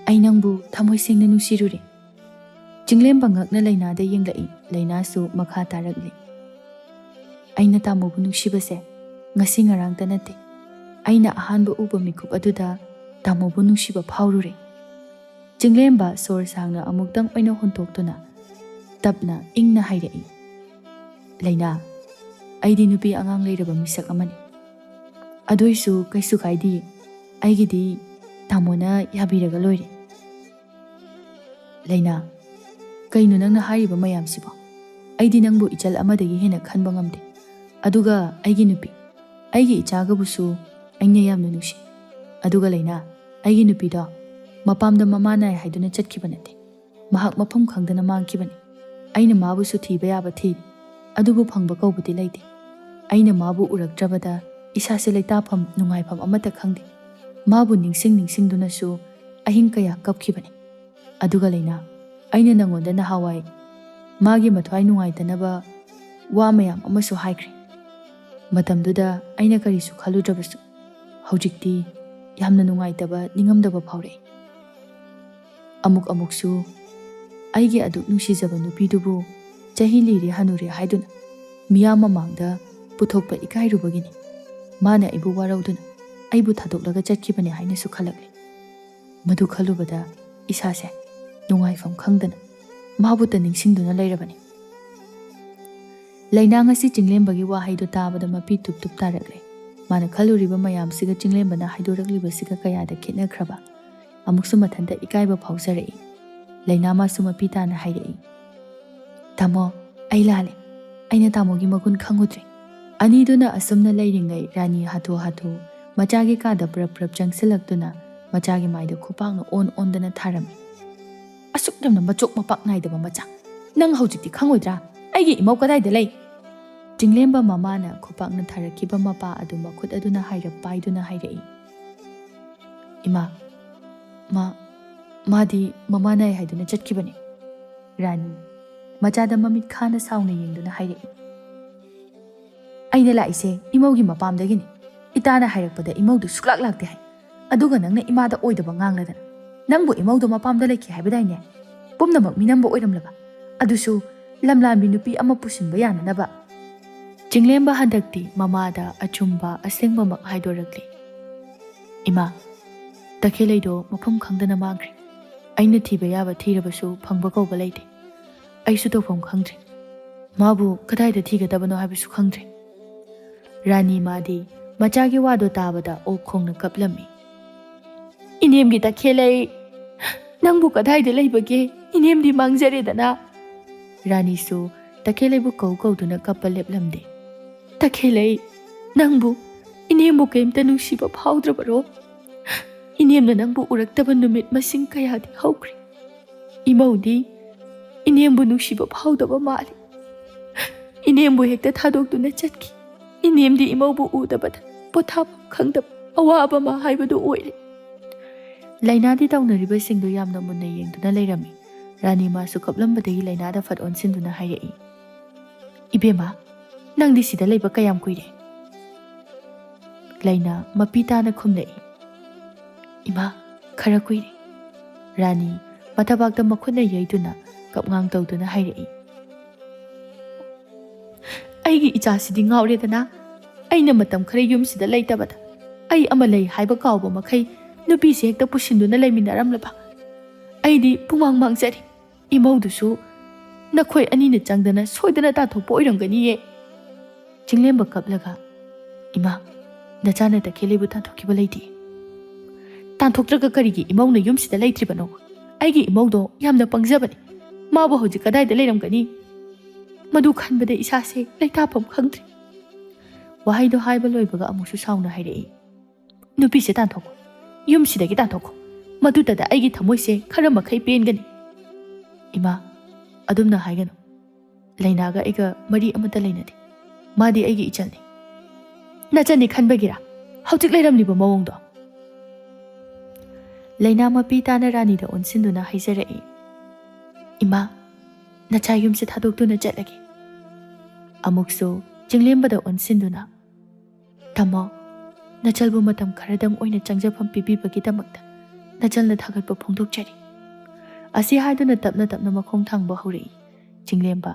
ꯑꯩ ꯅꯪꯕꯨ ꯊꯃꯣꯏ ꯁꯦꯡꯅ ꯅꯨꯡꯁꯤꯔꯨꯔꯦ꯫" ꯆꯤꯡꯂꯦꯝꯕ ꯉꯛꯅ ꯂꯩꯅꯥꯗ ꯌꯦꯡꯂꯛꯏ꯫ ꯂꯩꯅꯥꯁꯨ ꯃꯈꯥ ꯇꯥꯔꯛꯂꯤ, "ꯑꯩꯅ ꯇꯥꯃꯣꯕꯨ ꯅꯨꯡꯁꯤꯕꯁꯦ ꯉꯁꯤ ꯉꯔꯥꯡꯇ ꯅꯠꯇꯦ꯫ ꯑꯩꯅ ꯑꯍꯥꯟꯕ ꯎꯕ ꯃꯤꯀꯨꯞ ꯑꯗꯨꯗ ꯇꯥꯃꯣꯕꯨ ꯅꯨꯡꯁꯤꯕ ꯐꯥꯎꯔꯨꯔꯦ꯫" ꯆꯤꯡꯂꯦꯝꯕ ꯁꯣꯔ ꯁꯥꯡꯅ ꯑꯃꯨꯛꯇꯪ ꯑꯣꯏꯅ ꯍꯣꯟꯊꯣꯛꯇꯨꯅ ꯇꯞꯅ ꯏꯪꯅ ꯍꯥꯏꯔꯛꯏ, "ꯂꯩꯅꯥ, ꯑꯩꯗꯤ ꯅꯨꯄꯤ ꯑꯉꯥꯡ ꯂꯩꯔꯕ ꯃꯤꯁꯛ ꯑꯃꯅꯤ꯫ ꯑꯗꯨꯏꯁꯨ ꯀꯩꯁꯨ ꯀꯥꯏꯗꯦ꯫ ꯑꯩꯒꯤꯗꯤ ꯇꯥꯃꯣꯅ ꯌꯥꯕꯤꯔꯒ ꯂꯣꯏꯔꯦ꯫" "ꯂꯩꯅꯥ, ꯀꯩꯅꯣ ꯅꯪꯅ ꯍꯥꯏꯔꯤꯕ ꯃꯌꯥꯝꯁꯤꯕꯣ? ꯑꯩꯗꯤ ꯅꯪꯕꯨ ꯏꯆꯜ ꯑꯃꯗꯒꯤ ꯍꯦꯟꯅ ꯈꯟꯕ ꯉꯝꯗꯦ꯫ ꯑꯗꯨꯒ ꯑꯩꯒꯤ ꯅꯨꯄꯤ, ꯑꯩꯒꯤ ꯏꯆꯥꯒꯕꯨꯁꯨ ꯑꯩꯅ ꯌꯥꯝꯅ ꯅꯨꯡꯁꯤ꯫ ꯑꯗꯨꯒ ꯂꯩꯅꯥ, ꯑꯩꯒꯤ ꯅꯨꯄꯤꯗꯣ ꯃꯄꯥꯝꯗ ꯃꯃꯥ ꯅꯥꯏ ꯍꯥꯏꯗꯨꯅ ꯆꯠꯈꯤꯕ ꯅꯠꯇꯦ꯫ ꯃꯍꯥꯛ ꯃꯐꯝ ꯈꯪꯗꯅ ꯃꯥꯡꯈꯤꯕꯅꯤ꯫ ꯑꯩꯅ ꯃꯥꯕꯨꯁꯨ ꯊꯤꯕ ꯌꯥꯕ ꯊꯤꯔꯦ, ꯑꯗꯨꯕꯨ ꯐꯪꯕ ꯀꯧꯕꯗꯤ ꯂꯩꯇꯦ꯫ ꯑꯩꯅ ꯃꯥꯕꯨ ꯎꯔꯛꯇ꯭ꯔꯕꯗ ꯏꯁꯥꯁꯦ ꯂꯩꯇꯥꯐꯝ, ꯅꯨꯡꯉꯥꯏꯐꯝ ꯑꯃꯠꯇ ꯈꯪꯗꯦ꯫ ꯃꯥꯕꯨ ꯅꯤꯡꯁꯤꯡ ꯅꯤꯡꯁꯤꯡꯗꯨꯅꯁꯨ ꯑꯍꯤꯡ ꯀꯌꯥ ꯀꯞꯈꯤꯕꯅꯤ꯫ ꯑꯗꯨꯒ ꯂꯩꯅꯥ, ꯑꯩꯅ ꯅꯉꯣꯟꯗ ꯅꯍꯥꯟꯋꯥꯏ ꯃꯥꯒꯤ ꯃꯊ꯭ꯋꯥꯏ ꯅꯨꯡꯉꯥꯏꯇꯅꯕ ꯋꯥ ꯃꯌꯥꯝ ꯑꯃꯁꯨ ꯍꯥꯏꯈ꯭ꯔꯦ꯫ ꯃꯇꯝꯗꯨꯗ ꯑꯩꯅ ꯀꯔꯤꯁꯨ ꯈꯜꯂꯨꯗ꯭ꯔꯕꯁꯨ, ꯍꯧꯖꯤꯛꯇꯤ ꯌꯥꯝꯅ ꯅꯨꯡꯉꯥꯏꯇꯕ, ꯅꯤꯡꯉꯝꯗꯕ ꯐꯥꯎꯔꯛꯏ꯫ ꯑꯃꯨꯛ ꯑꯃꯨꯛꯁꯨ ꯑꯩꯒꯤ ꯑꯗꯨꯛ ꯅꯨꯡꯁꯤꯖꯕ ꯅꯨꯄꯤꯗꯨꯕꯨ ꯆꯍꯤ ꯂꯤꯔꯦ, ꯍꯅꯨꯔꯦ ꯍꯥꯏꯗꯨꯅ ꯃꯤꯌꯥꯝ ꯃꯃꯥꯡꯗ ꯄꯨꯊꯣꯛꯄ ꯏꯀꯥꯏꯔꯨꯕꯒꯤꯅꯤ ꯃꯥꯅ ꯑꯩꯕꯨ ꯋꯥꯔꯧꯗꯨꯅ ꯑꯩꯕꯨ ꯊꯥꯗꯣꯛꯂꯒ ꯆꯠꯈꯤꯕꯅꯦ ꯍꯥꯏꯅꯁꯨ ꯈꯜꯂꯛꯂꯤ꯫ ꯃꯗꯨ ꯈꯜꯂꯨꯕꯗ ꯏꯁꯥꯁꯦ ꯅꯨꯡꯉꯥꯏꯐꯝ ꯈꯪꯗꯅ ꯃꯥꯕꯨꯇ ꯅꯤꯡꯁꯤꯡꯗꯨꯅ ꯂꯩꯔꯕꯅꯤ꯫ ꯂꯩꯅꯥ ꯉꯁꯤ ꯆꯤꯡꯂꯦꯝꯕꯒꯤ ꯋꯥꯍꯩꯗꯨ ꯇꯥꯕꯗ ꯃꯄꯤ ꯇꯨꯞ ꯇꯨꯞ ꯇꯥꯔꯛꯂꯦ꯫ ꯃꯥꯅ ꯈꯜꯂꯨꯔꯤꯕ ꯃꯌꯥꯝꯁꯤꯒ ꯆꯤꯡꯂꯦꯝꯕꯅ ꯍꯥꯏꯗꯣꯔꯛꯂꯤꯕꯁꯤꯒ ꯀꯌꯥꯗ ꯈꯦꯠꯅꯈ꯭ꯔꯕ! ꯑꯃꯨꯛꯁꯨ ꯃꯊꯟꯇ ꯏꯀꯥꯏꯕ ꯐꯥꯎꯖꯔꯛꯏ꯫ ꯂꯩꯅꯥ ꯃꯥꯁꯨ ꯃꯄꯤ ꯇꯥꯅ ꯍꯥꯏꯔꯛꯏ, "ꯇꯥꯃꯣ, ꯑꯩ ꯂꯥꯜꯂꯦ꯫ ꯑꯩꯅ ꯇꯥꯃꯣꯒꯤ ꯃꯒꯨꯟ ꯈꯪꯉꯨꯗ꯭ꯔꯦ꯫" ꯑꯅꯤꯗꯨꯅ ꯑꯁꯨꯝꯅ ꯂꯩꯔꯤꯉꯩ ꯔꯥꯅꯤ ꯍꯥꯊꯨ ꯍꯥꯊꯨ ꯃꯆꯥꯒꯤ ꯀꯥꯗ ꯄ꯭ꯔꯞ ꯄ꯭ꯔꯞ ꯆꯪꯁꯤꯜꯂꯛꯇꯨꯅ ꯃꯆꯥꯒꯤ ꯃꯥꯏꯗ ꯈꯨꯄꯥꯛꯅ ꯑꯣꯟ ꯑꯣꯟꯗꯅ ꯊꯥꯔꯝꯃꯤ꯫ "ꯑꯁꯨꯛ ꯌꯥꯝꯅ ꯃꯆꯣꯛ ꯃꯄꯥꯛ ꯅꯥꯏꯗꯕ ꯃꯆꯥ! ꯅꯪ ꯍꯧꯖꯤꯛꯇꯤ ꯈꯪꯉꯣꯏꯗ꯭ꯔꯥ? ꯑꯩꯒꯤ ꯏꯃꯧ ꯀꯗꯥꯏꯗ ꯂꯩ?" ꯆꯤꯡꯂꯦꯝꯕ ꯃꯃꯥꯅ ꯈꯨꯄꯥꯛꯅ ꯊꯥꯔꯛꯈꯤꯕ ꯃꯄꯥ ꯑꯗꯨ ꯃꯈꯨꯠ ꯑꯗꯨꯅ ꯍꯥꯏꯔꯞ ꯄꯥꯏꯗꯨꯅ ꯍꯥꯏꯔꯛꯏ, "ꯏꯃꯥ, ꯃꯥ, ꯃꯥꯗꯤ ꯃꯃꯥ ꯅꯥꯏ ꯍꯥꯏꯗꯨꯅ ꯆꯠꯈꯤꯕꯅꯤ꯫" ꯔꯥꯅꯤ, ꯃꯆꯥꯗ ꯃꯃꯤꯠ ꯈꯥꯅ ꯁꯥꯎꯅ ꯌꯦꯡꯗꯨꯅ ꯍꯥꯏꯔꯛꯏ, "ꯑꯩꯅ ꯂꯥꯛꯏꯁꯦ ꯏꯃꯧꯒꯤ ꯃꯄꯥꯝꯗꯒꯤꯅꯤ꯫ ꯏꯇꯥꯅ ꯍꯥꯏꯔꯛꯄꯗ ꯏꯃꯧꯗꯨ ꯁꯨꯛꯂꯥꯛ ꯂꯥꯛꯇꯦ ꯍꯥꯏ꯫ ꯑꯗꯨꯒ ꯅꯪꯅ ꯏꯃꯥꯗ ꯑꯣꯏꯗꯕ ꯉꯥꯡꯂꯗꯅ꯫ ꯅꯪꯕꯨ ꯏꯃꯧꯗꯣ ꯃꯄꯥꯝꯗ ꯂꯩꯈꯤ ꯍꯥꯏꯕꯗꯥꯏꯅꯦ? ꯄꯨꯝꯅꯃꯛ ꯃꯤꯅꯝꯕ ꯑꯣꯏꯔꯝꯂꯕ? ꯑꯗꯨꯁꯨ ꯂꯝꯂꯥꯟꯕꯤ ꯅꯨꯄꯤ ꯑꯃ ꯄꯨꯁꯤꯟꯕ ꯌꯥꯅꯅꯕ?" ꯆꯤꯡꯂꯦꯝꯕ ꯍꯟꯗꯛꯇꯤ ꯃꯃꯥꯗ ꯑꯆꯨꯝꯕ ꯑꯁꯦꯡꯕꯃꯛ ꯍꯥꯏꯗꯣꯔꯛꯂꯤ꯫ "ꯏꯃꯥ, ꯇꯈꯦꯜꯂꯩꯗꯣ ꯃꯐꯝ ꯈꯪꯗꯅ ꯃꯥꯡꯈ꯭ꯔꯦ꯫ ꯑꯩꯅ ꯊꯤꯕ ꯌꯥꯕ ꯊꯤꯔꯕꯁꯨ ꯐꯪꯕ ꯀꯧꯕ ꯂꯩꯇꯦ꯫ ꯑꯩꯁꯨ ꯇꯧꯐꯝ ꯈꯪꯗ꯭ꯔꯦ꯫ ꯃꯥꯕꯨ ꯀꯗꯥꯏꯗ ꯊꯤꯒꯗꯕꯅꯣ ꯍꯥꯏꯕꯁꯨ ꯈꯪꯗ꯭ꯔꯦ꯫" ꯔꯥꯅꯤ ꯃꯥꯗꯤ ꯃꯆꯥꯒꯤ ꯋꯥꯗꯣ ꯇꯥꯕꯗ ꯑꯣꯛ ꯈꯣꯡꯅ ꯀꯞꯂꯝꯃꯤ꯫ "ꯏꯅꯦꯝꯒꯤ ꯇꯈꯦꯜꯂꯩ, ꯅꯪꯕꯨ ꯀꯗꯥꯏꯗ ꯂꯩꯕꯒꯦ? ꯏꯅꯦꯝꯗꯤ ꯃꯥꯡꯖꯔꯦꯗꯅ꯫" ꯔꯥꯅꯤꯁꯨ ꯇꯈꯦꯜꯂꯩꯕꯨ ꯀꯧ ꯀꯧꯗꯨꯅ ꯀꯞꯄ ꯂꯦꯞꯂꯝꯗꯦ꯫ "ꯇꯈꯦꯜꯂꯩ, ꯅꯪꯕꯨ, ꯏꯅꯦꯝꯕꯨ ꯀꯔꯤꯝꯇ ꯅꯨꯡꯁꯤꯕ ꯐꯥꯎꯗ꯭ꯔꯕꯔꯣ? ꯏꯅꯦꯝꯅ ꯅꯪꯕꯨ ꯎꯔꯛꯇꯕ ꯅꯨꯃꯤꯠ ꯃꯁꯤꯡ ꯀꯌꯥꯗꯤ ꯍꯧꯈ꯭ꯔꯦ꯫ "ꯏꯃꯧꯗꯤ ꯏꯅꯦꯝꯕꯨ ꯅꯨꯡꯁꯤꯕ ꯐꯥꯎꯗꯕ ꯃꯥꯜꯂꯤ꯫ ꯏꯅꯦꯝꯕꯨ ꯍꯦꯛꯇ ꯊꯥꯗꯣꯛꯇꯨꯅ ꯆꯠꯈꯤ꯫ ꯏꯅꯦꯝꯗꯤ ꯏꯃꯧꯕꯨ ꯎꯗꯕꯗ ꯄꯣꯊꯥꯐꯝ ꯈꯪꯗꯕ ꯑꯋꯥꯕ ꯑꯃ ꯍꯥꯏꯕꯗꯨ ꯑꯣꯏꯔꯦ"꯫ ꯂꯩꯅꯥꯗꯤ ꯇꯧꯅꯔꯤꯕꯁꯤꯡꯗꯨ ꯌꯥꯝꯅ ꯃꯨꯟꯅ ꯌꯦꯡꯗꯨꯅ ꯂꯩꯔꯝꯃꯤ꯫ ꯔꯥꯅꯤ ꯃꯥꯁꯨ ꯀꯞꯂꯝꯕꯗꯒꯤ ꯂꯩꯅꯥꯗ ꯐꯠ ꯑꯣꯟꯁꯤꯟꯗꯨꯅ ꯍꯥꯏꯔꯛꯏ, "ꯏꯕꯦꯝꯃ, ꯅꯪꯗꯤ ꯁꯤꯗ ꯂꯩꯕ ꯀꯌꯥꯝ ꯀꯨꯏꯔꯦ?" ꯂꯩꯅꯥ ꯃꯄꯤ ꯇꯥꯅ ꯈꯨꯝꯂꯛꯏ, "ꯏꯃꯥ, ꯈꯔ ꯀꯨꯏꯔꯦ"꯫ ꯔꯥꯅꯤ ꯃꯊꯕꯥꯛꯇ ꯃꯈꯨꯠꯅ ꯌꯩꯗꯨꯅ ꯀꯞꯉꯥꯡ ꯇꯧꯗꯨꯅ ꯍꯥꯏꯔꯛꯏ, "ꯑꯩꯒꯤ ꯏꯆꯥꯁꯤꯗꯤ ꯉꯥꯎꯔꯦꯗꯅ꯫ ꯑꯩꯅ ꯃꯇꯝ ꯈꯔ ꯌꯨꯝꯁꯤꯗ ꯂꯩꯇꯕꯗ ꯑꯩ ꯑꯃ ꯂꯩ ꯍꯥꯏꯕ ꯀꯥꯎꯕ ꯃꯈꯩ ꯅꯨꯄꯤꯁꯦ ꯍꯦꯛꯇ ꯄꯨꯁꯤꯟꯗꯨꯅ ꯂꯩꯃꯤꯟꯅꯔꯝꯂꯕ꯫ ꯑꯩꯗꯤ ꯄꯨꯡꯃꯥꯡ ꯃꯥꯡꯖꯔꯤ꯫ ꯏꯃꯧꯗꯨꯁꯨ ꯅꯈꯣꯏ ꯑꯅꯤꯅ ꯆꯪꯗꯅ ꯁꯣꯏꯗꯅ ꯇꯥꯟꯊꯣꯛꯄ ꯑꯣꯏꯔꯝꯒꯅꯤꯌꯦ"꯫ ꯆꯤꯡꯂꯦꯝꯕ ꯀꯞꯂꯒ, "ꯏꯃꯥ, ꯅꯆꯥꯅ ꯇꯈꯦꯜꯂꯩꯕꯨ ꯇꯥꯟꯊꯣꯛꯈꯤꯕ ꯂꯩꯇꯦ"꯫ "ꯇꯥꯟꯊꯣꯛꯇ꯭ꯔꯒ ꯀꯔꯤꯒꯤ ꯏꯃꯧꯅ ꯌꯨꯝꯁꯤꯗ ꯂꯩꯇ꯭ꯔꯤꯕꯅꯣ? ꯑꯩꯒꯤ ꯏꯃꯧꯗꯣ ꯌꯥꯝꯅ ꯄꯪꯖꯕꯅꯤ꯫ ꯃꯥꯕꯨ ꯍꯧꯖꯤꯛ ꯀꯗꯥꯏꯗ ꯂꯩꯔꯝꯒꯅꯤ? ꯃꯗꯨ ꯈꯟꯕꯗ ꯏꯁꯥꯁꯦ ꯂꯩꯇꯥꯐꯝ ꯈꯪꯗ꯭ꯔꯦ"꯫ ꯋꯥꯍꯩꯗꯣ ꯍꯥꯏꯕ ꯂꯣꯏꯕꯒ ꯑꯃꯨꯛꯁꯨ ꯁꯥꯎꯅ ꯍꯥꯏꯔꯛꯏ, "ꯅꯨꯄꯤꯁꯦ ꯇꯥꯟꯊꯣꯛꯈꯣ, ꯌꯨꯝꯁꯤꯗꯒꯤ ꯇꯥꯟꯊꯣꯛꯈꯣ꯫ ꯃꯗꯨꯇꯗ ꯑꯩꯒꯤ ꯊꯃꯣꯏꯁꯦ ꯈꯔ ꯃꯈꯩ ꯄꯦꯟꯒꯅꯤ"꯫ "ꯏꯃꯥ, ꯑꯗꯨꯝꯅ ꯍꯥꯏꯒꯅꯨ꯫ ꯂꯩꯅꯥꯒ ꯑꯩꯒ ꯃꯔꯤ ꯑꯃꯠꯇ ꯂꯩꯅꯗꯦ꯫ ꯃꯥꯗꯤ ꯑꯩꯒꯤ ꯏꯆꯜꯅꯤ"꯫ "ꯅꯆꯟꯅꯤ ꯈꯟꯕꯒꯤꯔꯥ ꯍꯧꯖꯤꯛ ꯂꯩꯔꯝꯂꯤꯕ ꯃꯑꯣꯡꯗꯣ?" ꯂꯩꯅꯥ ꯃꯄꯤ ꯇꯥꯅ ꯔꯥꯅꯤꯗ ꯑꯣꯟꯁꯤꯟꯗꯨꯅ ꯍꯥꯏꯖꯔꯛꯏ, "ꯏꯃꯥ, ꯅꯆꯥ ꯌꯨꯝꯁꯦ ꯊꯥꯗꯣꯛꯇꯨꯅ ꯆꯠꯂꯒꯦ"꯫ ꯑꯃꯨꯛꯁꯨ ꯆꯤꯡꯂꯦꯝꯕꯗ ꯑꯣꯟꯁꯤꯟꯗꯨꯅ, "ꯇꯥꯃꯣ, ꯅꯆꯜꯕꯨ ꯃꯇꯝ ꯈꯔꯗꯪ ꯑꯣꯏꯅ ꯆꯪꯖꯐꯝ ꯄꯤꯕꯤꯕꯒꯤꯗꯃꯛꯇ ꯅꯆꯜꯅ ꯊꯥꯒꯠꯄ ꯐꯣꯡꯗꯣꯛꯆꯔꯤ"꯫ ꯑꯁꯤ ꯍꯥꯏꯗꯨꯅ ꯇꯞꯅ ꯇꯞꯅ ꯃꯈꯣꯡ ꯊꯥꯡꯕ ꯍꯧꯔꯛꯏ꯫ ꯆꯤꯡꯂꯦꯝꯕ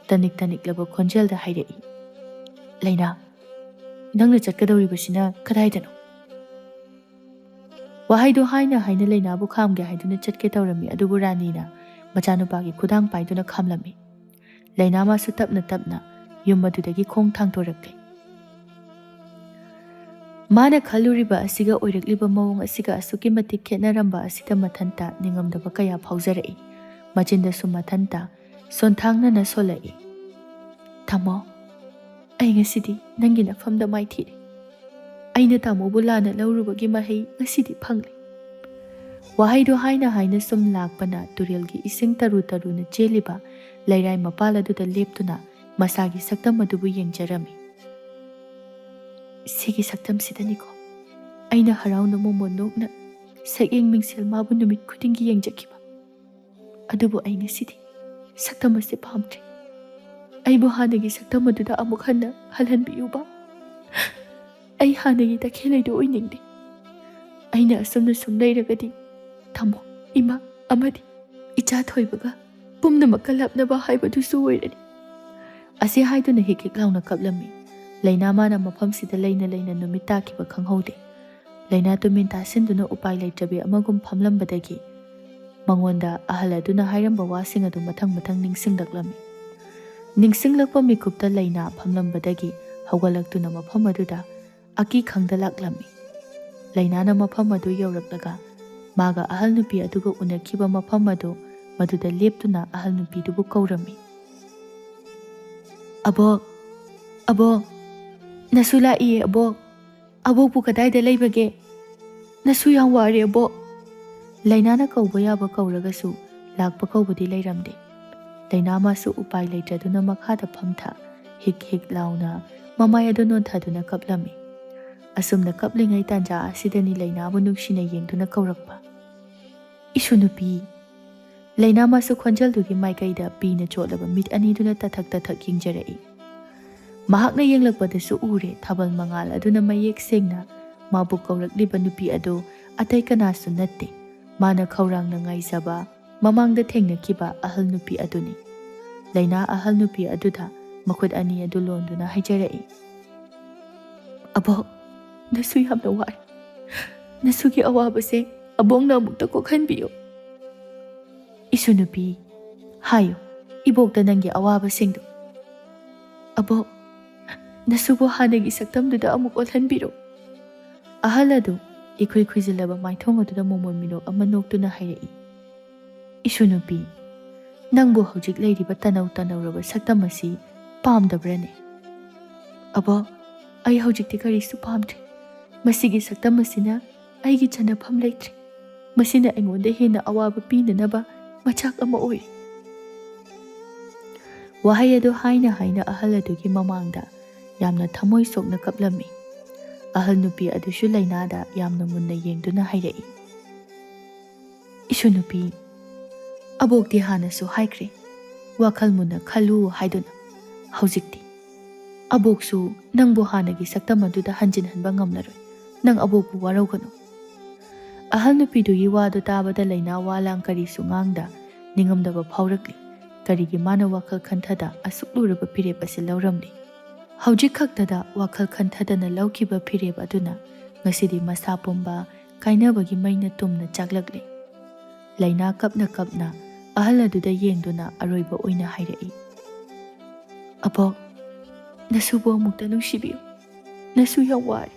ꯇꯅꯤꯛ ꯇꯅꯤꯛꯂꯕ ꯈꯣꯟꯖꯦꯜꯗ ꯍꯥꯏꯔꯛꯏ, "ꯂꯩꯅꯥ, ꯅꯪꯅ ꯆꯠꯀꯗꯧꯔꯤꯕꯁꯤꯅ ꯀꯗꯥꯏꯗꯅꯣ?" ꯋꯥꯍꯩꯗꯨ ꯍꯥꯏꯅ ꯍꯥꯏꯅ ꯂꯩꯅꯥꯕꯨ ꯈꯥꯝꯒꯦ ꯍꯥꯏꯗꯨꯅ ꯆꯠꯀꯦ ꯇꯧꯔꯝꯃꯤ, ꯑꯗꯨꯕꯨ ꯔꯥꯅꯤꯅ ꯃꯆꯥꯅꯨꯄꯥꯒꯤ ꯈꯨꯗꯥꯡ ꯄꯥꯏꯗꯨꯅ ꯈꯥꯝꯂꯝꯃꯤ꯫ ꯂꯩꯅꯥ ꯃꯥꯁꯨ ꯇꯞꯅ ꯇꯞꯅ ꯌꯨꯝ ꯑꯗꯨꯗꯒꯤ ꯈꯣꯡ ꯊꯥꯡꯗꯣꯔꯛꯂꯦ꯫ ꯃꯥꯅ ꯈꯜꯂꯨꯔꯤꯕ ꯑꯁꯤꯒ ꯑꯣꯏꯔꯛꯂꯤꯕ ꯃꯑꯣꯡ ꯑꯁꯤꯒ ꯑꯁꯨꯛꯀꯤ ꯃꯇꯤꯛ ꯈꯦꯠꯅꯔꯝꯕ ꯑꯁꯤꯗ ꯃꯊꯟꯇ ꯅꯤꯡꯉꯝꯗꯕ ꯀꯌꯥ ꯐꯥꯎꯖꯔꯛꯏ꯫ ꯃꯆꯤꯟꯗꯁꯨ ꯃꯊꯟꯇ ꯁꯣꯟꯊꯥꯡꯅꯅ ꯁꯣꯜꯂꯛꯏ, "ꯇꯥꯃꯣ, ꯑꯩ ꯉꯁꯤꯗꯤ ꯅꯪꯒꯤ ꯅꯐꯝꯗ ꯃꯥꯏꯊꯤꯔꯦ꯫ ꯑꯩꯅ ꯇꯥꯃꯣꯕꯨ ꯂꯥꯟꯅ ꯂꯧꯔꯨꯕꯒꯤ ꯃꯍꯩ ꯉꯁꯤꯗꯤ ꯐꯪꯂꯦ"꯫ ꯋꯥꯍꯩꯗꯨ ꯍꯥꯏꯅ ꯍꯥꯏꯅ ꯁꯨꯝ ꯂꯥꯛꯄꯅ ꯇꯨꯔꯦꯜꯒꯤ ꯏꯁꯤꯡ ꯇꯔꯨ ꯇꯔꯨꯅ ꯆꯦꯜꯂꯤꯕ ꯂꯩꯔꯥꯏ ꯃꯄꯥꯜ ꯑꯗꯨꯗ ꯂꯦꯞꯇꯨꯅ ꯃꯁꯥꯒꯤ ꯁꯛꯇꯝ ꯑꯗꯨꯕꯨ ꯌꯦꯡꯖꯔꯝꯃꯤ꯫ "ꯁꯤꯒꯤ ꯁꯛꯇꯝꯁꯤꯗꯅꯤꯀꯣ ꯑꯩꯅ ꯍꯔꯥꯎꯅ ꯃꯣꯃꯣꯟ ꯅꯣꯛꯅ ꯁꯛꯌꯦꯡ ꯃꯤꯡꯁꯦꯜ ꯃꯥꯕꯨ ꯅꯨꯃꯤꯠ ꯈꯨꯗꯤꯡꯒꯤ ꯌꯦꯡꯖꯈꯤꯕ꯫ ꯑꯗꯨꯕꯨ ꯑꯩ ꯉꯁꯤꯗꯤ ꯁꯛꯇꯝ ꯑꯁꯤ ꯄꯥꯝꯗ꯭ꯔꯦ꯫ ꯑꯩꯕꯨ ꯍꯥꯟꯅꯒꯤ ꯁꯛꯇꯝ ꯑꯗꯨꯗ ꯑꯃꯨꯛ ꯍꯟꯅ ꯍꯜꯍꯟꯕꯤꯌꯨꯕ꯫ ꯑꯩ ꯍꯥꯟꯅꯒꯤ ꯇꯈꯦꯜꯂꯩꯗꯨ ꯑꯣꯏꯅꯤꯡꯗꯦ꯫ ꯑꯩꯅ ꯑꯁꯨꯝꯅ ꯁꯨꯝ ꯂꯩꯔꯒꯗꯤ ꯇꯥꯃꯣ, ꯏꯃꯥ ꯑꯃꯗꯤ ꯏꯆꯥ ꯊꯣꯏꯕꯒ ꯄꯨꯝꯅꯃꯛꯀ ꯂꯥꯞꯅꯕ ꯍꯥꯏꯕꯗꯨꯁꯨ ꯑꯣꯏꯔꯅꯤ"꯫ ꯑꯁꯤ ꯍꯥꯏꯗꯨꯅ ꯍꯤꯛ ꯍꯤꯛ ꯂꯥꯎꯅ ꯀꯞꯂꯝꯃꯤ꯫ ꯂꯩꯅꯥ ꯃꯥꯅ ꯃꯐꯝꯁꯤꯗ ꯂꯩꯅ ꯂꯩꯅ ꯅꯨꯃꯤꯠ ꯇꯥꯈꯤꯕ ꯈꯪꯍꯧꯗꯦ꯫ ꯂꯩꯅꯥ ꯇꯨꯃꯤꯟ ꯇꯥꯁꯤꯟꯗꯨꯅ ꯎꯄꯥꯏ ꯂꯩꯇ꯭ꯔꯕꯤ ꯑꯃꯒꯨꯝ ꯐꯝꯂꯝꯕꯗꯒꯤ ꯃꯉꯣꯟꯗ ꯑꯍꯜ ꯑꯗꯨꯅ ꯍꯥꯏꯔꯝꯕ ꯋꯥꯁꯤꯡ ꯑꯗꯨ ꯃꯊꯪ ꯃꯊꯪ ꯅꯤꯡꯁꯤꯡꯂꯛꯂꯝꯃꯤ꯫ ꯅꯤꯡꯁꯤꯡꯂꯛꯄ ꯃꯤꯀꯨꯞꯇ ꯂꯩꯅꯥ ꯐꯝꯂꯝꯕꯗꯒꯤ ꯍꯧꯒꯠꯂꯛꯇꯨꯅ ꯃꯐꯝ ꯑꯗꯨꯗ ꯑꯀꯤ ꯈꯪꯗ ꯂꯥꯛꯂꯝꯃꯤ꯫ ꯂꯩꯅꯥꯅ ꯃꯐꯝ ꯑꯗꯨ ꯌꯧꯔꯛꯂꯒ ꯃꯥꯒ ꯑꯍꯜ ꯅꯨꯄꯤ ꯑꯗꯨꯒ ꯎꯅꯈꯤꯕ ꯃꯐꯝ ꯑꯗꯨ, ꯃꯗꯨꯗ ꯂꯦꯞꯇꯨꯅ ꯑꯍꯜ ꯅꯨꯄꯤꯗꯨꯕꯨ ꯀꯧꯔꯝꯃꯤ꯫ "ꯑꯕꯣꯛ, ꯑꯕꯣꯛ, ꯅꯁꯨ ꯂꯥꯛꯏꯌꯦ ꯑꯕꯣꯛ꯫ ꯑꯕꯣꯛꯄꯨ ꯀꯗꯥꯏꯗ ꯂꯩꯕꯒꯦ? ꯅꯁꯨ ꯌꯥꯝ ꯋꯥꯔꯦ ꯑꯕꯣꯛ"꯫ ꯂꯩꯅꯥꯅ ꯀꯧꯕ ꯌꯥꯕ ꯀꯧꯔꯒꯁꯨ ꯂꯥꯛꯄ ꯀꯧꯕꯗꯤ ꯂꯩꯔꯝꯗꯦ꯫ ꯂꯩꯅꯥ ꯃꯥꯁꯨ ꯎꯄꯥꯏ ꯂꯩꯇ꯭ꯔꯗꯨꯅ ꯃꯈꯥꯗ ꯐꯝꯊ ꯍꯤꯛ ꯍꯤꯛ ꯂꯥꯎꯅ ꯃꯃꯥꯏ ꯑꯗꯨ ꯅꯣꯟꯊꯗꯨꯅ ꯀꯞꯂꯝꯃꯤ꯫ ꯑꯁꯨꯝꯅ ꯀꯞꯂꯤꯉꯩ ꯇꯥꯟꯖꯥ ꯑꯁꯤꯗꯅꯤ ꯂꯩꯅꯥꯕꯨ ꯅꯨꯡꯁꯤꯅ ꯌꯦꯡꯗꯨꯅ ꯀꯧꯔꯛꯄ, "ꯏꯁꯨ ꯅꯨꯄꯤ"꯫ ꯂꯩꯅꯥ ꯃꯥꯁꯨ ꯈꯣꯟꯖꯦꯜꯗꯨꯒꯤ ꯃꯥꯏꯀꯩꯗ ꯄꯤꯅ ꯆꯣꯠꯂꯕ ꯃꯤꯠ ꯑꯅꯤꯗꯨꯅ ꯇꯊꯛ ꯇꯊꯛ ꯌꯦꯡꯖꯔꯛꯏ꯫ ꯃꯍꯥꯛꯅ ꯌꯦꯡꯂꯛꯄꯗꯁꯨ ꯎꯔꯦ ꯊꯥꯕꯜ ꯃꯉꯥꯜ ꯑꯗꯨꯅ ꯃꯌꯦꯛ ꯁꯦꯡꯅ ꯃꯥꯕꯨ ꯀꯧꯔꯛꯂꯤꯕ ꯅꯨꯄꯤ ꯑꯗꯨ ꯑꯇꯩ ꯀꯅꯥꯁꯨ ꯅꯠꯇꯦ, ꯃꯥꯅ ꯈꯧꯔꯥꯡꯅ ꯉꯥꯏꯖꯕ ꯃꯃꯥꯡꯗ ꯊꯦꯡꯅꯈꯤꯕ ꯑꯍꯜ ꯅꯨꯄꯤ ꯑꯗꯨꯅꯤ꯫ ꯂꯩꯅꯥ ꯑꯍꯜ ꯅꯨꯄꯤ ꯑꯗꯨꯗ ꯃꯈꯨꯠ ꯑꯅꯤ ꯑꯗꯨ ꯂꯣꯟꯗꯨꯅ ꯍꯥꯏꯖꯔꯛꯏ, "ꯑꯕꯣꯛ, ꯅꯁꯨ ꯌꯥꯝꯅ ꯋꯥꯔꯦ꯫ ꯅꯁꯨꯒꯤ ꯑꯋꯥꯕꯁꯦ ꯑꯕꯣꯛꯅ ꯑꯃꯨꯛꯇ ꯀꯣꯛꯍꯟꯕꯤꯌꯨ"꯫ "ꯏꯁꯨ ꯅꯨꯄꯤ, ꯍꯥꯏꯌꯨ ꯏꯕꯣꯛꯇ ꯅꯪꯒꯤ ꯑꯋꯥꯕꯁꯤꯡꯗꯨ"꯫ "ꯑꯕꯣꯛ, ꯅꯁꯨꯕꯨ ꯍꯥꯟꯅꯒꯤ ꯁꯛꯇꯝꯗꯨꯗ ꯑꯃꯨꯛ ꯑꯣꯜꯍꯟꯕꯤꯔꯣ"꯫ ꯑꯍꯜ ꯑꯗꯨ ꯏꯈꯨꯏ ꯈꯨꯏꯖꯤꯜꯂꯕ ꯃꯥꯏꯊꯣꯡ ꯑꯗꯨꯗ ꯃꯣꯃꯣꯟ ꯃꯤꯅꯣꯛ ꯑꯃ ꯅꯣꯛꯇꯨꯅ ꯍꯥꯏꯔꯛꯏ, "ꯏꯁꯨ ꯅꯨꯄꯤ, ꯅꯪꯕꯨ ꯍꯧꯖꯤꯛ ꯂꯩꯔꯤꯕ ꯇꯅꯧ ꯇꯅꯧꯔꯕ ꯁꯛꯇꯝ ꯑꯁꯤ ꯄꯥꯝꯗꯕ꯭ꯔꯅꯦ?" "ꯑꯕꯣꯛ, ꯑꯩ ꯍꯧꯖꯤꯛꯇꯤ ꯀꯔꯤꯁꯨ ꯄꯥꯝꯗ꯭ꯔꯦ꯫ ꯃꯁꯤꯒꯤ ꯁꯛꯇꯝ ꯑꯁꯤꯅ ꯑꯩꯒꯤ ꯆꯟꯅꯐꯝ ꯂꯩꯇ꯭ꯔꯦ"꯫ ꯃꯁꯤꯅ ꯑꯩꯉꯣꯟꯗ ꯍꯦꯟꯅ ꯑꯋꯥꯕ ꯄꯤꯅꯅꯕ ꯃꯆꯥꯛ ꯑꯃ ꯑꯣꯏꯔꯤ꯫ ꯋꯥꯍꯩ ꯑꯗꯨ ꯍꯥꯏꯅ ꯍꯥꯏꯅ ꯑꯍꯜ ꯑꯗꯨꯒꯤ ꯃꯃꯥꯡꯗ ꯌꯥꯝꯅ ꯊꯃꯣꯏ ꯁꯣꯛꯅ ꯀꯞꯂꯝꯃꯤ꯫ ꯑꯍꯜ ꯅꯨꯄꯤ ꯑꯗꯨꯁꯨ ꯂꯩꯅꯥꯗ ꯌꯥꯝꯅ ꯃꯨꯟꯅ ꯌꯦꯡꯗꯨꯅ ꯍꯥꯏꯔꯛꯏ, "ꯏꯁꯨ ꯅꯨꯄꯤ, ꯑꯕꯣꯛꯇꯤ ꯍꯥꯟꯅꯁꯨ ꯍꯥꯏꯈ꯭ꯔꯦ, ꯋꯥꯈꯜ ꯃꯨꯟꯅ ꯈꯜꯂꯨ ꯍꯥꯏꯗꯨꯅ꯫ ꯍꯧꯖꯤꯛꯇꯤ ꯑꯕꯣꯛꯁꯨ ꯅꯪꯕꯨ ꯍꯥꯟꯅꯒꯤ ꯁꯛꯇꯝ ꯑꯗꯨꯗ ꯍꯟꯖꯤꯟꯍꯟꯕ ꯉꯝꯂꯔꯣꯏ꯫ ꯅꯪ ꯑꯕꯣꯛꯄꯨ ꯋꯥꯔꯧꯒꯅꯨ꯫" ꯑꯍꯜ ꯅꯨꯄꯤꯗꯨꯒꯤ ꯋꯥꯗꯨ ꯇꯥꯕꯗ ꯂꯩꯅꯥ ꯋꯥ ꯂꯥꯡ ꯀꯔꯤꯁꯨ ꯉꯥꯡꯗ ꯅꯤꯡꯉꯝꯗꯕ ꯐꯥꯎꯔꯛꯂꯤ꯫ ꯀꯔꯤꯒꯤ ꯃꯥꯅ ꯋꯥꯈꯜ ꯈꯟꯊꯗ ꯑꯁꯨꯛ ꯂꯨꯔꯕ ꯐꯤꯔꯦꯞ ꯑꯁꯤ ꯂꯧꯔꯝꯂꯤ? ꯍꯧꯖꯤꯛ ꯈꯛꯇꯗ ꯋꯥꯈꯜ ꯈꯟꯊꯗꯅ ꯂꯧꯈꯤꯕ ꯐꯤꯔꯦꯞ ꯑꯗꯨꯅ ꯉꯁꯤꯗꯤ ꯃꯁꯥ ꯄꯨꯝꯕ ꯀꯥꯏꯅꯕꯒꯤ ꯃꯩꯅ ꯇꯨꯝꯅ ꯆꯥꯛꯂꯛꯂꯤ꯫ ꯂꯩꯅꯥ ꯀꯞꯅ ꯀꯞꯅ ꯑꯍꯜ ꯑꯗꯨꯗ ꯌꯦꯡꯗꯨꯅ ꯑꯔꯣꯏꯕ ꯑꯣꯏꯅ ꯍꯥꯏꯔꯛꯏ, "ꯑꯕꯣꯛ, ꯅꯁꯨꯕꯨ ꯑꯃꯨꯛꯇ ꯅꯨꯡꯁꯤꯕꯤꯌꯨ꯫ ꯅꯁꯨ ꯌꯥꯝ ꯋꯥꯔꯦ꯫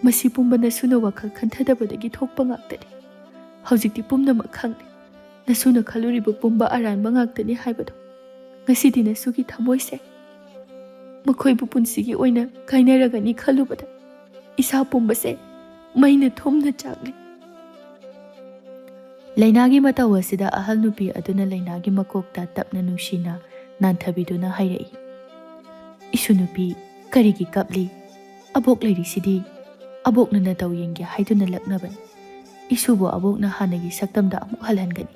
ꯃꯁꯤ ꯄꯨꯝꯕ ꯅꯁꯨꯅ ꯋꯥꯈꯜ ꯈꯟꯊꯗꯕꯗꯒꯤ ꯊꯣꯛꯄ ꯉꯥꯛꯇꯅꯤ꯫ ꯍꯧꯖꯤꯛꯇꯤ ꯄꯨꯝꯅꯃꯛ ꯈꯪꯂꯦ꯫ ꯅꯁꯨꯅ ꯈꯜꯂꯨꯔꯤꯕ ꯄꯨꯝꯕ ꯑꯔꯥꯟꯕ ꯉꯥꯛꯇꯅꯤ ꯍꯥꯏꯕꯗꯣ꯫ ꯉꯁꯤꯗꯤ ꯅꯁꯨꯒꯤ ꯊꯃꯣꯏꯁꯦ ꯃꯈꯣꯏꯕꯨ ꯄꯨꯟꯁꯤꯒꯤ ꯑꯣꯏꯅ ꯀꯥꯏꯅꯔꯒꯅꯤ ꯈꯜꯂꯨꯕꯗ ꯏꯁꯥ ꯄꯨꯝꯕꯁꯦ ꯃꯩꯅ ꯊꯨꯝꯅ ꯆꯥꯛꯂꯤ꯫" ꯂꯩꯅꯥꯒꯤ ꯃꯇꯧ ꯑꯁꯤꯗ ꯑꯍꯜ ꯅꯨꯄꯤ ꯑꯗꯨꯅ ꯂꯩꯅꯥꯒꯤ ꯃꯀꯣꯛꯇ ꯇꯞꯅ ꯅꯨꯡꯁꯤꯅ ꯅꯥꯟꯊꯕꯤꯗꯨꯅ ꯍꯥꯏꯔꯛꯏ, "ꯏꯁꯨ ꯅꯨꯄꯤ, ꯀꯔꯤꯒꯤ ꯀꯞꯂꯤ? ꯑꯕꯣꯛ ꯂꯩꯔꯤꯁꯤꯗꯤ꯫ ꯑꯕꯣꯛꯅ ꯅꯇꯧ ꯌꯦꯡꯒꯦ ꯍꯥꯏꯗꯨꯅ ꯂꯛꯅꯕꯅꯤ꯫ ꯏꯁꯨꯕꯨ ꯑꯕꯣꯛꯅ ꯍꯥꯟꯅꯒꯤ ꯁꯛꯇꯝꯗ ꯑꯃꯨꯛ ꯍꯜꯍꯟꯒꯅꯤ꯫"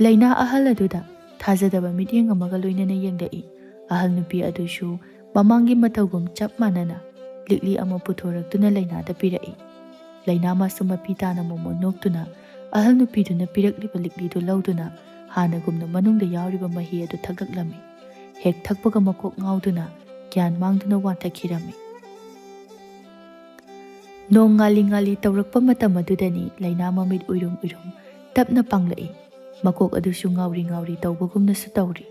ꯂꯩꯅꯥ ꯑꯍꯜ ꯑꯗꯨꯗ ꯊꯥꯖꯗꯕ ꯃꯤꯠꯌꯦꯡ ꯑꯃꯒ ꯂꯣꯏꯅꯅ ꯌꯦꯡꯂꯛꯏ꯫ ꯑꯍꯜ ꯅꯨꯄꯤ ꯑꯗꯨꯁꯨ ꯃꯃꯥꯡꯒꯤ ꯃꯇꯧꯒꯨꯝ ꯆꯞ ꯃꯥꯟꯅꯅ ꯂꯤꯛꯂꯤ ꯑꯃ ꯄꯨꯊꯣꯔꯛꯇꯨꯅ ꯂꯩꯅꯥꯗ ꯄꯤꯔꯛꯏ꯫ ꯂꯩꯅꯥ ꯃꯥꯁꯨ ꯃꯄꯤ ꯇꯥꯅ ꯃꯣꯃꯣꯟ ꯅꯣꯛꯇꯨꯅ ꯑꯍꯜ ꯅꯨꯄꯤꯗꯨꯅ ꯄꯤꯔꯛꯂꯤꯕ ꯂꯤꯛꯂꯤꯗꯨ ꯂꯧꯗꯨꯅ ꯍꯥꯟꯅꯒꯨꯝꯅ ꯃꯅꯨꯡꯗ ꯌꯥꯎꯔꯤꯕ ꯃꯍꯤ ꯑꯗꯨ ꯊꯛꯂꯛꯂꯝꯃꯤ꯫ ꯍꯦꯛ ꯊꯛꯄꯒ ꯃꯀꯣꯛ ꯉꯥꯎꯗꯨꯅ ꯒ꯭ꯌꯥꯟ ꯃꯥꯡꯗꯨꯅ ꯋꯥꯟꯊꯈꯤꯔꯝꯃꯤ꯫ ꯅꯣꯡ ꯉꯥꯂꯤ ꯉꯥꯂꯤ ꯇꯧꯔꯛꯄ ꯃꯇꯝ ꯑꯗꯨꯗꯅꯤ ꯂꯩꯅꯥ ꯃꯃꯤꯠ ꯎꯏꯔꯨꯝ ꯎꯏꯔꯨꯝ ꯇꯞꯅ ꯄꯥꯡꯂꯛꯏ꯫ ꯃꯀꯣꯛ ꯑꯗꯨꯁꯨ ꯉꯥꯎꯔꯤ ꯉꯥꯎꯔꯤ ꯇꯧꯕꯒꯨꯝꯅꯁꯨ ꯇꯧꯔꯤ꯫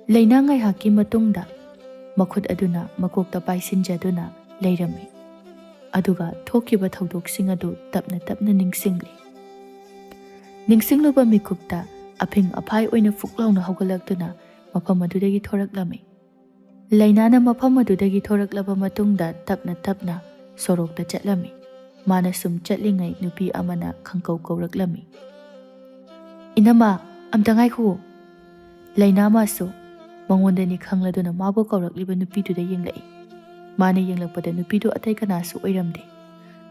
ꯂꯩꯅꯥ ꯉꯥꯏꯍꯥꯛꯀꯤ ꯃꯇꯨꯡꯗ ꯃꯈꯨꯠ ꯑꯗꯨꯅ ꯃꯀꯣꯛꯇ ꯄꯥꯏꯁꯤꯟꯖꯗꯨꯅ ꯂꯩꯔꯝꯃꯤ꯫ ꯑꯗꯨꯒ ꯊꯣꯛꯈꯤꯕ ꯊꯧꯗꯣꯛꯁꯤꯡ ꯑꯗꯨ ꯇꯞꯅ ꯇꯞꯅ ꯅꯤꯡꯁꯤꯡꯂꯤ꯫ ꯅꯤꯡꯁꯤꯡꯂꯨꯕ ꯃꯤꯀꯨꯞꯇ ꯑꯐꯤꯡ ꯑꯐꯥꯏ ꯑꯣꯏꯅ ꯐꯨꯛ ꯂꯥꯎꯅ ꯍꯧꯒꯠꯂꯛꯇꯨꯅ ꯃꯐꯝ ꯑꯗꯨꯗꯒꯤ ꯊꯣꯔꯛꯂꯝꯃꯤ꯫ ꯂꯩꯅꯥꯅ ꯃꯐꯝ ꯑꯗꯨꯗꯒꯤ ꯊꯣꯔꯛꯂꯕ ꯃꯇꯨꯡꯗ ꯇꯞꯅ ꯇꯞꯅ ꯁꯣꯔꯣꯛꯇ ꯆꯠꯂꯝꯃꯤ꯫ ꯃꯥꯅ ꯁꯨꯝ ꯆꯠꯂꯤꯉꯩ ꯅꯨꯄꯤ ꯑꯃꯅ ꯈꯪꯀꯧ ꯀꯧꯔꯛꯂꯝꯃꯤ꯫ "ꯏꯅꯝꯃ, ꯑꯝꯇ ꯉꯥꯏꯈꯣ!" ꯂꯩꯅꯥ ꯃꯥꯁꯨ ꯃꯉꯣꯟꯗꯅꯤ ꯈꯪꯂꯗꯨꯅ ꯃꯥꯕꯨ ꯀꯧꯔꯛꯂꯤꯕ ꯅꯨꯄꯤꯗꯨꯗ ꯌꯦꯡꯂꯛꯏ꯫ ꯃꯥꯅ ꯌꯦꯡꯂꯛꯄꯗ ꯅꯨꯄꯤꯗꯨ ꯑꯇꯩ ꯀꯅꯥꯁꯨ ꯑꯣꯏꯔꯝꯗꯦ꯫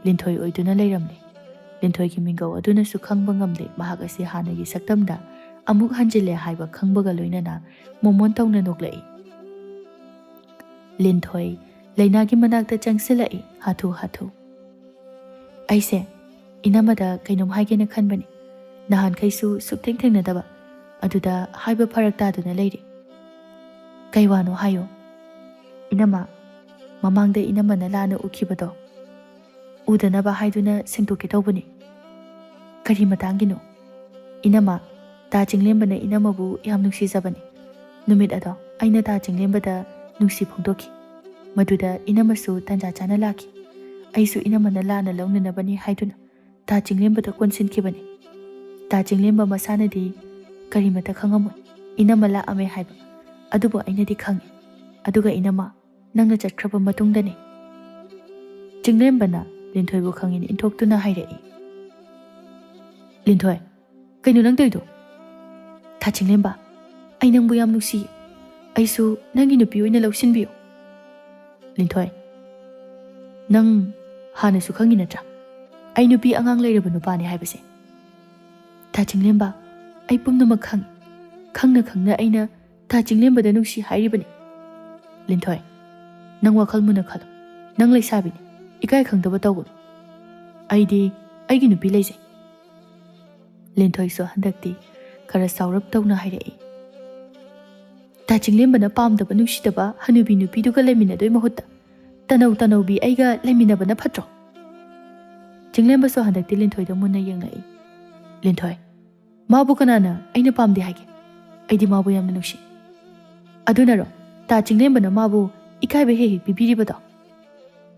ꯂꯤꯟꯊꯣꯏ ꯑꯣꯏꯗꯨꯅ ꯂꯩꯔꯝꯂꯦ꯫ ꯂꯤꯟꯊꯣꯏꯒꯤ ꯃꯤꯡꯒꯧ ꯑꯗꯨꯅꯁꯨ ꯈꯪꯕ ꯉꯝꯂꯦ ꯃꯍꯥꯛ ꯑꯁꯤ ꯍꯥꯟꯅꯒꯤ ꯁꯛꯇꯝꯗ ꯑꯃꯨꯛ ꯍꯟꯖꯤꯜꯂꯦ ꯍꯥꯏꯕ ꯈꯪꯕꯒ ꯂꯣꯏꯅꯅ ꯃꯣꯃꯣꯟ ꯇꯧꯅ ꯅꯣꯛꯂꯛꯏ꯫ ꯂꯤꯟꯊꯣꯏ ꯂꯩꯅꯥꯒꯤ ꯃꯅꯥꯛꯇ ꯆꯪꯁꯤꯜꯂꯛꯏ, ꯍꯥꯊꯨ ꯍꯥꯊꯨ꯫ "ꯑꯩꯁꯦ ꯏꯅꯝꯃꯗ ꯀꯩꯅꯣꯝ ꯍꯥꯏꯒꯦꯅ ꯈꯟꯕꯅꯤ꯫ ꯅꯍꯥꯟꯈꯩꯁꯨ ꯁꯨꯛꯊꯦꯡ ꯊꯦꯡꯅꯗꯕ, ꯑꯗꯨꯗ ꯍꯥꯏꯕ ꯐꯔꯛ ꯇꯥꯗꯨꯅ ꯂꯩꯔꯦ꯫" "ꯀꯩ ꯋꯥꯅꯣ ꯍꯥꯏꯌꯣ꯫" "ꯏꯅꯝꯃ, ꯃꯃꯥꯡꯗ ꯏꯅꯝꯃꯅ ꯂꯥꯟꯅ ꯎꯈꯤꯕꯗꯣ ꯎꯗꯅꯕ ꯍꯥꯏꯗꯨꯅ ꯁꯦꯡꯗꯣꯛꯀꯦ ꯇꯧꯕꯅꯤ꯫" "ꯀꯔꯤ ꯃꯇꯥꯡꯒꯤꯅꯣ?" "ꯏꯅꯝꯃ, ꯇꯥ ꯆꯤꯡꯂꯦꯝꯕꯅ ꯏꯅꯝꯃꯕꯨ ꯌꯥꯝ ꯅꯨꯡꯁꯤꯖꯕꯅꯤ꯫ ꯅꯨꯃꯤꯠ ꯑꯗꯣ ꯑꯩꯅ ꯇꯥ ꯆꯤꯡꯂꯦꯝꯕꯗ ꯅꯨꯡꯁꯤ ꯐꯣꯡꯗꯣꯛꯈꯤ꯫ ꯃꯗꯨꯗ ꯏꯅꯝꯃꯁꯨ ꯇꯟꯖꯥ ꯆꯥꯅ ꯂꯥꯛꯈꯤ꯫ ꯑꯩꯁꯨ ꯏꯅꯝꯃꯅ ꯂꯥꯟꯅ ꯂꯧꯅꯅꯕꯅꯤ ꯍꯥꯏꯗꯨꯅ ꯇꯥ ꯆꯤꯡꯂꯦꯝꯕꯗ ꯀꯣꯟꯁꯤꯟꯈꯤꯕꯅꯤ꯫ ꯇꯥ ꯆꯤꯡꯂꯦꯝꯕ ꯃꯁꯥꯅꯗꯤ ꯀꯔꯤꯃꯠꯇ ꯈꯪꯉꯝꯃꯣꯏ, ꯏꯅꯝꯃ ꯂꯥꯛꯑꯝꯃꯦ ꯍꯥꯏꯕ꯫ ꯑꯗꯨꯕꯨ ꯑꯩꯅꯗꯤ ꯈꯪꯉꯤ꯫ ꯑꯗꯨꯒ ꯏꯅꯝꯃ, ꯅꯪꯅ ꯆꯠꯈ꯭ꯔꯕ ꯃꯇꯨꯡꯗꯅꯤ꯫" ꯆꯤꯡꯂꯦꯝꯕꯅ ꯂꯤꯟꯊꯣꯏꯕꯨ ꯈꯪꯏꯅ ꯏꯟꯊꯣꯛꯇꯨꯅ ꯍꯥꯏꯔꯛꯏ꯫ "ꯂꯤꯟꯊꯣꯏ, ꯀꯩꯅꯣ ꯅꯪ ꯇꯧꯔꯤꯗꯣ?" "ꯊꯥ ꯆꯤꯡꯂꯦꯝꯕ, ꯑꯩ ꯅꯪꯕꯨ ꯌꯥꯝ ꯅꯨꯡꯁꯤꯌꯦ꯫ ꯑꯩꯁꯨ ꯅꯪꯒꯤ ꯅꯨꯄꯤ ꯑꯣꯏꯅ ꯂꯧꯁꯤꯟꯕꯤꯌꯨ꯫" "ꯂꯤꯟꯊꯣꯏ, ꯅꯪ ꯍꯥꯟꯅꯁꯨ ꯈꯪꯉꯤ ꯅꯠꯇ꯭ꯔꯥ, ꯑꯩ ꯅꯨꯄꯤ ꯑꯉꯥꯡ ꯂꯩꯔꯕ ꯅꯨꯄꯥꯅꯤ ꯍꯥꯏꯕꯁꯦ?" "ꯊꯥ ꯆꯤꯡꯂꯦꯝꯕ, ꯑꯩ ꯄꯨꯝꯅꯃꯛ ꯈꯪꯉꯤ꯫ ꯈꯪꯅ ꯈꯪꯅ ꯑꯩꯅ ꯊꯥ ꯆꯤꯡꯂꯦꯝꯕꯗ ꯅꯨꯡꯁꯤ ꯍꯥꯏꯔꯤꯕꯅꯤ꯫" "ꯂꯤꯟꯊꯣꯏ, ꯅꯪ ꯋꯥꯈꯜ ꯃꯨꯟꯅ ꯈꯜꯂꯨ꯫ ꯅꯪ ꯂꯩꯁꯥꯕꯤꯅꯤ, ꯏꯀꯥꯏ ꯈꯪꯗꯕ ꯇꯧꯒꯅꯨ꯫ ꯑꯩꯗꯤ ꯑꯩꯒꯤ ꯅꯨꯄꯤ ꯂꯩꯖꯩ꯫" ꯂꯤꯟꯊꯣꯏꯁꯨ ꯍꯟꯗꯛꯇꯤ ꯈꯔ ꯁꯥꯎꯔꯞ ꯇꯧꯅ ꯍꯥꯏꯔꯛꯏ꯫ "ꯇꯥ ꯆꯤꯡꯂꯦꯝꯕꯅ ꯄꯥꯝꯗꯕ ꯅꯨꯡꯁꯤꯗꯕ ꯍꯅꯨꯕꯤ ꯅꯨꯄꯤꯗꯨꯒ ꯂꯩꯃꯤꯟꯅꯗꯣꯏ ꯃꯍꯨꯠꯇ ꯇꯅꯧ ꯇꯅꯧꯕꯤ ꯑꯩꯒ ꯂꯩꯃꯤꯟꯅꯕꯅ ꯐꯠꯇ꯭ꯔꯣ?" ꯆꯤꯡꯂꯦꯝꯕꯁꯨ ꯍꯟꯗꯛꯇꯤ ꯂꯤꯟꯊꯣꯏꯗ ꯃꯨꯟꯅ ꯌꯦꯡꯂꯛꯏ꯫ "ꯂꯤꯟꯊꯣꯏ, ꯃꯥꯕꯨ ꯀꯅꯥꯅ ꯑꯩꯅ ꯄꯥꯝꯗꯦ ꯍꯥꯏꯒꯦ? ꯑꯩꯗꯤ ꯃꯥꯕꯨ ꯌꯥꯝꯅ ꯅꯨꯡꯁꯤ꯫ ꯑꯗꯨꯅꯔꯣ ꯇꯥ ꯆꯤꯡꯂꯦꯝꯕꯅ ꯃꯥꯕꯨ ꯏꯀꯥꯏꯕ ꯍꯦꯛ ꯍꯦꯛ ꯄꯤꯕꯤꯔꯤꯕꯗꯣ?"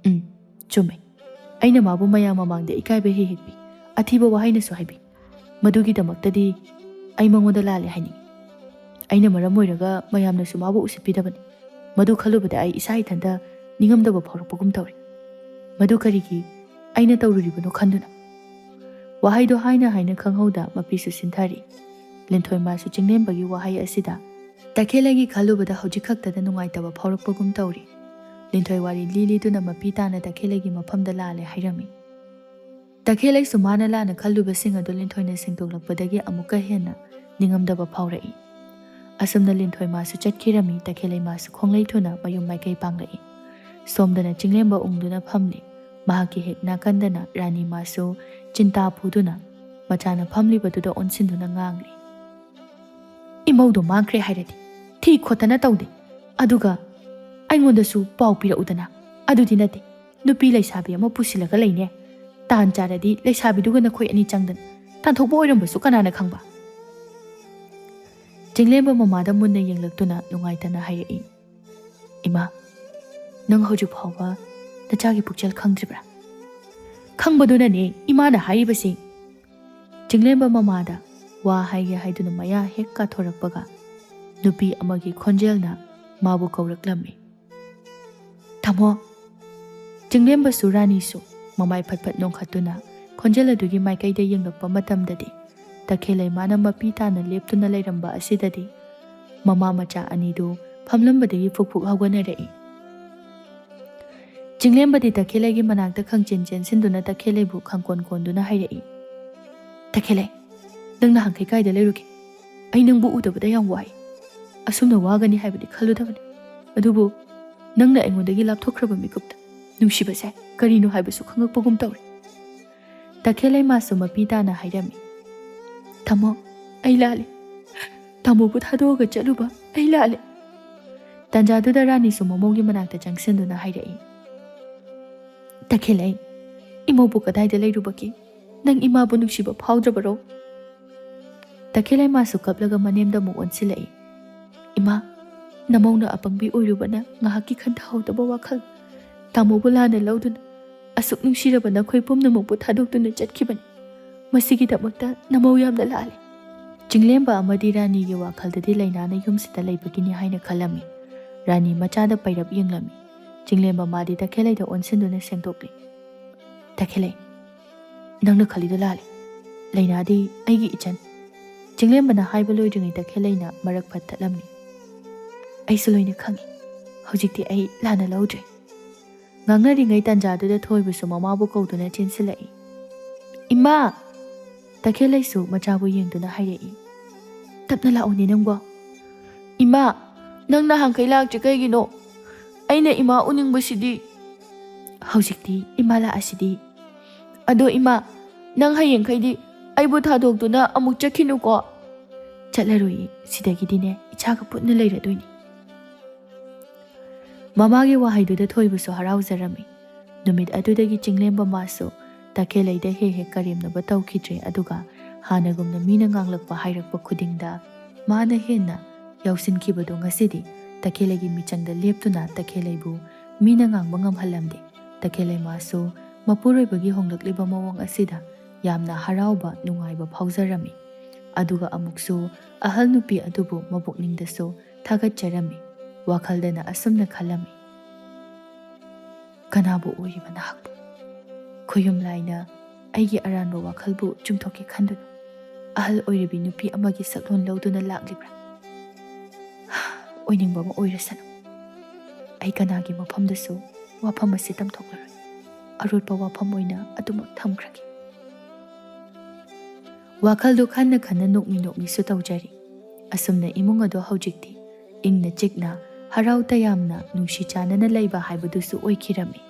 "ꯎꯝ, ꯆꯨꯝꯃꯦ꯫ ꯑꯩꯅ ꯃꯥꯕꯨ ꯃꯌꯥꯝ ꯃꯃꯥꯡꯗ ꯏꯀꯥꯏꯕ ꯍꯦꯛ ꯍꯦꯛ ꯄꯤ, ꯑꯊꯤꯕ ꯋꯥꯍꯩꯅꯁꯨ ꯍꯥꯏꯕꯤ꯫ ꯃꯗꯨꯒꯤꯗꯃꯛꯇꯗꯤ ꯑꯩ ꯃꯉꯣꯟꯗ ꯂꯥꯜꯂꯦ ꯍꯥꯏꯅꯤꯡꯏ꯫ ꯑꯩꯅ ꯃꯔꯝ ꯑꯣꯏꯔꯒ ꯃꯌꯥꯝꯅꯁꯨ ꯃꯥꯕꯨ ꯎꯁꯤꯠꯄꯤꯗꯕꯅꯤ꯫ ꯃꯗꯨ ꯈꯜꯂꯨꯕꯗ ꯑꯩ ꯏꯁꯥ ꯏꯊꯟꯇ ꯅꯤꯡꯉꯝꯗꯕ ꯐꯥꯎꯔꯛꯄꯒꯨꯝ ꯇꯧꯔꯦ꯫ ꯃꯗꯨ ꯀꯔꯤꯒꯤ ꯑꯩꯅ ꯇꯧꯔꯨꯔꯤꯕꯅꯣ ꯈꯟꯗꯨꯅ꯫ ꯋꯥꯍꯩꯗꯣ ꯍꯥꯏꯅ ꯍꯥꯏꯅ ꯈꯪꯍꯧꯗ ꯃꯄꯤꯁꯨ ꯁꯤꯟꯊꯔꯤ꯫ ꯂꯤꯟꯊꯣꯏꯃꯥꯁꯨ ꯆꯤꯡꯂꯦꯝꯕꯒꯤ ꯋꯥꯍꯩ ꯑꯁꯤꯗ ꯇꯈꯦꯜꯂꯩꯒꯤ ꯈꯜꯂꯨꯕꯗ ꯍꯧꯖꯤꯛ ꯈꯛꯇꯗ ꯅꯨꯡꯉꯥꯏꯇꯕ ꯐꯥꯎꯔꯛꯄꯒꯨꯝ ꯇꯧꯔꯤ꯫ ꯂꯤꯟꯊꯣꯏ ꯋꯥꯔꯤ ꯂꯤ ꯂꯤꯗꯨꯅ ꯃꯄꯤ ꯇꯥꯅ ꯇꯈꯦꯜꯂꯩꯒꯤ ꯃꯐꯝꯗ ꯂꯥꯜꯂꯦ ꯍꯥꯏꯔꯝꯃꯤ꯫ ꯇꯈꯦꯜꯂꯩꯁꯨ ꯃꯥꯅ ꯂꯥꯟꯅ ꯈꯜꯂꯨꯕꯁꯤꯡ ꯑꯗꯨ ꯂꯤꯟꯊꯣꯏꯅ ꯁꯦꯡꯗꯣꯛꯂꯛꯄꯗꯒꯤ ꯑꯃꯨꯛꯀ ꯍꯦꯟꯅ ꯅꯤꯡꯉꯝꯗꯕ ꯐꯥꯎꯔꯛꯏ꯫ ꯑꯁꯨꯝꯅ ꯂꯤꯟꯊꯣꯏ ꯃꯥꯁꯨ ꯆꯠꯈꯤꯔꯝꯃꯤ, ꯇꯈꯦꯜꯂꯩ ꯃꯥꯁꯨ ꯈꯣꯡꯂꯩ ꯊꯨꯅ ꯃꯌꯨꯝ ꯃꯥꯏꯀꯩ ꯄꯥꯡꯂꯛꯏ꯫ ꯁꯣꯝꯗꯅ ꯆꯤꯡꯂꯦꯝꯕ ꯎꯪꯗꯨꯅ ꯐꯝꯂꯤ꯫ ꯃꯍꯥꯛꯀꯤ ꯍꯦꯛ ꯅꯥꯀꯟꯗꯅ ꯔꯥꯅꯤ ꯃꯥꯁꯨ ꯆꯤꯟꯇꯥ ꯄꯨꯗꯨꯅ ꯃꯆꯥꯅ ꯐꯝꯂꯤꯕꯗꯨꯗ ꯑꯣꯟꯁꯤꯟꯗꯨꯅ ꯉꯥꯡꯂꯤ꯫ "ꯏꯃꯧꯗꯣ ꯃꯥꯡꯈ꯭ꯔꯦ ꯍꯥꯏꯔꯗꯤ ꯊꯤ ꯈꯣꯠꯇꯅ ꯇꯧꯗꯦ, ꯑꯗꯨꯒ ꯑꯩꯉꯣꯟꯗꯁꯨ ꯄꯥꯎ ꯄꯤꯔꯛꯎꯗꯅ꯫ ꯑꯗꯨꯗꯤ ꯅꯠꯇꯦ, ꯅꯨꯄꯤ ꯂꯩꯁꯥꯕꯤ ꯑꯃ ꯄꯨꯁꯤꯜꯂꯒ ꯂꯩꯅꯦ꯫ ꯇꯥꯟ ꯆꯥꯔꯗꯤ ꯂꯩꯁꯥꯕꯤꯗꯨꯒ ꯅꯈꯣꯏ ꯑꯅꯤ ꯆꯪꯗꯅ ꯇꯥꯟꯊꯣꯛꯄ ꯑꯣꯏꯔꯝꯕꯁꯨ ꯀꯅꯥꯅ ꯈꯪꯕ?" ꯆꯤꯡꯂꯦꯝꯕ ꯃꯃꯥꯗ ꯃꯨꯟꯅ ꯌꯦꯡꯂꯛꯇꯨꯅ ꯅꯨꯡꯉꯥꯏꯇꯅ ꯍꯥꯏꯔꯛꯏ꯫ "ꯏꯃꯥ, ꯅꯪ ꯍꯧꯖꯤꯛ ꯐꯥꯎꯕ ꯅꯆꯥꯒꯤ ꯄꯨꯛꯆꯦꯜ ꯈꯪꯗ꯭ꯔꯤꯕ꯭ꯔꯥ?" "ꯈꯪꯕꯗꯨꯅꯅꯦ ꯏꯃꯥꯅ ꯍꯥꯏꯔꯤꯕꯁꯤ꯫" ꯆꯤꯡꯂꯦꯝꯕ ꯃꯃꯥꯗ ꯋꯥ ꯍꯥꯏꯒꯦ ꯍꯥꯏꯗꯨꯅ ꯃꯌꯥ ꯍꯦꯛ ꯀꯥꯊꯣꯔꯛꯄꯒ, ꯅꯨꯄꯤ ꯑꯃꯒꯤ ꯈꯣꯟꯖꯦꯜꯅ ꯃꯥꯕꯨ ꯀꯧꯔꯛꯂꯝꯃꯤ꯫ "ꯇꯥꯃꯣ!" ꯆꯤꯡꯂꯦꯝꯕꯁꯨ ꯔꯥꯅꯤꯁꯨ ꯃꯃꯥꯏ ꯐꯠ ꯐꯠ ꯅꯣꯡꯈꯠꯇꯨꯅ ꯈꯣꯟꯖꯦꯜ ꯑꯗꯨꯒꯤ ꯃꯥꯏꯀꯩꯗ ꯌꯦꯡꯂꯛꯄ ꯃꯇꯝꯗꯗꯤ, ꯇꯈꯦꯜꯂꯩ ꯃꯥꯅ ꯃꯄꯤ ꯇꯥꯅ ꯂꯦꯞꯇꯨꯅ ꯂꯩꯔꯝꯕ ꯑꯁꯤꯗꯗꯤ, ꯃꯃꯥ ꯃꯆꯥ ꯑꯅꯤꯗꯨ ꯐꯝꯂꯝꯕꯗꯒꯤ ꯐꯨꯛ ꯐꯨꯛ ꯍꯧꯒꯠꯅꯔꯛꯏ꯫ ꯆꯤꯡꯂꯦꯝꯕꯗꯤ ꯇꯈꯦꯜꯂꯩꯒꯤ ꯃꯅꯥꯛꯇ ꯈꯪꯆꯦꯟ ꯆꯦꯟꯁꯤꯟꯗꯨꯅ ꯇꯈꯦꯜꯂꯩꯕꯨ ꯈꯪꯀꯣꯟ ꯀꯣꯟꯗꯨꯅ ꯍꯥꯏꯔꯛꯏ꯫ "ꯇꯈꯦꯜꯂꯩ, ꯅꯪ ꯅꯍꯥꯟꯈꯩ ꯀꯥꯏꯗ ꯂꯩꯔꯨꯒꯦ? ꯑꯩ ꯅꯪꯕꯨ ꯎꯗꯕꯗ ꯌꯥꯝ ꯋꯥꯏ꯫ ꯑꯁꯨꯝꯅ ꯋꯥꯒꯅꯤ ꯍꯥꯏꯕꯗꯤ ꯈꯜꯂꯨꯗꯕꯅꯤ꯫ ꯑꯗꯨꯕꯨ ꯅꯪꯅ ꯑꯩꯉꯣꯟꯗꯒꯤ ꯂꯥꯞꯊꯣꯛꯈ꯭ꯔꯕ ꯃꯤꯀꯨꯞꯇ ꯅꯨꯡꯁꯤꯕꯁꯦ ꯀꯔꯤꯅꯣ ꯍꯥꯏꯕꯁꯨ ꯈꯪꯉꯛꯄꯒꯨꯝ ꯇꯧꯔꯦ꯫" ꯇꯈꯦꯜꯂꯩ ꯃꯥꯁꯨ ꯃꯄꯤ ꯇꯥꯅ ꯍꯥꯏꯔꯝꯃꯤ꯫ "ꯇꯥꯃꯣ, ꯑꯩ ꯂꯥꯜꯂꯦ꯫ ꯇꯥꯃꯣꯕꯨ ꯊꯥꯗꯣꯛꯑꯒ ꯆꯠꯂꯨꯕ ꯑꯩ ꯂꯥꯜꯂꯦ꯫" ꯇꯥꯟꯖꯥꯗꯨꯗ ꯔꯥꯅꯤꯁꯨ ꯃꯃꯧꯒꯤ ꯃꯅꯥꯛꯇ ꯆꯪꯁꯤꯟꯗꯨꯅ ꯍꯥꯏꯔꯛꯏ꯫ "ꯇꯈꯦꯜꯂꯩ, ꯏꯃꯧꯕꯨ ꯀꯗꯥꯏꯗ ꯂꯩꯔꯨꯕꯒꯦ? ꯅꯪ ꯏꯃꯥꯕꯨ ꯅꯨꯡꯁꯤꯕ ꯐꯥꯎꯗ꯭ꯔꯕꯔꯣ?" ꯇꯈꯦꯜꯂꯩ ꯃꯥꯁꯨ ꯀꯞꯂꯒ ꯃꯅꯦꯝꯗ ꯑꯃꯨꯛ ꯑꯣꯟꯁꯤꯜꯂꯛꯏ꯫ "ꯏꯃꯥ, ꯅꯃꯧꯅ ꯑꯄꯪꯕꯤ ꯑꯣꯏꯔꯨꯕꯅ ꯉꯥꯏꯍꯥꯛꯀꯤ ꯈꯟꯊꯍꯧꯗꯕ ꯋꯥꯈꯜ ꯇꯥꯃꯣꯕꯨ ꯂꯥꯟꯅ ꯂꯧꯗꯨꯅ ꯑꯁꯨꯛ ꯅꯨꯡꯁꯤꯔꯕ ꯅꯈꯣꯏ ꯄꯨꯝꯅꯃꯛꯄꯨ ꯊꯥꯗꯣꯛꯇꯨꯅ ꯆꯠꯈꯤꯕꯅꯤ꯫ ꯃꯁꯤꯒꯤꯗꯃꯛꯇ ꯅꯃꯧ ꯌꯥꯝꯅ ꯂꯥꯜꯂꯤ꯫" ꯆꯤꯡꯂꯦꯝꯕ ꯑꯃꯗꯤ ꯔꯥꯅꯤꯒꯤ ꯋꯥꯈꯜꯗꯗꯤ ꯂꯩꯅꯥꯅ ꯌꯨꯝꯁꯤꯗ ꯂꯩꯕꯒꯤꯅꯤ ꯍꯥꯏꯅ ꯈꯜꯂꯝꯃꯤ꯫ ꯔꯥꯅꯤ ꯃꯆꯥꯗ ꯄꯩꯔꯞ ꯌꯦꯡꯂꯝꯃꯤ꯫ ꯆꯤꯡꯂꯦꯝꯕ ꯃꯥꯗꯤ ꯇꯈꯦꯜꯂꯩꯗ ꯑꯣꯟꯁꯤꯟꯗꯨꯅ ꯁꯦꯡꯗꯣꯛꯂꯤ꯫ "ꯇꯈꯦꯜꯂꯩ, ꯅꯪꯅ ꯈꯜꯂꯤꯗꯣ ꯂꯥꯜꯂꯤ꯫ ꯂꯩꯅꯥꯗꯤ ꯑꯩꯒꯤ ꯏꯆꯟ꯫" ꯆꯤꯡꯂꯦꯝꯕꯅ ꯍꯥꯏꯕ ꯂꯣꯏꯗ꯭ꯔꯤꯉꯩꯗ ꯈꯦꯜꯂꯩꯅ ꯃꯔꯛ ꯐꯠ ꯊꯠꯂꯝꯃꯤ꯫ "ꯑꯩꯁꯨ ꯂꯣꯏꯅ ꯈꯪꯉꯤ꯫ ꯍꯧꯖꯤꯛꯇꯤ ꯑꯩ ꯂꯥꯟꯅ ꯂꯧꯗ꯭ꯔꯦ꯫" ꯉꯥꯡꯅꯔꯤꯉꯩ ꯇꯥꯟꯖꯥꯗꯨꯗ ꯊꯣꯏꯕꯁꯨ ꯃꯃꯥꯕꯨ ꯀꯧꯗꯨꯅ ꯆꯦꯟꯁꯤꯜꯂꯛꯏ꯫ "ꯏꯃꯥ!" ꯇꯈꯦꯜꯂꯩꯁꯨ ꯃꯆꯥꯕꯨ ꯌꯦꯡꯗꯨꯅ ꯍꯥꯏꯔꯛꯏ꯫ "ꯇꯞꯅ ꯂꯥꯛꯎꯅꯦ ꯅꯪꯕꯣ꯫" "ꯏꯃꯥ, ꯅꯪ ꯅꯍꯥꯟꯈꯩ ꯂꯥꯛꯇ꯭ꯔꯤ ꯀꯩꯒꯤꯅꯣ? ꯑꯩꯅ ꯏꯃꯥ ꯎꯅꯤꯡꯕꯁꯤꯗꯤ꯫" "ꯍꯧꯖꯤꯛꯇꯤ ꯏꯃꯥ ꯂꯥꯛꯑꯁꯤꯗꯤ꯫" "ꯑꯗꯣ ꯏꯃꯥ, ꯅꯪ ꯍꯌꯦꯡꯈꯩꯗꯤ ꯑꯩꯕꯨ ꯊꯥꯗꯣꯛꯇꯨꯅ ꯑꯃꯨꯛ ꯆꯠꯈꯤꯅꯨꯀꯣ꯫" "ꯆꯠꯂꯔꯣꯏꯌꯦ, ꯁꯤꯗꯒꯤꯗꯤꯅꯦ ꯏꯆꯥꯒ ꯄꯨꯟꯅ ꯂꯩꯔꯗꯣꯏꯅꯤ꯫" ꯃꯃꯥꯒꯤ ꯋꯥꯍꯩꯗꯨꯗ ꯊꯣꯏꯕꯁꯨ ꯍꯔꯥꯎꯖꯔꯝꯃꯤ꯫ ꯅꯨꯃꯤꯠ ꯑꯗꯨꯗꯒꯤ ꯆꯤꯡꯂꯦꯝꯕ ꯃꯥꯁꯨ ꯇꯈꯦꯜꯂꯩꯗ ꯍꯦꯛ ꯍꯦꯛ ꯀꯔꯦꯝꯅꯕ ꯇꯧꯈꯤꯗ꯭ꯔꯦ, ꯑꯗꯨꯒ ꯍꯥꯟꯅꯒꯨꯝꯅ ꯃꯤꯅ ꯉꯥꯡꯂꯛꯄ ꯍꯥꯏꯔꯛꯄ ꯈꯨꯗꯤꯡꯗ ꯃꯥꯅ ꯍꯦꯟꯅ ꯌꯥꯎꯁꯤꯟꯈꯤꯕꯗꯨ ꯉꯁꯤꯗꯤ ꯇꯈꯦꯜꯂꯩꯒꯤ ꯃꯤꯆꯪꯗ ꯂꯦꯞꯇꯨꯅ ꯇꯈꯦꯜꯂꯩꯕꯨ ꯃꯤꯅ ꯉꯥꯡꯕ ꯉꯝꯍꯜꯂꯝꯗꯦ꯫ ꯇꯈꯦꯜꯂꯩ ꯃꯥꯁꯨ ꯃꯄꯨꯔꯣꯏꯕꯒꯤ ꯍꯣꯡꯂꯛꯂꯤꯕ ꯃꯑꯣꯡ ꯑꯁꯤꯗ ꯌꯥꯝꯅ ꯍꯔꯥꯎꯕ, ꯅꯨꯡꯉꯥꯏꯕ ꯐꯥꯎꯖꯔꯝꯃꯤ꯫ ꯑꯗꯨꯒ ꯑꯃꯨꯛꯁꯨ ꯑꯍꯜ ꯅꯨꯄꯤ ꯑꯗꯨꯕꯨ ꯃꯄꯨꯛꯅꯤꯡꯗꯁꯨ ꯊꯥꯒꯠꯆꯔꯝꯃꯤ, ꯋꯥꯈꯜꯗꯅ ꯑꯁꯨꯝꯅ ꯈꯜꯂꯝꯃꯤ, "ꯀꯅꯥꯕꯨ ꯑꯣꯏꯔꯤꯕ ꯅꯍꯥꯛꯄꯨ? ꯈꯣꯌꯨꯝ ꯂꯥꯏꯅ ꯑꯩꯒꯤ ꯑꯔꯥꯟꯕ ꯋꯥꯈꯜꯕꯨ ꯆꯨꯝꯊꯣꯛꯀꯦ ꯈꯟꯗꯨꯅ ꯑꯍꯜ ꯑꯣꯏꯔꯕꯤ ꯅꯨꯄꯤ ꯑꯃꯒꯤ ꯁꯛꯂꯣꯟ ꯂꯧꯗꯨꯅ ꯂꯥꯛꯂꯤꯕ꯭ꯔꯥ? ꯑꯣꯏꯅꯤꯡꯕ ꯑꯃ ꯑꯣꯏꯔꯁꯅꯨ꯫ ꯑꯩ ꯀꯅꯥꯒꯤ ꯃꯐꯝꯗꯁꯨ ꯋꯥꯐꯝ ꯑꯁꯤ ꯇꯝꯊꯣꯛꯂꯔꯣꯏ꯫ ꯑꯔꯣꯠꯄ ꯋꯥꯐꯝ ꯑꯣꯏꯅ ꯑꯗꯨꯃꯛ ꯊꯝꯈ꯭ꯔꯒꯦ꯫" ꯋꯥꯈꯜꯗꯨ ꯈꯟꯅ ꯈꯟꯅ ꯅꯣꯛꯃꯤ ꯅꯣꯛꯃꯤꯁꯨ ꯇꯧꯖꯔꯤ꯫ ꯑꯁꯨꯝꯅ ꯏꯃꯨꯡ ꯑꯗꯨ ꯍꯧꯖꯤꯛꯇꯤ ꯏꯪꯅ ꯆꯤꯛꯅ, ꯍꯔꯥꯎ ꯇꯌꯥꯝꯅ, ꯅꯨꯡꯁꯤ ꯆꯥꯟꯅꯅ ꯂꯩꯕ ꯍꯥꯏꯕꯗꯨꯁꯨ ꯑꯣꯏꯈꯤꯔꯝꯃꯤ꯫